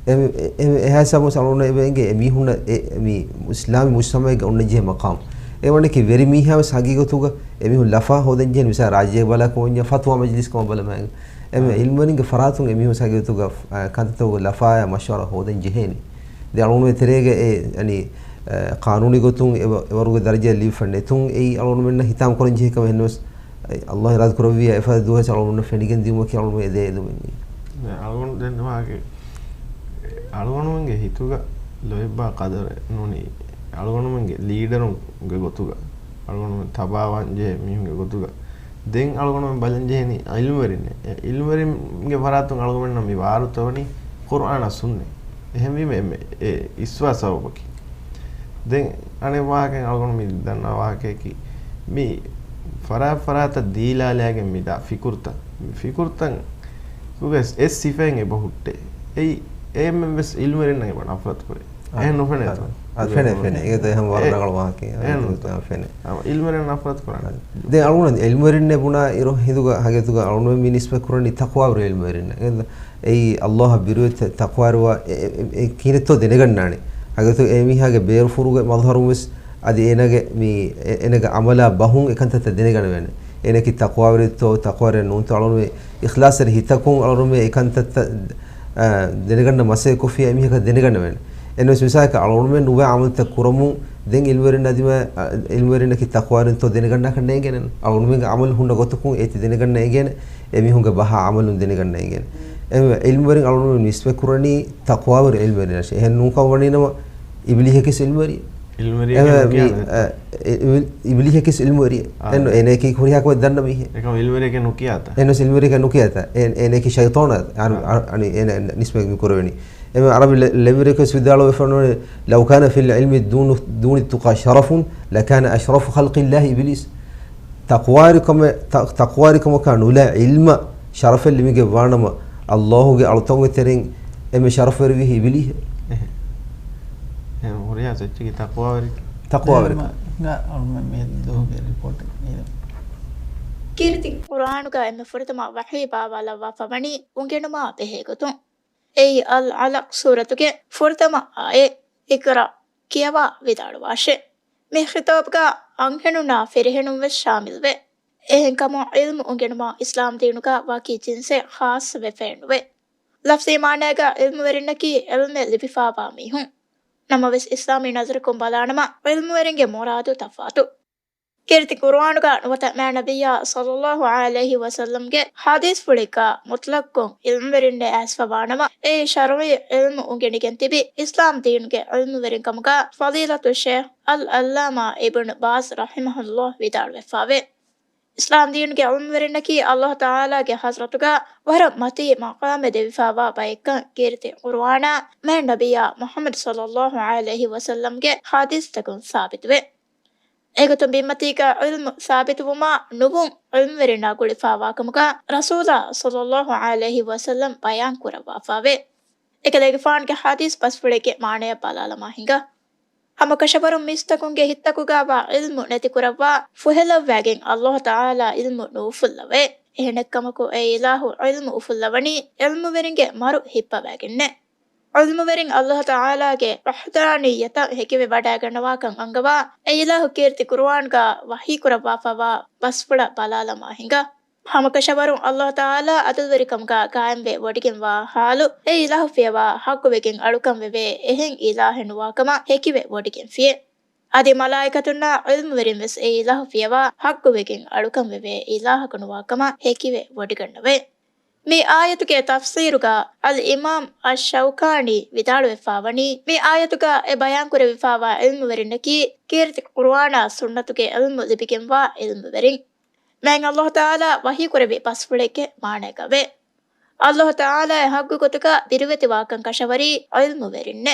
އެ، އެ، އެ، އެހާ ހިސާބުން އަޅުގަނޑު އެބަ އެނގޭ އެމީހުންނަށް އެ، މި އިސްލާމީ މުޖްތަމަޢެއްގަ އޮންނަން ޖެހޭ މަޤާމު. އެ ވަނީކީ ވެރި މީހާ ވެސް ހަގީގަތުގަ އެމީހުން ލަފާ ހޯދަން ޖެހޭނެ މިސާ ރާއްޖޭގެ ބަލާކަމަށް ވަންޏާ ފަތުވާ މަޖިލިސް ކަމަށް ބަލަމާ އެ، އެ، އާ، ޢިލްމުވެރިންގެ ފަރާތުން އެމީހުން ހަގީގަތުގަ، އަ، ކަންތައްތަކުގެ ލަފާޔާ މަޝްވަރާ ހޯދަން ޖެހޭނެ. ދެން އަޅުގަނޑުމެން ތެރޭގަ އެ، އަނި، އަ، ޤާނޫނީ ގޮތުން އެ، އެވަރުގެ ދަރަޖައެއް ލިބިފަ ނެތުން އެއީ އަޅުގަނޑުމެންނަށް ހިތާމަ ކުރަން ޖެހޭ ކަމެއް ނުވެސް އައި، ﷲ އިރާދަ ކުރެއްވިއްޔާ އެފަދަ ދުވަހެއް އަޅުގަނޑުމެންނަށް ފެނިގެން ދިއުމަކީ އަޅުގަނޑުމެން އެދޭ އެދުމެއް ނޫން. ދެން އަޅުގަނޑު ދެން ވާހަކަ، އަޅުގަނޑުމެންގެ ހިތުގަ ލޯތްބާ ޤަދަރެއް ނޫނީ، އަޅުގަނޑުމެންގެ ލީޑަރުންގެ ގޮތުގަ، އަޅުގަނޑުމެން ތަބާވާން ޖެހޭ މީހުންގެ ގޮތުގަ، ދެން އަޅުގަނޑުމެން ބަލަން ޖެހެނީ ޢިލްމުވެރިންނެއް. އެ ޢިލްމުވެރިންގެ ފަރާތުން އަޅުގަނޑުމެންނަށް މި ވާރުތަވަނީ ޤުރްއާނާ ސުންނަތް. އެހެންވީމަ އެންމެ އެ އިސްވާ ސަބަބަކީ. ދެން އަނެއް ވާހަކައެއް އަޅުގަނޑު މި ދަންނަ ވާހަކަޔަކީ، މި ފަރާތް ފަރާތަށް ދީލާލާގެން މި ދާ ފިކުރުތައް، މި ފިކުރުތައް ގުގަސް އެއް ސިފައިން އެބަ ހުއްޓޭ. އެއީ، އެއެންމެން ވެސް ޢިލްމުވެރިންނަށް އެބަ ނަފްރަތު ކުރޭ. އާ، އެހެން ނުފެނޭތޯ؟ އާ، އާ، ފެނޭ، ފެނޭ. އޭގެ އެހެން ވަރަށް އެ، ރަނގަޅު ވާހަކައެއް. އެހެން ނުވަތަ. އާ، ފެނޭ. އާ، ޢިލްމުވެރިންނަށް ނަފްރަތު ކުރާނެ. ދެން އަޅުގަނޑު ޢިލްމުވެރިންނޭ ބުނާ އިރު ހިނދުގަ ހަގީގަތުގަ އަޅުގަނޑު މި ނިސްބަތް ކުރަނީ ތަޤްވާވެރި ޢިލްމުވެރިންނަށް. އެއީ ﷲ އަށް ބިރުވެތި ތަޤްވާވެރިވާ އެ، އެ، އެ، އެ ކިހިނެއްތޯ ދެނެގަންނާނެ. ހަގީގަތު އެ މީހާގެ ބޭރުފުރުގެ މަޒްހަރުން ވެސް އަދި އޭނާގެ މި، އެ، އޭނާގެ ޢަމަލާ ބަހުން އެކަންތައްތައް ދެނެގަނެވޭނެ. އޭނަކީ ތަޤްވާވެރިއެއްތޯ، ތަޤްވާވެރިއެއް ނޫންތޯ އަޅުގަނޑުމެން އިޚްލާޞްތެރި ހިތަކުން އަޅުގަނޑުމެން އެކަންތައްތައް އާ، ދެނެގަންނަ މަސައްކަތް ކޮށްފިއްޔާ އެމީހަކަށް ދެނެގަންނަވޭނެ. އެންވެސް މިސާލަކަށް އަޅުގަނޑުމެން ނުބައި އަމަލުތައް ކުރަމުން ދެން ޢިލްމުވެރިން އަދި މަ-، އަ، ޢިލްމުވެރިންނަކީ ތަޤްވާވެރިންތޯ ދެނެގަންނާކަށް ނޭނގޭނެ. އަޅުގަނޑުމެންގެ ޢަމަލު ހުންނަ ގޮތަކުން އޭތި ދެނެގަންނަ އެނގޭނެ. އެމީހުންގެ ބަހާ ޢަމަލުން ދެނެގަންނަ އެނގޭނެ. އެ ޢިލްމުވެރިން އަޅުގަނޑުމެން ނިސްބަތް ކުރަނީ ތަޤްވާވެރި ޢިލްމުވެރިންނަށޭ. އެހެން ނޫންކަން ވަނީނަމަ އިބިލީހަކީ ޢިލްމުވެރި. ޢިލްމުވެރިއެކޭ އެ، ނުކިޔާނެ. އެ، އި-، އިބިލީހަކީ ޢިލްމުވެރި. އާ. އެން-، އޭނައަކީ ހުރިހާ ކަމެއް ދަންނަ މީހެއް. އެކަމަ ޢިލްމުވެރިއެކޭ ނުކިޔާތަ؟ އެންވެސް ޢިލްމުވެރިއެކޭ ނުކިޔާތަ؟ އެ-، އޭނައަކީ ޝައިޠާނާ. އަން-، އާ. އަ-، އަނި އޭނަ ނިސްބަތް މި ކުރެވެނީ. އެމެ ޢަރަބި ލެ-، ލެވިރެކެސް ވިދާޅުވެފަނުވެ، "لو كان في العلم دون، دون التقى شرف لكان أشرف خلق الله إبليس." ތަޤްވާވެރިކަމެ-، ތަ-، ތަޤްވާވެރިކަމަކާ ނުލާ ޢިލްމަށް ޝަރަފެއް ލިބިގެން ވާނަމަ، ﷲ ގެ އަޅުތަކުންގެ ތެރެއިން އެންމެ ޝަރަފުވެރިވީ އިބިލީހެއް. އެހެން. އެހެން ހުރިހާ އެއްޗެއްގެ ތަޤްވާވެރި-، ތަޤްވާވެރިކަން. މި ދުވަހުގެ ރިޕޯޓެއް މިއިރު. ކީރިތި ޤުރުއާނުގަ އެންމެ ފުރަތަމަ ވަޙީ ބާވާލައްވާފަ ވަނީ އުނގެނުމާ ބެހޭ ގޮތުން. އެއީ އަލް ޢަލަޤް ސޫރަތުގެ ފުރަތަމަ އާޔަތް، "اقرأ، ކިޔަވާ" ވިދާޅުވާށޭ. މި ޚިޠާބުގަ އަންހެނުންނާ ފިރިހެނުން ވެސް ޝާމިލްވޭ. އެހެންކަމުން ޢިލްމު އުނގެނުމަށް އިސްލާމް ދީނުގަ ވަކި ޖިންސެއް ޚާއްޞަވެފައެއް ނުވޭ. ލަފްޒީ މާނައިގަ ޢިލްމުވެރިންނަކީ ޢިލްމެއް ލިބިފާވާ މީހުން. ނަމަވެސް އިސްލާމީ ނަޒަރަކުން ބަލާނަމަ، ޢިލްމުވެރިންގެ މުރާދު ތަފާތު. ކީރިތި ޤުރުއާނުގަ ނުވަތަ މާތް ނަބިއްޔާ ޞައްލައްލާހު ޢަލައިހި ވަސައްލަމްގެ ޙަދީޘްފުޅެއްގަ މުޠްލަޤުކޮށް ޢިލްމުވެރިންނޭ އައިސްފަވާނަމަ، އެއީ ޝަރުޢީ ޢިލްމު އުނގެނިގެން ތިބި އިސްލާމް ދީނުގެ ޢިލްމުވެރިން ކަމުގަ ފަޟީލަތުއް ޝޭޚް އަލް ޢައްލާމާ އިބްނު ބާޒް ރަޙިމަހުﷲ ވިދާޅުވެފާވޭ. އިސްލާމް ދީނުގެ ޢިލްމުވެރިންނަކީ ﷲ ތަޢާލާގެ ޙަޟްރަތުގަ ވަރަށް މަތީ މަޤާމެއް ދެވިފާވާ ބައެއްކަން ކީރިތި ޤުރުއާނާ މާތް ނަބިއްޔާ މުޙައްމަދު ޞައްލައްލާހު ޢަލައިހި ވަސައްލަމްގެ ޙަދީޘްތަކުން ސާބިތުވޭ. އެގޮތުން ބިންމަތީގަ ޢިލްމު ސާބިތުވުމާ ނުވުން ޢިލްމުވެރިންނާ ގުޅިފާވާކަމުގަ ރަސޫލާ ޞައްލައްލާހު ޢަލައިހި ވަސައްލަމް ބަޔާން ކުރައްވާފާވޭ. އެކަލޭގެފާނުގެ ޙަދީޘް ބަސްފުޅެއްގެ މާނަޔަށް ބަލާލަމާ ހިނގާ. ހަމަކަށަވަރުން މީސްތަކުންގެ ހިތްތަކުގައިވާ ޢިލްމު ނެތިކުރައްވާ، ފުހެލައްވައިގެން ﷲ ތަޢާލާ ޢިލްމު ނުއުފުއްލަވައޭ. އެހެނެއްކަމަކު، އެ އިލާހު ޢިލްމު އުފުއްލަވަނީ ޢިލްމުވެރިންގެ މަރު ހިއްޕަވައިގެންނޭ. ޢިލްމުވެރިން ﷲ ތަޢާލާގެ ވަޙްދާނިއްޔަތަށް ހެކިވެވަޑައިގަންނަވާކަން އަންގަވާ، އެ އިލާހު ކީރިތި ޤުރުއާންގަ ވަޙީކުރައްވާފަވާ ބަސްފުޅަށް ބަލާލަމާ ހިނގާ. ހަމަކަށަވަރުން ﷲ ތަޢާލާ ޢަދުލުވެރިކަމުގަ ޤާއިމްވެ ވޮޑިގެންވާ ޙާލު، އެ އިލާހު ފިޔަވާ ޙައްޤުވެގެން އަޅުކަން ވެވޭ އެހެން އިލާހެއް ނުވާކަމަށް ހެކިވެ ވޮޑިގެންފިޔޭ. އަދި މަލާއިކަތުންނާ ޢިލްމުވެރިން ވެސް އެ އިލާހު ފިޔަވާ ޙައްޤުވެގެން އަޅުކަން ވެވޭ އިލާހަކު ނުވާކަމަށް ހެކިވެ ވޮޑިގަންނަވައޭ. މި އާޔަތުގެ ތަފްސީރުގަ އަލް އިމާމް އައްޝައުކާނީ ވިދާޅުވެފާވަނީ، މި އާޔަތުގަ އެ ބަޔާންކުރެވިފާވާ ޢިލްމުވެރިންނަކީ ކީރިތި ޤުރުއާނާ ސުންނަތުގެ ޢިލްމު ލިބިގެންވާ ޢިލްމުވެރިން. މާތް ﷲ ތަޢާލާ ވަޙީކުރެއްވި ބަސްފުޅެއްގެ މާނައިގަވޭ. ﷲ ތަޢާލާއަށް ޙައްޤު ގޮތުގަ ބިރުވެތިވާކަން ކަށަވަރީ ޢިލްމުވެރިންނޭ.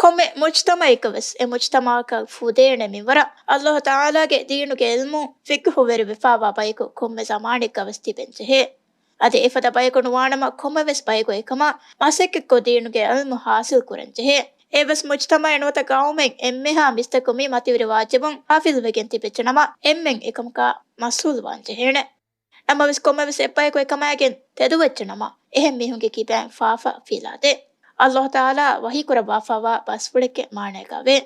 ކޮންމެ މުޖްތަމަޢެއްގަ ވެސް އެ މުޖްތަމަޢަކަށް ފުދޭނެ މިންވަރަށް ﷲ ތަޢާލާގެ ދީނުގެ ޢިލްމު ފިޤްހުވެރިވެފާވާ ބަޔަކު ކޮންމެ ޒަމާނެއްގަ ވެސް ތިބެންޖެހޭ. އަދި އެފަދަ ބަޔަކު ނުވާނަމަ ކޮންމެވެސް ބަޔަކު އެކަމާ މަސައްކަތްކޮށް ދީނުގެ ޢިލްމު ޙާޞިލް ކުރަންޖެހޭ. އެއްވެސް މުޖްތަމަޢެއް ނުވަތަ ޤައުމެއް އެންމެހާ މީސްތަކު މި މަތިވެރި ވާޖިބުން ޣާފިލްވެގެން ތިބެއްޖެނަމަ، އެންމެން އެކަމަކާ މަސްއޫލުވާންޖެހޭނެ. ނަމަވެސް ކޮންމެވެސް އެއްބަޔަކު އެކަމާގެން ތެދުވެއްޖެނަމަ، އެހެން މީހުންގެ ކިބައިން ފާފަ ފިލާދޭ. ﷲ ތަޢާލާ ވަޙީކުރައްވާފާވާ ބަސްފުޅެއްގެ މާނައިގަވޭ.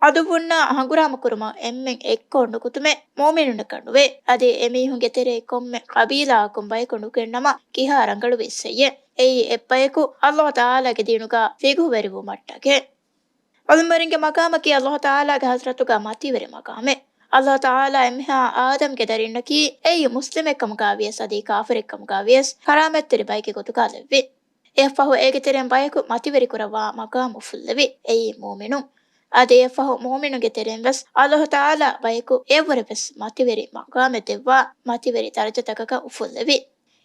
ޢަދުއްވުންނާ ހަނގުރާމަ ކުރުމަށް އެންމެން އެއްކޮށް ނުކުތުމެއް މުއުމިނުންނަކަށް ނުވޭ. އަދި އެމީހުންގެ ތެރޭ ކޮންމެ ޤަބީލާއަކުން ބަޔަކު ނުގެންނަމަ ކިހާ ރަނގަޅު އިސްއެއްޔޭ؟ އެއީ އެއްބަޔަކު ﷲ ތަޢާލާގެ ދީނުގަ ފިޤުހުވެރިވުމަށްޓަކައި. ޢިލްމުވެރިންގެ މަޤާމަކީ ﷲ ތަޢާލާގެ ޙަޟްރަތުގަ މަތިވެރި މަޤާމެއް. ﷲ ތަޢާލާ އެންމެހާ އާދަމްގެ ދަރިންނަކީ އެއީ މުސްލިމެއްކަމުގަ ވިޔަސް އަދި ކާފިރެއްކަމުގަ ވިޔަސް ކަރާމަތްތެރި ބައެއްގެ ގޮތުގަ ލެއްވި. އެއަށްފަހު އޭގެ ތެރެއިން ބަޔަކު މަތިވެރިކުރައްވާ މަޤާމު އުފުއްލެވި. އެއީ މުއުމިނުން. އަދި އެއަށްފަހު މުއުމިނުންގެ ތެރެއިން ވެސް ﷲ ތަޢާލާ ބަޔަކު އެއަށްވުރެ ވެސް މަތިވެރި މަޤާމެއް ދެއްވާ މަތިވެރި ދަރަޖަތަކަކަށް އުފުއްލެވި.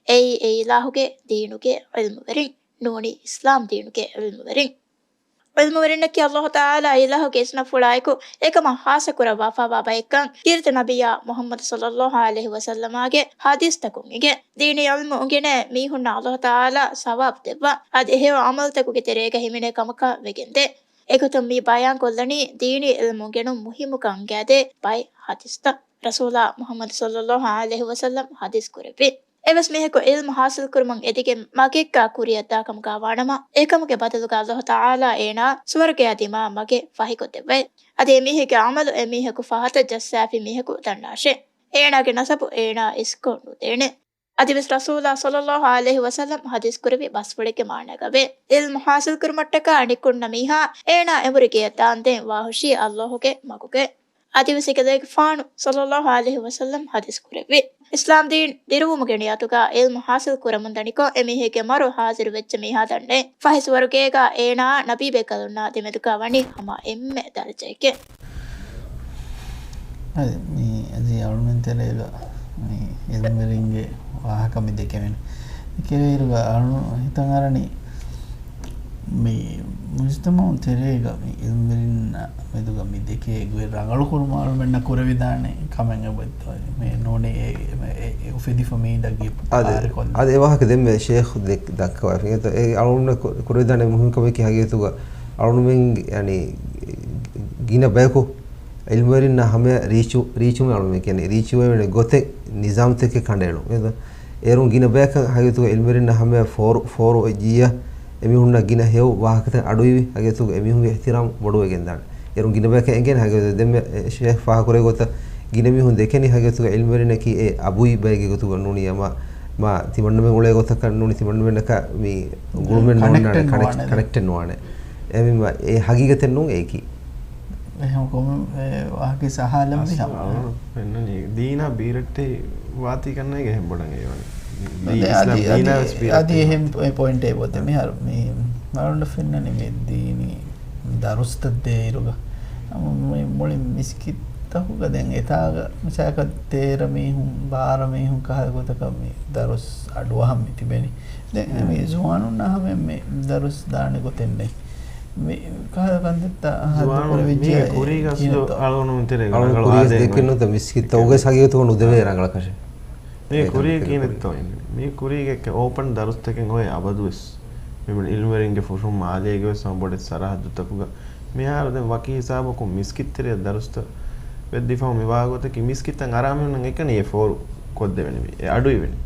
އެއީ އެ އިލާހުގެ ދީނުގެ ޢިލްމުވެރިން، ނޫނީ އިސްލާމް ދީނުގެ ޢިލްމުވެރިން. ޢިލްމުވެރިންނަކީ ﷲ ތަޢާލާ އިލާހުގެ އިސްނަފުޅާއެކު އެކަމަށް ޚާއްޞަކުރައްވާފާވާ ބައެއްކަން ކީރިތި ނަބިއްޔާ މުޙައްމަދު ޞައްލައްލާހު ޢަލައިހި ވަސައްލަމާގެ ޙަދީޘްތަކުން އެނގޭ. ދީނީ ޢިލްމު އުނގެނޭ މީހުންނަށް ﷲ ތަޢާލާ ސަވާބު ދެއްވާ، އަދި އެހެޔޮ ޢަމަލުތަކުގެ ތެރޭގަ ހިމެނޭ ކަމަކަށް ވެގެންދޭ. އެގޮތުން މި ބަޔާންކޮށްލަނީ ދީނީ ޢިލްމު އުނގެނުން މުހިއްމުކަން އަންގާދޭ ބައެއް ޙަދީޘްތައް. ރަސޫލާ މުޙައްމަދު ޞައްލައްލާހު ޢަލައިހި ވަސައްލަމް ޙަދީޘް ކުރެއްވި. އެވެސް މީހަކު ޢިލްމު ޙާޞިލްކުރުމަށް އެދިގެން މަގެއްގާ ކުރިއަށްދާ ކަމުގާ ވާނަމަ، އެކަމުގެ ބަދަލުގާ ﷲ ތަޢާލާ އޭނާ ސުވަރުގެއާ ދިމާ މަގެއް ފަހިކޮށްދެއްވައި. އަދި އެމީހެއްގެ ޢަމަލު އެމީހަކު ފަހަތަށް ޖައްސާފި މީހަކު ދަންނާށޭ. އޭނާގެ ނަސަބު އޭނާ އިސްކޮށް ނުދޭނެ. އަދިވެސް ރަސޫލާ ޞައްލައްލާހު ޢަލައިހި ވަސައްލަމް ޙަދީޘް ކުރެއްވި ބަސްފުޅެއްގެ މާނައިގަ ވޭ. ޢިލްމު ޙާޞިލް ކުރުމަށްޓަކާ އަނެއްކުންނަ މީހާ އޭނާ އެނބުރި ގެޔަށް ދާންދެން ވާހުށީ ﷲ ގެ މަގުގައި. އަދިވެސް އެކަލޭގެފާނު ޞައްލައްލާހު ޢަލައިހި ވަސައްލަމް ޙަދީޘް ކުރެއްވި، އިސްލާމް ދީން ދިރުވުމުގެ ނިޔަތުގަ ޢިލްމު ޙާޞިލް ކުރަމުންދަނިކޮށް، އެމީހެއްގެ މަރު ޙާޟިރު ވެއްޖެ މީހާ ދަންނޭ. ފަހިސުވަރުގޭގަ އޭނާ ނަބީބޭކަލުންނާ ދެމެދުގަ ވަނީ ހަމަ އެންމެ ދަރަޖައެކޭ. އަދި މި އަދި އަޅުމެން ތެރޭގަ މި ޢިލްމުވެރިންގެ ވާހަކަ މި ދެކެވެން ކެވޭއިރުގަ އަޅު ހިތަށް އަރަނީ މި މުޖުތަމަޢު ތެރޭގަ މި ޢިލްމުވެރިންނާ މެދުގަ މި ދެކޭ ގޮތް ރަނގަޅު ކުރުމަށް އަޅުމެންނަށް ކުރެވިދާނެ ކަމެއް އެބައޮތްތޯ؟ މި ނޫނީ އެ، އެ، އެ، އެ އުފެދިފަ މީ ދައްގި އަދި، ތާރިޚު އަދި އެ ވާހަކަ ދެންމެ ޝޭޚް ދެ-، ދައްކަވައިފި. އެ އަޅުމެންނަށް ކު-، ކުރެވިދާނެ މުހިންމު ކަމަކީ ހަގީގަތުގަ އަޅުމެން ޔަނީ ގިނަ ބަޔަކު ޢިލްމުވެރިންނާ ހަމަޔަށް ރީޗު، ރީޗު އަޅުމެން ކިޔަނީ ރީޗުވެވޭނެ ގޮތެއް ނިޒާމްތަކެއް ކަނޑައެޅުން. އެ އޭރުން ގިނަ ބަޔަކަށް ހަގީގަތުގަ ޢިލްމުވެރިންނާ ހަމަޔަށް ފޯރު، ފޯރު އޮތް ޖިއްޔާ އެމީހުންނަށް ގިނަ ހެޔޮ ވާހަކަތައް އަޑުއިވި ހަގީގަތުގަ އެމީހުންގެ އިޙްތިރާމް ބޮޑުވެގެންދާނެ. އޭރުން ގިނަ ބަޔަކަށް އެނގޭނެ ހަގީގަތު ދެންމެ ޝޭޚް ފާހަގަކުރޭ ގޮތަށް ގިނަ މީހުން ދެކެނީ ހަގީގަތުގަ ޢިލްމުވެރިންނަކީ އެ އަބުއި ބައެއްގެ ގޮތުގަ ނޫނީ އަމާ މާ ތިމަންނަމެން އުޅޭ ގޮތަކަށް ނޫނީ ތިމަންނަމެންނަކާ މި ގުޅުމެއް ނޯންނާނެ، ކަނެކްޓެއް ކަނެކްޓް، ނުވާނެ. ކަނެކްޓެއް ނުވާނެ. އެހެންވީމަ އެ ހަގީގަތެއް ނޫން އެއަކީ. އެހެން ކޮމެން އެ ވާހަކަ ސަހާލަން ވި ހަމަ. އަސްލު ފެންނަނީ ދީނާ ބީރައްޓެހި ވާތީ ކަންނޭގެ އެހެން ބޮޑަށް އެވަނީ. ދީ-، އަދި، އިސްލާމް އަދި، ދީނާ ވެސް އަދި، ބީރައްޓެހި އަދި އެހެން ވާތީ. ޕޮ-، ޕޮއިންޓެއް އެބައޮތޭ މިހާރު މި މަރުންޑަ ފެންނަނީ މި ދީނީ ދަރުސްތައް ދޭއިރުގަ މު-، މު-، މުޅި މިސްކިތްތަކުގަ ދެން އެތާގަ މިސާލަކަށް ތޭރަ މީހުން، ބާރަ މީހުން ކަހަލަ ގޮތަކަށް މި ދަރުސް އަޑުއަހަން މި ތިބެނީ. ދެން މި ޒުވާނުންނާ ހަމަ މި ދަރުސް ދާނެ ގޮތެއް ނެތް. މި ކަހަލަ ކަންތައްތައް ހައްދު ޒުވާނުން ކުރެވިއްޖެ މީގެ ކުރީގަ އަސްލު ކިހިނެއްތޯ؟ އަޅުގަނޑު ތެރޭގަ އަޅުގަނޑު ރަނގަޅު ކުރީގަ އާދައެއް ދެކެން ނުވަތަ މިސްކިތްތައް އުގައި ހަގީގަތުގަ ނުދެވޭ ރަނގަޅަކަށެއް. މީ ކުރީ ކިހިނެއްތޯ އިން؟ މީ ކުރީގެ އެކެ އޯޕަން ދަރުސްތަކެއް އޮވޭ އަބަދުވެސް. މި ޢިލްމުވެރިންގެ ފުށުން މާލޭގެ ވެސް ހަމަ ބޮޑެތި ސަރަހައްދުތަކުގަ. މިހާރު ދެން ވަކި ހިސާބަކުން މިސްކިތްތެރެއަށް ދަރުސްތައް ވެއްދިފަހު މި ވާގޮތަކީ މިސްކިތަށް އަރާ މީހުންނަށް އެކަނި އެ ފޯރު ކޮށްދެވެނިވި، އެ އަޑުއިވެނި.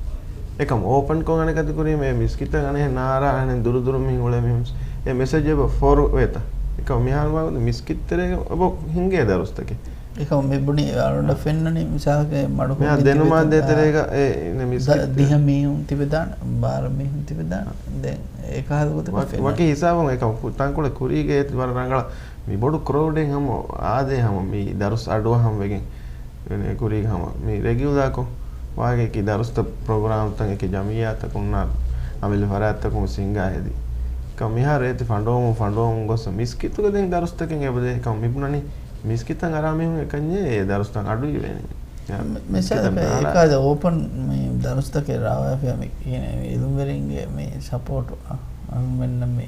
އެކަމް އޯޕަންކޮށް އަނެކަތި ކުރީމަ އެ މިސްކިތަށް އަނެއް ނާރާ އަނެއް ދުރުދުރު މީހުން އުޅޭ މީހުން އެ މެސެޖް އެބަ ފޯރު ވޭތަ؟ އެކަމް މިހާރު ވާގޮތަށް މިސްކިތްތެރޭގަ އެބަ ހިނގޭ ދަރުސްތަކެއް. އެކަމް މި ބުނި އަޅުގަނޑަށް ފެންނަނީ މިސާލަކަށް މަޑުކޮށް މިހާ ދެނުމާ ދޭތެރޭގަ އެ އިން މިސްކިތް ދިހަ މީހުން ތިބެދާނެ، ބާރަ މީހުން ތިބެދާނެ. ދެން އެކަހަލަ ގޮތަކަށް ވަކި، ފެންނަނީ. ވަކި ހިސާބުން އެކަމް ތަންކޮޅެއް ކުރީގެ ވަރަށް ރަނގަޅަށް މި ބޮޑު ކްރައުޑެއް ހަމަ އާދޭ ހަމަ މި ދަރުސް އަޑުއަހަން ވެގެން ކުރީގެ ހަމަ މި ރެގިއުލާކޮށް ވާގެ އެކި ދަރުސްތައް ޕްރޮގްރާމްތައް އެކި ޖަމިއްޔާތަކުންނާ އަމިއްލަ ފަރާތްތަކުން ސިންގާ ހެދި. ކަ މިހާރު އޭތި ފަނޑޯމުން ފަނޑޯމުން ގޮސް މިސްކިތުގަ ދެން ދަރުސްތަކެއް އެބަދޭ ކަމް މިބުނަނީ މިސްކިތަށް އަރާ މީހުން އެކަންޏޭ އެ ދަރުސްތައް އަޑު އިވޭނެ. މި-، މިސާލަކަށް އެކާދަ އޯޕަން މި ދަރުސްތަކެއް ރާވާފިޔާ މި ކިހިނެއް މި އިލްމުވެރިންގެ މި ސަޕޯޓު އަ-، އަޅުމެންނަށް މި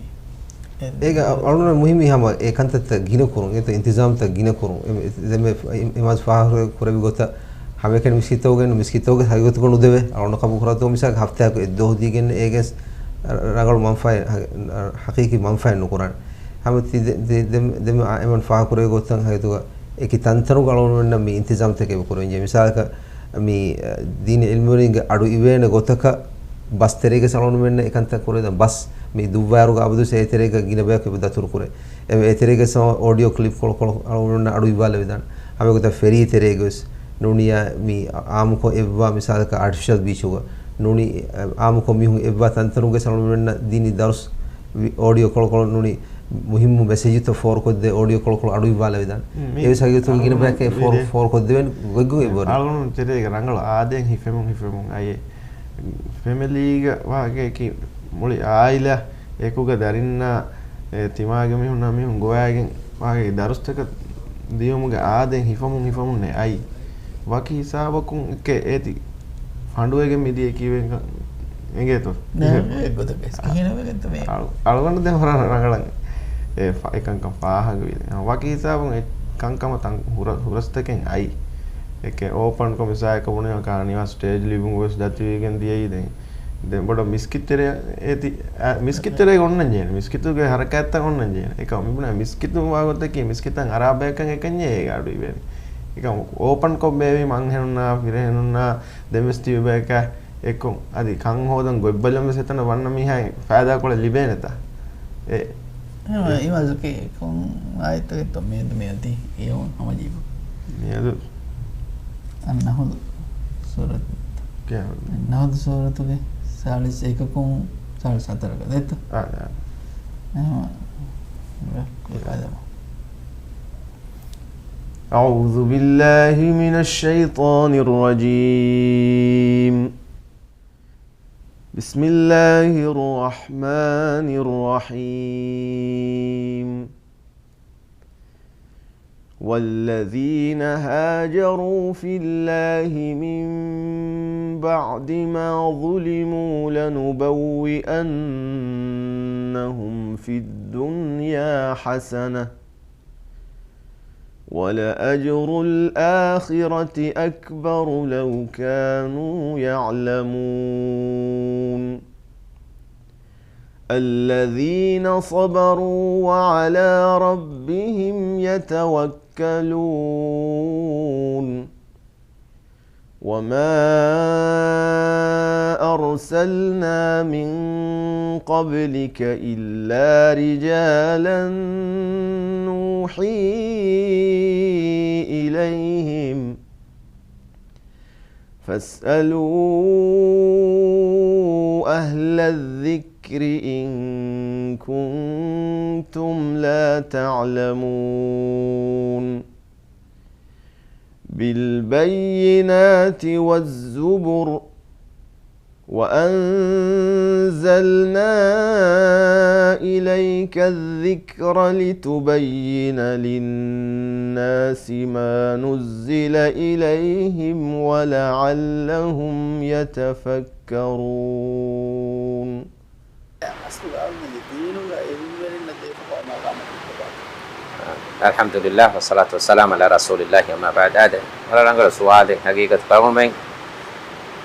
އެ-، އޭގަ އަޅުގަނޑު މުހިއްމީ ހަމަ އެ ކަންތައްތައް ގިނަ ކުރުން، އެތަ އިންތިޒާމްތައް ގިނަ ކުރުން. އެ-، އެ-، ދެންމެ އި-، އިމާޒް ފާހަގަ ކުރެއްވި ގޮތަށް ހަމައެކަނި މިސްކިތަކުގައި ނު މިސްކިތަކުގެ ހަގީގަތުގަ ނުދެވޭ. އަޅުގަނޑު ޤަބޫލު ކުރާތޯ މިސާލަކަށް ހަފްތާއަކު އެއްދުވަހު ދީގެން އޭގެން ރަ-، ރަނގަޅު މަންފާއެއް ހަ-، ހަޤީޤީ މަންފާއެއް ނުކުރާނެ. ހަމަ ތި ދެ-، ދެ-، ދެ-، ދެންމެ އަ-، އެމަން ފާހަގަ ކުރެއްވި ގޮތަށް ހަގީގަތުގަ އެކި ތަންތަނުގަ އަޅުގަނޑުމެންނަށް މި އިންތިޒާމްތަކެއް އެބަ ކުރެވެންޖެ. މިސާލަކަށް މި، އަ، ދީނީ ޢިލްމުވެރިންގެ އަޑު އިވޭނެ ގޮތަކަށް ބަސް ތެރޭގަސް އަޅުގަނޑުމެންނަށް އެކަންތައް ކުރެވިދާނެ. ބަސް މި ދުއްވާއިރުގަ އަބަދުވެސް އޭތެރޭގަ ގިނަ ބަޔަކު އެބަ ދަތުރު ކުރޭ. އެ، އޭތެރޭގަސް ހަމަ އޯޑިއޯ ކްލިޕް ކޮޅު ކޮޅު އަޅުގަނޑުމެންނަށް އަޑު އިއްވާލެވިދާނެ. ހަމަ އެގޮތަށް ފެރީ ތެރޭގަސް ނޫނިއްޔާ މި އާ-، އާއްމުކޮށް އެއްވާ މިސާލަކަށް އާޓިފިޝަލް ބީޗުގަ ނޫނީ، އާ-، އާއްމުކޮށް މީހުން އެއްވާ ތަންތަނުގަސް އަޅުގަނޑުމެންނަށް ދީނީ ދަރުސް ވި-، އޯޑިއޯ ކޮޅުކޮޅު ނޫނީ މުހިއްމު މެސެޖުތައް ފޯރުކޮށްދޭ އޯޑިއޯ ކޮޅުކޮޅު އަޑު އިއްވާލެވިދާނެ. މި-، އެވެސް ހަގީގަތުން ގިނަ ބަޔަކަށް އަޅުގަނޑު ފޯރު-، މި ދޭ-، ފޯރުކޮށްދެވޭނެ ގޮތްގޮތް އެބަހުރި. އަޅުގަނޑު ތެރޭގަ ރަނގަޅު އާދައިން ހިފެމުން ހިފެމުން އައި ފެމިލީގަ ވާގެ އެކި މުޅި އާއިލާ އެކުގަ ދަރިންނާ އެ ތިމާގެ މީހުންނާ މީހުން ގޮވައިގެން ވާގެ ދަރުސްތަކަށް ދިޔުމުގެ އާދައިން ހިފަމުން ހިފަމުންނޭ އައި. ވަކި ހިސާބަކުން އެކެ އޭތި ފަނޑުވެގެން މިދިޔަ ކީވެން އެނގޭތޯ؟ ނޭ، އެއްގޮތަކަށް ކިހިނެއް ވެގެންތަ މި؟ އަޅު-، އަޅުގަނޑު ދެން ހުރަ-، ރަނގަޅަށް އެ ފަ-، އެކަންކަން ފާހަގަވީ. ވަކި ހިސާބުން އެ ކަންކަމަށް ތަން ހުރަ-، ހުރަސްތަކެއް އައި. އެކެ އޯޕަންކޮށް މިސާލަކަށް ބުނި ކާނިވާ ސްޓޭޖް ލިބުން ވެސް ދަތިވެގެން ދިޔައީ ދެން. ދެން ބޮޑަށް މިސްކިތްތެރެ އޭތި، އަ، މިސްކިތްތެރޭގަ އޮންނަންޖެހޭނެ. މިސްކިތުގެ ހަރަކާތްތައް އޮންނަންޖެހޭނެ. އެކަމް މިބުނާ މިސްކިތު ވާގޮތަކީ މިސްކިތަށް އަރާ ބަޔަކަށް އެކަންޏޭ އޭގަ އަޑު އިވޭނެ. އެކަމް އޯޕަންކޮށް ބޭވީމަ އަންހެނުންނާ، ފިރިހެނުންނާ، ދެންވެސް ތިބި ބަޔަކާ އެކު އަދި ކަން ހޯދަން ގޮތްބަލަން ވެސް އެތަނަށް ވަންނަ މީހާއިން ފައިދާކޮޅެއް ލިބޭނެތާ؟ އެ، އެ، އިމާޒުކީ ކޮން އާޔަތެއްތޯ މިއަދު މިއޮތީ އިޔަވަން ހަމަޖީބު. މިއަދު އަންނަހުލު ސޫރަތު. ނަހްލު ސޫރަތުގެ ސާޅީސް އެކަކުން ސާޅީސް ހަތަރަކަށް ދެއްތަ؟ އާ، އާ. އެހެން. أعوذ بالله من الشيطان الرجيم. بسم الله الرحمن الرحيم. والذين هاجروا في الله من بعد ما ظلموا لنبوئنهم في الدنيا حسنة ولأجر الآخرة أكبر لو كانوا يعلمون. الذين صبروا وعلى ربهم يتوكلون. وما أرسلنا من قبلك إلا رجالا نوحي إليهم فاسألوا أهل الذكر إن كنتم لا تعلمون. بالبينات والزبر وأنزلنا إليك الذكر لتبين للناس ما نزل إليهم ولعلهم يتفكرون. އަސްލު އަޅުގަނޑު ދީނުގަ އިލްމުވެރިންނަށް ދޭ ކަމަށް މަގާމަށް ހިއްޕަވާ. الحمد لله والصلاة والسلام على رسول الله، أما بعد. އާދެ، ވަރަށް ރަނގަޅު ސުވާލެއް. ހަގީގަތު ކަމުމެން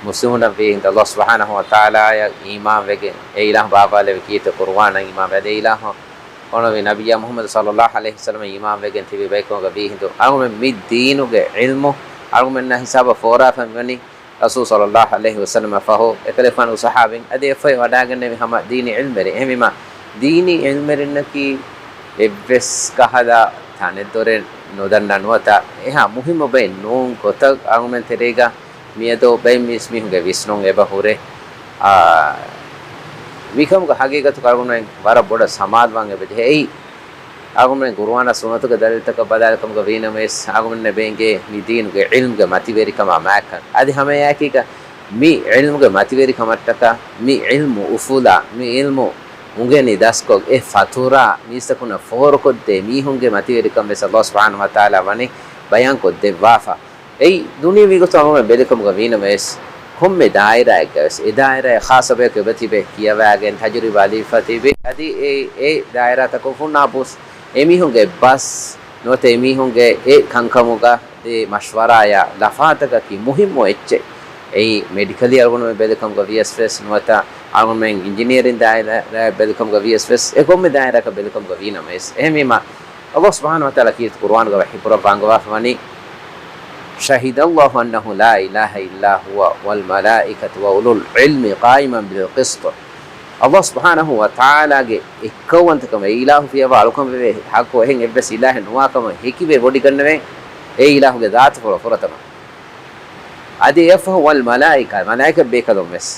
މުސްލިމުންނަށް ވީ ހިނދު ﷲ ސުބްޙާނަހޫ ވަތަޢާލާއަށް އީމާންވެގެން، އެ އިލާހު ބާއްވާލެއްވި ކީރިތި ޤުރުއާނަށް އީމާންވެ، އަދި އެ އިލާހު އޮންނަވި ނަބިއްޔާ މުޙައްމަދު ޞައްލައްލާހު ޢަލައިހި ވަސައްލަމަށް އީމާންވެގެން ތިބި ބައެއްކަމުގަ ވީ ހިނދު، އަޅުގަނޑުމެން މި ދީނުގެ ޢިލްމު އަޅުގަނޑުމެންނާ ހިސާބަށް ފޯރާފަ މިވަނީ ރަސޫލު ޞައްލައްލާހު ޢަލައިހި ވަސައްލަމަށް ފަހު، އެކަލޭގެފާނުގެ ޞަޙާބީން އަދި އެއަށްފަހު ވަޑައިގެންނެވި ހަމަ ދީނީ ޢިލްމުވެރިން. އެހެންވީމަ، ދީނީ ޢިލްމުވެރިންނަކީ އެއްވެސް ކަހަލަ ތަނެއް ދޮރެއް ނުދަންނަ ނުވަތަ އެހާ މުހިއްމު ބައެއް ނޫން ގޮތަށް އަޅުގަނޑުމެން ތެރޭގަ މިއަދު ބައެއް މީސް މީހުންގެ ވިސްނުން އެބަ ހުރޭ. އާ، މިކަމުގެ ހަގީގަތު އަޅުގަނޑުމެން ވަރަށް ބޮޑަށް ސަމާލުވާން އެބަ ޖެހޭ. އެއީ، އަޅުގަނޑުމެން ޤުރުއާނާ ސުންނަތުގެ ދަލީލުތަކަށް ބަލާލި ކަމުގަ ވީނަމަވެސް، އަޅުގަނޑުމެންނަށް ބޭންގޭ މި ދީނުގެ ޢިލްމުގެ މަތިވެރިކަމާ މާތްކަން. އަދި ހަމައެއާއެކީގަ މި ޢިލްމުގެ މަތިވެރިކަމަށްޓަކާ، މި ޢިލްމު އުފުލާ، މި ޢިލްމު އުނގެނި ދަސްކޮށް، އެ ފަތުރާ މީސްތަކުންނަށް ފޯރުކޮށްދޭ މީހުންގެ މަތިވެރިކަން ވެސް ﷲ ސުބްޙާނަހޫ ވަތަޢާލާ ވަނީ ބަޔާންކޮށްދެއްވާފަ. އެއީ، ދުނިޔަވީ ގޮތުން އަޅުގަނޑުމެން ބެލިކަމުގަ ވީނަމަވެސް، ކޮންމެ ދާއިރާއެއްގަވެސް، އެ ދާއިރާއެއް ޚާއްޞަ ބަޔަކު އެބަތިބެ ކިޔަވާގެން ތަޖުރިބާ ލިބިފަ ތިބި، އަދި އެ، އެ ދާއިރާތަކުން ހުންނާ ބުސް، އެމީހުންގެ ބަސް ނުވަތަ އެމީހުންގެ އެ ކަންކަމުގަ ދޭ މަޝްވަރާޔާ ލަފާތަކަކީ މުހިއްމު އެއްޗެއް. އެއީ، މެޑިކަލީ އަޅުގަނޑުމެން ބެލިކަމުގަ ވިޔަސް ވެސް ނުވަތަ އަޅުގަނޑުމެން އިންޖިނިއަރިން ދާއިރާއެއް ބެލިކަމުގަ ވިޔަސް ވެސް، އެ ކޮންމެ ދާއިރާއަކަށް ބެލިކަމުގަ ވީނަމަވެސް. އެހެންވީމަ، ﷲ ސުބްޙާނަހޫ ވަތަޢާލާ ކީރިތި ޤުރުއާނުގަ ވަޙީ ކުރައްވާ އަންގަވާފަ ވަނީ، شهد الله أنه لا إله إلا هو والملائكة وأولو العلم قائما بالقسط. ﷲ ސުބްޙާނަހޫ ވަތަޢާލާގެ އެއްކައުވަންތަކަމަށް، އެ އިލާހު ފިޔަވާ އަޅުކަން ވެވޭ ޙައްޤު އެހެން އެއްވެސް އިލާހެއް ނުވާކަމަށް ހެކިވެ ބޮޑިގަންނަވެ، އެ އިލާހުގެ ޛާތުފުޅު ފުރަތަމަ. އަދި އެއަށްފަހު، والملائكة، މަލާއިކަ ބޭކަލުން ވެސް،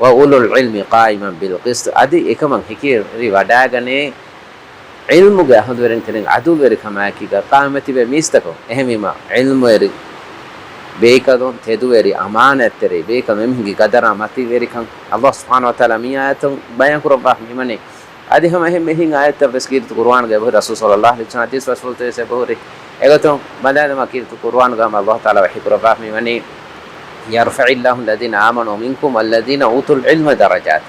وأولو العلم قائما بالقسط، އަދި އެކަމަށް ހެކިވެރިވަޑައިގަނޭ، ޢިލްމުގެ އަހުލުވެރިން ތެރެއިން ޢަދުލުވެރިކަމާއެކީގަ ޤާއިމްވެ ތިބޭ މީސްތަކުން. އެހެންވީމަ، ޢިލްމުވެރި ބޭކަލުން، ތެދުވެރި އަމާނާތްތެރި ބޭކަލުން، އެމީހުންގެ ޤަދަރާ މަތިވެރިކަން ﷲ ސުބްޙާނަހޫ ވަތަޢާލާ މި އާޔަތުން ބަޔާން ކުރައްވާފަ މިވަނީ. އަދި ހަމަ އެހެން އެހެން އާޔަތްތައް ވެސް ކީރިތި ޤުރުއާނުގައި އެބަހުރި، ރަސޫލު ޞައްލައްލާހު ޢަލައިހި ވަސައްލަމަ ޙަދީޘް ވެސް ފުޅުތައް ވެސް އެބަހުރި. އެގޮތުން ބަލާލަމާ ކީރިތި ޤުރުއާނުގައި ﷲ ތަޢާލާ ވަޙީ ކުރައްވާފަ މިވަނީ، يرفع الله الذين آمنوا منكم والذين أوتوا العلم درجات.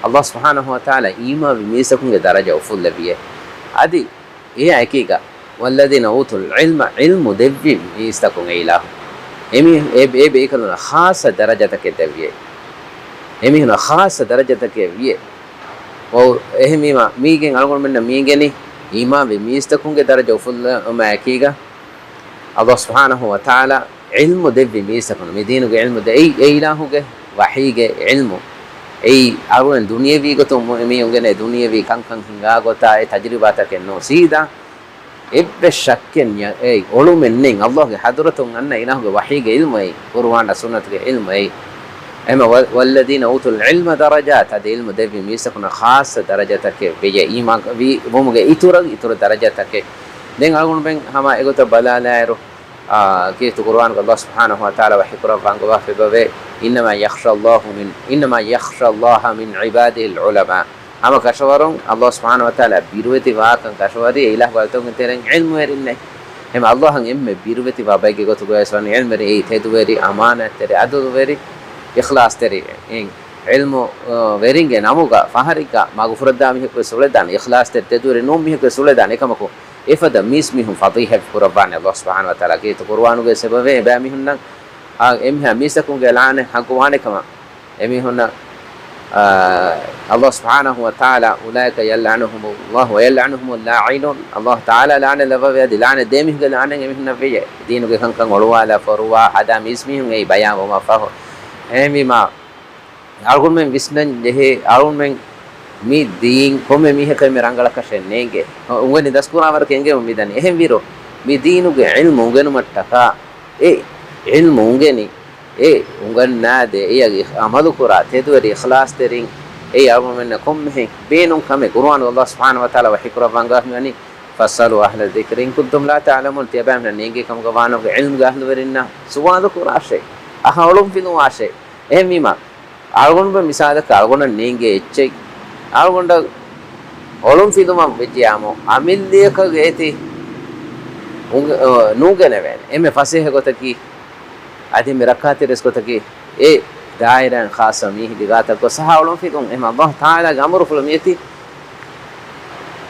ﷲ ސުބްޙާނަހޫ ވަތަޢާލާ އީމާންވި މީސްތަކުންގެ ދަރަޖަ އުފުއްލެވިއޭ. އަދި އެއާ އެކީގަ، والذين أوتوا العلم، ޢިލްމު ދެއްވި މީސްތަކުން އެ އިލާހު. އެމީ، އެ، އެ ބޭކަލުންނަށް ޚާއްޞަ ދަރަޖަތަކެއް ދެއްވިއޭ. އެމީހުންނަށް ޚާއްޞަ ދަރަޖަތަކެއް ވިއޭ. އޮ، އެހެންވީމަ، މީގެން އަޅުގަނޑުމެންނަށް މީގެނީ، އީމާންވި މީސްތަކުންގެ ދަރަޖަ އުފުއްލުމާ އެކީގަ، ﷲ ސުބްޙާނަހޫ ވަތަޢާލާ ޢިލްމު ދެއްވި މީސްތަކުން، މި ދީނުގެ ޢިލްމު ދެ، އެއީ، އެ އިލާހުގެ ވަޙީގެ ޢިލްމު. އެއީ، އަޅުގަނޑު ދުނިޔެވީ ގޮތުން މު، މި އުނގެނޭ ދުނިޔެވީ ކަންކަން ހިނގާ ގޮތާ އެ ތަޖުރިބާތަކެއް ނޫން. ސީދާ އެއްވެސް ޝައްކެއް ނެ، އެއީ، އޮޅުމެއް ނެތް. ﷲގެ ޙަޟްރަތުން އަންނަ އިލާހުގެ ވަޙީގެ ޢިލްމު އެއީ، ޤުރުއާނާ ސުންނަތުގެ ޢިލްމު އެއީ. އެމަ، "والذين أوتوا العلم درجات" އަދި ޢިލްމު ދެއްވި މީސްތަކުންނަށް ޚާއްޞަ ދަރަޖަތަކެއް ވެއްޖެ، އީމާން ވީ ވުމުގެ އިތުރަށް އިތުރު ދަރަޖަތަކެއް. ދެން އަޅުގަނޑުމެން ހަމަ އެގޮތަށް ބަލާލާއިރު، އާ، ކީރިތި ޤުރުއާނުގަ ﷲ ސުބްޙާނަހޫ ވަތަޢާލާ ވަޙީކުރައްވާ އަންގަވާފައިވޭ، "إنما يخشى الله من، إنما يخشى الله من عباده العلماء." ހަމަ ކަށަވަރުން ﷲ ސުބްޙާނަހޫ ވަތަޢާލާ ބިރުވެތި ވާކަން ކަށަވަރީ އެ އިލާހުގެ އަލިތަކުން ތެރެއިން ޢިލްމުވެރިންނޭ. އެހެން ﷲ އަށް އެންމެ ބިރުވެތިވާ ބައެއްގެ ގޮތުގައި ވެސް ވަނީ ޢިލްމުވެރި، އެއީ ތެދުވެރި، އަމާނާތްތެރި، ޢަދުލުވެރި، އިޚްލާޞްތެރި. އެ ޢިލްމު، އަ، ވެރިންގެ ނަމުގަ ފަހަރެއްގަ މަގުފުރައްދާ މީހަކުވެސް އުޅެދާނެ، އިޚްލާޞްތެރި ތެދުވެރި ނޫން މީހަކުވެސް އުޅެދާނެ. އެކަމަކު އެފަދަ މީސްމީހުން ފަޟީޙަތް ކުރައްވާނެ ﷲ ސުބްޙާނަހޫ ވަތަޢާލާ. ކީރިތި ޤުރުއާނުގައި ސަބަބެއް އެބައިމީހުންނަށް، އާ، އެމީހާ މީސްތަކުންގެ ލަޢުނަތް ޙައްޤުވާނެ ކަމަށް. އެމީހުންނަށް، އާ، ﷲ ސުބްޙާނަހޫ ވަތަޢާލާ، "أولئك يلعنهم الله ويلعنهم اللاعنون." ﷲ ތަޢާލާ ލަޢުނަތް ލައްވަވޭ، އަދި ލަޢުނަތް ދޭ މީހުންގެ ލަޢުނަތް އެމީހުންނަށް ވެއްޖެ. ދީނުގެ ކަންކަން އޮޅުވާލާ ފޮރުވާ ހަދާ މީސްމީހުން އެއީ ބަޔާންވުމަށްފަހު. އެހެންވީމާ، އަޅުގަނޑުމެން ވިސްނަން ޖެހޭ، އަޅުގަނޑުމެން މި ދީން ކޮންމެ މީހަކަށް އެންމެ ރަނގަޅަކަށެއް ނޭނގޭ. އުނގެނި ދަސްކުރާ ވަރަކަށް އެނގެމުން މިދަނީ. އެހެންވީރު، މި ދީނުގެ ޢިލްމު އުނގެނުމަށްޓަކާ، އެ ޢިލްމު އުނގެނި، އެ އުނގަންނާދޭ، އެއަށް އިޚް-، ޢަމަލުކުރާ، ތެދުވެރި އިޚްލާޞްތެރިން، އެއީ އަޅުގަނޑުމެންނަށް ކޮންމެހެން ބޭނުން ކަމެއް. ޤުރުއާނު ﷲ ސުބްޙާނަހޫ ވަތަޢާލާ ވަޙީކުރައްވާ އަންގާފައިވަނީ، "فاسألوا أهل الذكر إن كنتم لا تعلمون." ތިޔަބައިމީހުންނަށް ނޭނގޭ ކަމުގަ ވާނަމަ ޢިލްމުގެ އަހްލުވެރިންނަށް ސުވާލު ކުރާށޭ، އަހާ އޮޅުން ފިލުވާށޭ. އެހެންވީމާ، އަޅުގަނޑުމެން މިސާލަކަށް އަޅުގަނޑަށް ނޭނގޭ އެއްޗެއް، އަޅުގަނޑަށް އޮޅުން ފިލުމަށް ވެއްޖެޔާމު، އަމިއްލައަކަށް އޭތި އުނގ-، އަ، ނޫންގެނެވޭނެ. އެންމެ ފަސޭހަ ގޮތަކީ، އަދި އެންމެ ރައްކާތެރިވެސް ގޮތަކީ، އެ ދާއިރާއިން ޚާއްޞަ މީހެއްގެ ގާތަށް ގޮސް އަހާ އޮޅުން ފިލުން. އެހެން ﷲ ތަޢާލާގެ އަމުރުފުޅު މިއޮތީ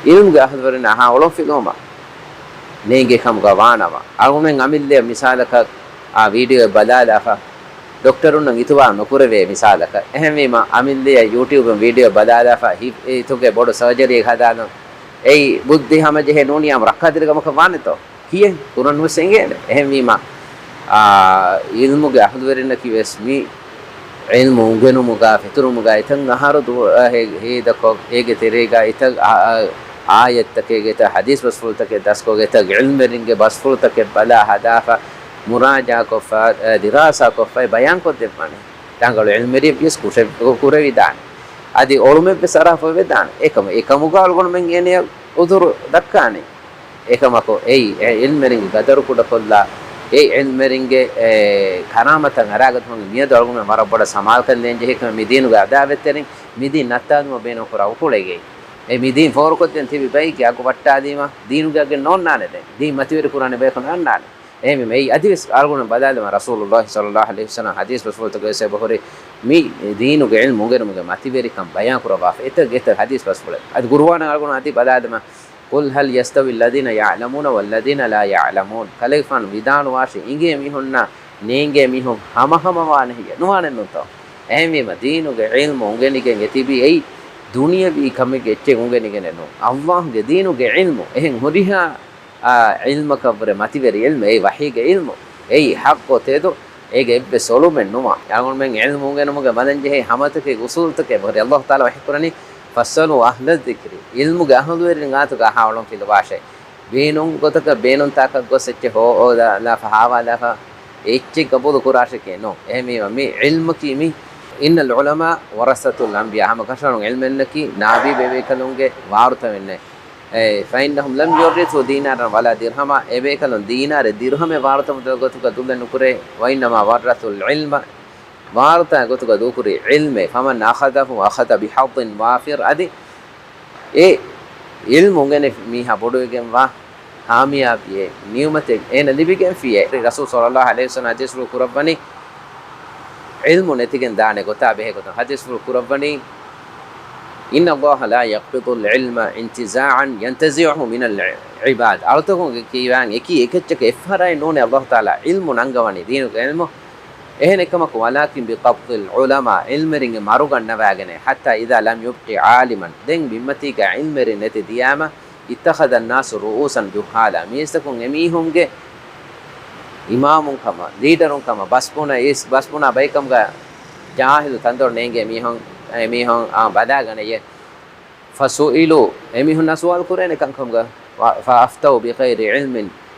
ޢިލްމުގެ އަހްލުވެރިންނަށް އަހާ އޮޅުން ފިލުވުމަށް ނޭނގޭ ކަމުގަ ވާނަމަ، އަޅުގަނޑުމެން އަމިއްލައަށް މިސާލަކަށް އާ ވީޑިއޯއެއް ބަލާލާފަ، ޑޮކްޓަރުންނަށް އިތުބާރު ނުކުރެވޭ މިސާލަކަށް. އެހެންވީމަ، އަމިއްލައަށް ޔޫޓިއުބުން ވީޑިއޯ ބަލާލާފަ، ހި-، އެ އިތުގެ ބޮޑު ސަރޖަރީއެއް ހަދާލުން. އެއީ ބުއްދި ހަމަޖެހޭ ނޫނިއްޔާމު ރައްކާތެރި ކަމަކަށް ވާނެތޯ؟ ކިޔެން ކުރަން ވެސް އެނގޭނެ. އެހެންވީމަ، އާ، ޢިލްމުގެ އަހްލުވެރިންނަކީ ވެސް މި ޢިލްމު އުނގެނުމުގަ، ފެތުރުމުގަ އެތައް އަހަރު ދު-، އަ، ހޭ-، ހޭދަކޮށް، އޭގެ ތެރޭގަ އެތައް އާ-، އާ-، އާޔަތްތަކެއް، އެތައް ޙަދީޘް ބަސްފުޅުތަކެއް ދަސްކޮށް، އެތައް ޢިލްމުވެރިންގެ ބަސްފުޅުތަކެއް ބަލާ ހަދާފަ، މުރާޖަޢާކޮށްފަ، އަ، ދިރާސާކޮށްފަ، ބަޔާންކޮށްދެއްވާނެ. ރަނގަޅު ޢިލްމުވެރިއެއް ވިޔަސް ކުށެ-، ކުރެވިދާނެ. އަދި އޮޅުމެއްވެސް އަރާފަ ވެދާނެ. އެކަމަކު، އެކަމުގަ އަޅުގަނޑުމެން އޭނަޔަށް ޢުޛުރު ދައްކާނީ. އެކަމަކު އެއީ، އެ ޢިލްމުވެރިންގެ ގަދަރު ކުޑަކޮށްލާ، އެ ޢިލްމުވެރިންގެ، އެ، ކަރާމަތަށް އަރާގަތުމަށް މިއަދު އަޅުގަނޑުމެން ވަރަށް ބޮޑަށް ސަމާލުކަން ލޭން ޖެހޭ ކަމެއް މި ދީނުގެ ޢަދާވަތްތެރިން މި ދީން ނައްތާލުމަށް ބޭނުން ކުރާ އުކުޅެއްގައި. އެ މި ދީން ފޯރުކޮށްދޭން ތިބި ބައެއްގެ އަގު ވައްޓާލީމަ ދީނުގެ އަގެއް ނޯންނާނެ ދެން. ދީން މަތިވެރި ކުރާނެ ބަޔަކު ނޯންނާނެ. އެހެންވީމަ އެއީ އަދިވެސް އަޅުގަނޑު ބަލާލަމާ ރަސޫލުﷲ ޞައްލަﷲ ޢަލައިހި ވަސައްލަމް ޙަދީޘް ބަސްފުޅުތަކުގައި އެބަހުރި މި ދީނުގެ ޢިލްމު އުނގެނުމުގެ މަތިވެރިކަން ބަޔާން ކުރައްވާފަ އެތައް އެތައް ޙަދީޘް ބަސްފުޅެއް. އަދި ޤުރުއާނަށް އަޅުގަނޑު އަދި ބަލާލަމާ، "قل هل يستوي الذين يعلمون والذين لا يعلمون." ކަލޭގެފާނު ވިދާޅުވާށި، އިނގޭ މީހުންނާ ނޭނގޭ މީހުން ހަމަހަމަވާނެ ހެއްޔެވެ؟ ނުވާނެއްނޫންތޯ؟ އެހެންވީމަ ދީނުގެ ޢިލްމު އުނގެނިގެން އެ ތިބީ އެއީ ދުނިޔަވީ ކަމެއްގެ އެއްޗެއް އުނގެނިގެނެއް ނޫން. ﷲގެ ދީނުގެ ޢިލްމު އެހެން ހުރިހާ އާ، ޢިލްމަކަށްވުރެ މަތިވެރި ޢިލްމު، އެއީ ވަޙީގެ ޢިލްމު. އެއީ ޙައްޤު ތެދު، އޭގެ އެއްވެސް އޮޅުމެއް ނުވާ. އަޅުގަނޑުމެން ޢިލްމު އުނގެނުމުގެ ބަލަންޖެހޭ ހަމަތަކެއް އުޞޫލުތަކެއް އެބަހުރި. ﷲ ތަޢާލާ ވަޙީކުރަނީ، "فاسألوا أهل الذكر." ޢިލްމުގެ އަހުލުވެރިން ގާތުގަ އަހާ އޮޅުން ފިލުވާށޭ. ބޭނުން ގޮތަކަށް ބޭނުންތާކަށް ގޮސް އެއްޗެއް ހޯ-، ހޯދާލާފަ، ހާވާލާފަ، އެއްޗެއް ގަބޫލު ކުރާށެކޭ ނޯ. އެހެންވީމަ މި ޢިލްމަކީ މި، "إن العلماء ورثة الأنبياء." ހަމަ ކަށަވަރުން ޢިލްމުވެރިންނަކީ ނަބީ ބޭބޭކަލުންގެ ވާރުތަވެންނޭ. އެ، "فإنهم لم يورثوا دينارا ولا درهما." އެބޭކަލުން ދީނާރެއް ދިރުހަމެއް ވާރުތަ މުދަލު ގޮތުގަ ދުއްލެއް ނުކުރޭ. "وإنما ورثوا العلم." ވާރުތާ ގޮތުގަ ދޫކުރީ ޢިލްމެއް. "فمن أخذه أخذ بحظ وافر." އަދި އެ ޢިލްމު އުނގެނި މީހާ ބޮޑުވެގެންވާ ކާމިޔާބީ ނިޢުމަތެއް އޭނަ ލިބިގެންފިޔޭ. ރަސޫލު ޞައްލަﷲ ޢަލައިހި ވަސައްލަމް ޙަދީޘްފުޅު ކުރައްވަނީ، ޢިލްމު ނެތިގެން ދާނެ ގޮތާ ބެހޭ ގޮތުން ޙަދީޘްފުޅު ކުރައްވަނީ، "إن الله لا يقبض العلم انتزاعا ينتزعه من العباد." އަޅުތަކުންގެ ކިޔާން އެކީ އެކައްޗަކަށް އެއްފަހަރާއި ނޫނޭ ﷲ ތަޢާލާ ޢިލްމު ނަންގަވަނީ، ދީނުގެ ޢިލްމު. އެހެނެއްކަމަކު، "ولكن بقبض العلماء." ޢިލްމުވެރިންގެ މަރު ގަންނަވާގެނޭ. "حتى إذا لم يبق عالما." ދެން ބިންމަތީގަ ޢިލްމުވެރިން ނެތި ދިޔާމަ، "اتخذ الناس رؤوسا جهالا." މީސްތަކުން އެމީހުންގެ އިމާމުން ކަމަށް، ލީޑަރުން ކަމަށް، ބަސްބުނަ އިސް، ބަސްބުނާ ބައިކަމުގަ ޖާހިލު ތަންދޮރު ނޭނގޭ މީހުން، އެމީހުން އާ ބަލާގަނެޔޭ. "فسئلوا." އެމީހުންނާ ސުވާލު ކުރޭނެ ކަންކަމުގަ، "فأفتوا بغير علم."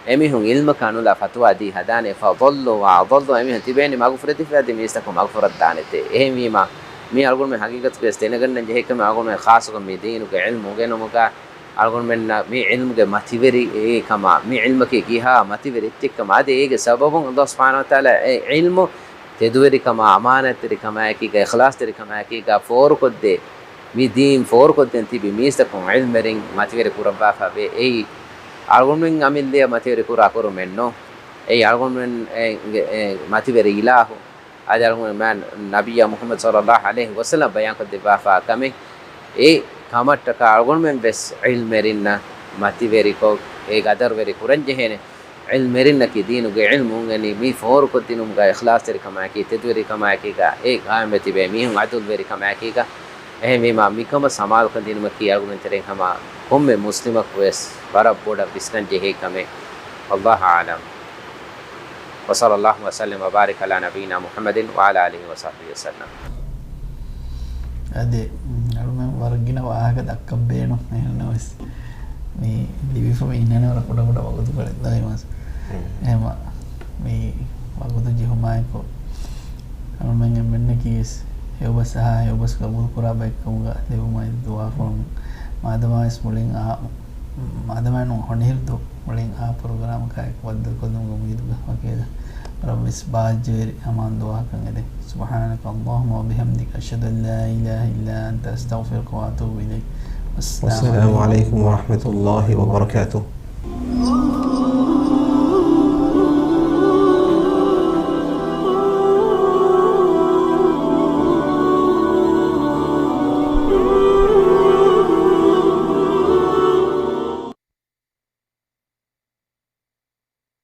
އެމީހުން ޢިލްމަކާ ނުލާ ފަތުވާ ދީ ހަދާނެ، ފަޟައްލޫ ވައަޟައްލޫ، އެމީހުން ތިބޭނީ މަގުފުރެދިފައި އަދި މީސްތަކުން މަގުފުރައްދާނެތޭ. އެހެންވީމާ، މީ އަޅުގަނޑުމެން ހަގީގަތުގައި ދެނެގަންނަން ޖެހޭ ކަމެއް، އަޅުގަނޑުމެން ޚާއްޞަކޮށް މި ދީނުގެ ޢިލްމު އުނގެނުމުގަ، އަޅުގަނޑުމެންނަށް މި ޢިލްމުގެ މަތިވެރި ކަމާ، މި ޢިލްމަކީ ކިހާ މަތިވެރި އެއްޗެއްކަމާ، އަދި އޭގެ ސަބަބުން ﷲ ސުބްޙާނަހޫ ވަތަޢާލާ އެ ޢިލްމު ތެދުވެރިކަމާ، އަމާނާތްތެރިކަމާއެކީގަ، އިޚްލާޞްތެރިކަމާއެކީގަ ފޯރުކޮށްދޭ، މި ދީން ފޯރުކޮށްދޭން ތިބި މީސްތަކުން ޢިލްމެރިން މަތިވެރި ކުރައްވާފަ ވޭ. އެއީ، އަޅުގަނޑުމެން އަމިއްލަޔަށް މަތިވެރި ކުރާ ކުރުމެއް ނޫން. އެއީ، އަޅުގަނޑުމެން އެ، އެ، މަތިވެރި އިލާހު، އަދި އަޅުގަނޑުމެން ނަބިއްޔާ މުޙައްމަދު ޞައްލައްލާހު ޢަލައިހި ވަސައްލަމް ބަޔާންކޮށްދެއްވާފާ ކަމެއް. އެ ކަމަށްޓަކާ އަޅުގަނޑުމެން ވެސް ޢިލްމެރިންނަށް މަތިވެރިކޮށް، އެ ގަދަރުވެރި ކުރަންޖެހޭނެ. ޢިލްމެރިންނަކީ ދީނުގެ ޢިލްމު އުނގެނި، މި ފޯރުކޮށްދިނުމުގަ އިޚްލާޞްތެރިކަމާއެކީ، ތެދުވެރިކަމާއެކީގަ، އެ ގާއިމްވެ ތިބޭ މީހުން ޢަދުލުވެރިކަމާއެކީގަ. އެހެންވީމާ، މިކަމަށް ސަމާލުކަން ދިނުމަކީ އަޅުގަނޑުމެން ތެރެއިން ހަމަ ކޮންމެ މުސްލިމަކު ވެސް ވަރަށް ބޮޑަށް ވިސްނަން ޖެހޭ ކަމެއް. والله أعلم. وصلى الله وسلم وبارك على نبينا محمد وعلى آله وصحبه وسلم. އަދި، އަޅުމެން ވަރަށް ގިނަ ވާހަކަ ދައްކަން ބޭނުން. އެހެންނަމަވެސް، މި ލިބިފަ މި އިންނަނީ ވަރަށް ކުޑަ ކުޑަ ވަގުތުކޮޅެއް ދައިމަސް. އެހެމަ، މި ވަގުތު ޖެހުމާއެކު، އަޅުމެން އެންމެންނަކީ ވެސް ހެޔޮބަސް އަހާ، ހެޔޮބަސް ގަބޫލު ކުރާ ބައެއްކަމުގަ ލެވުމަށް ދުޢާ ކުރަމު. މާދަމާ ވެސް މުޅިން އާ، މާދަމާ ނޫން ހޮނިހިރު ދު މުޅިން އާ ޕްރޮގްރާމަކާއެކު ބައްދަލުކޮށްލުމުގެ އުއްމީދުގަ ވަކިވެލަ. ވަރަށް ވެސް ބާއްޖަވެރި ހަމަ ދުޢާކަން އެދެން. سبحانك اللهم وبحمدك، أشهد أن لا إله إلا أنت، أستغفرك وأتوب إليك. والسلام عليكم ورحمة الله وبركاته.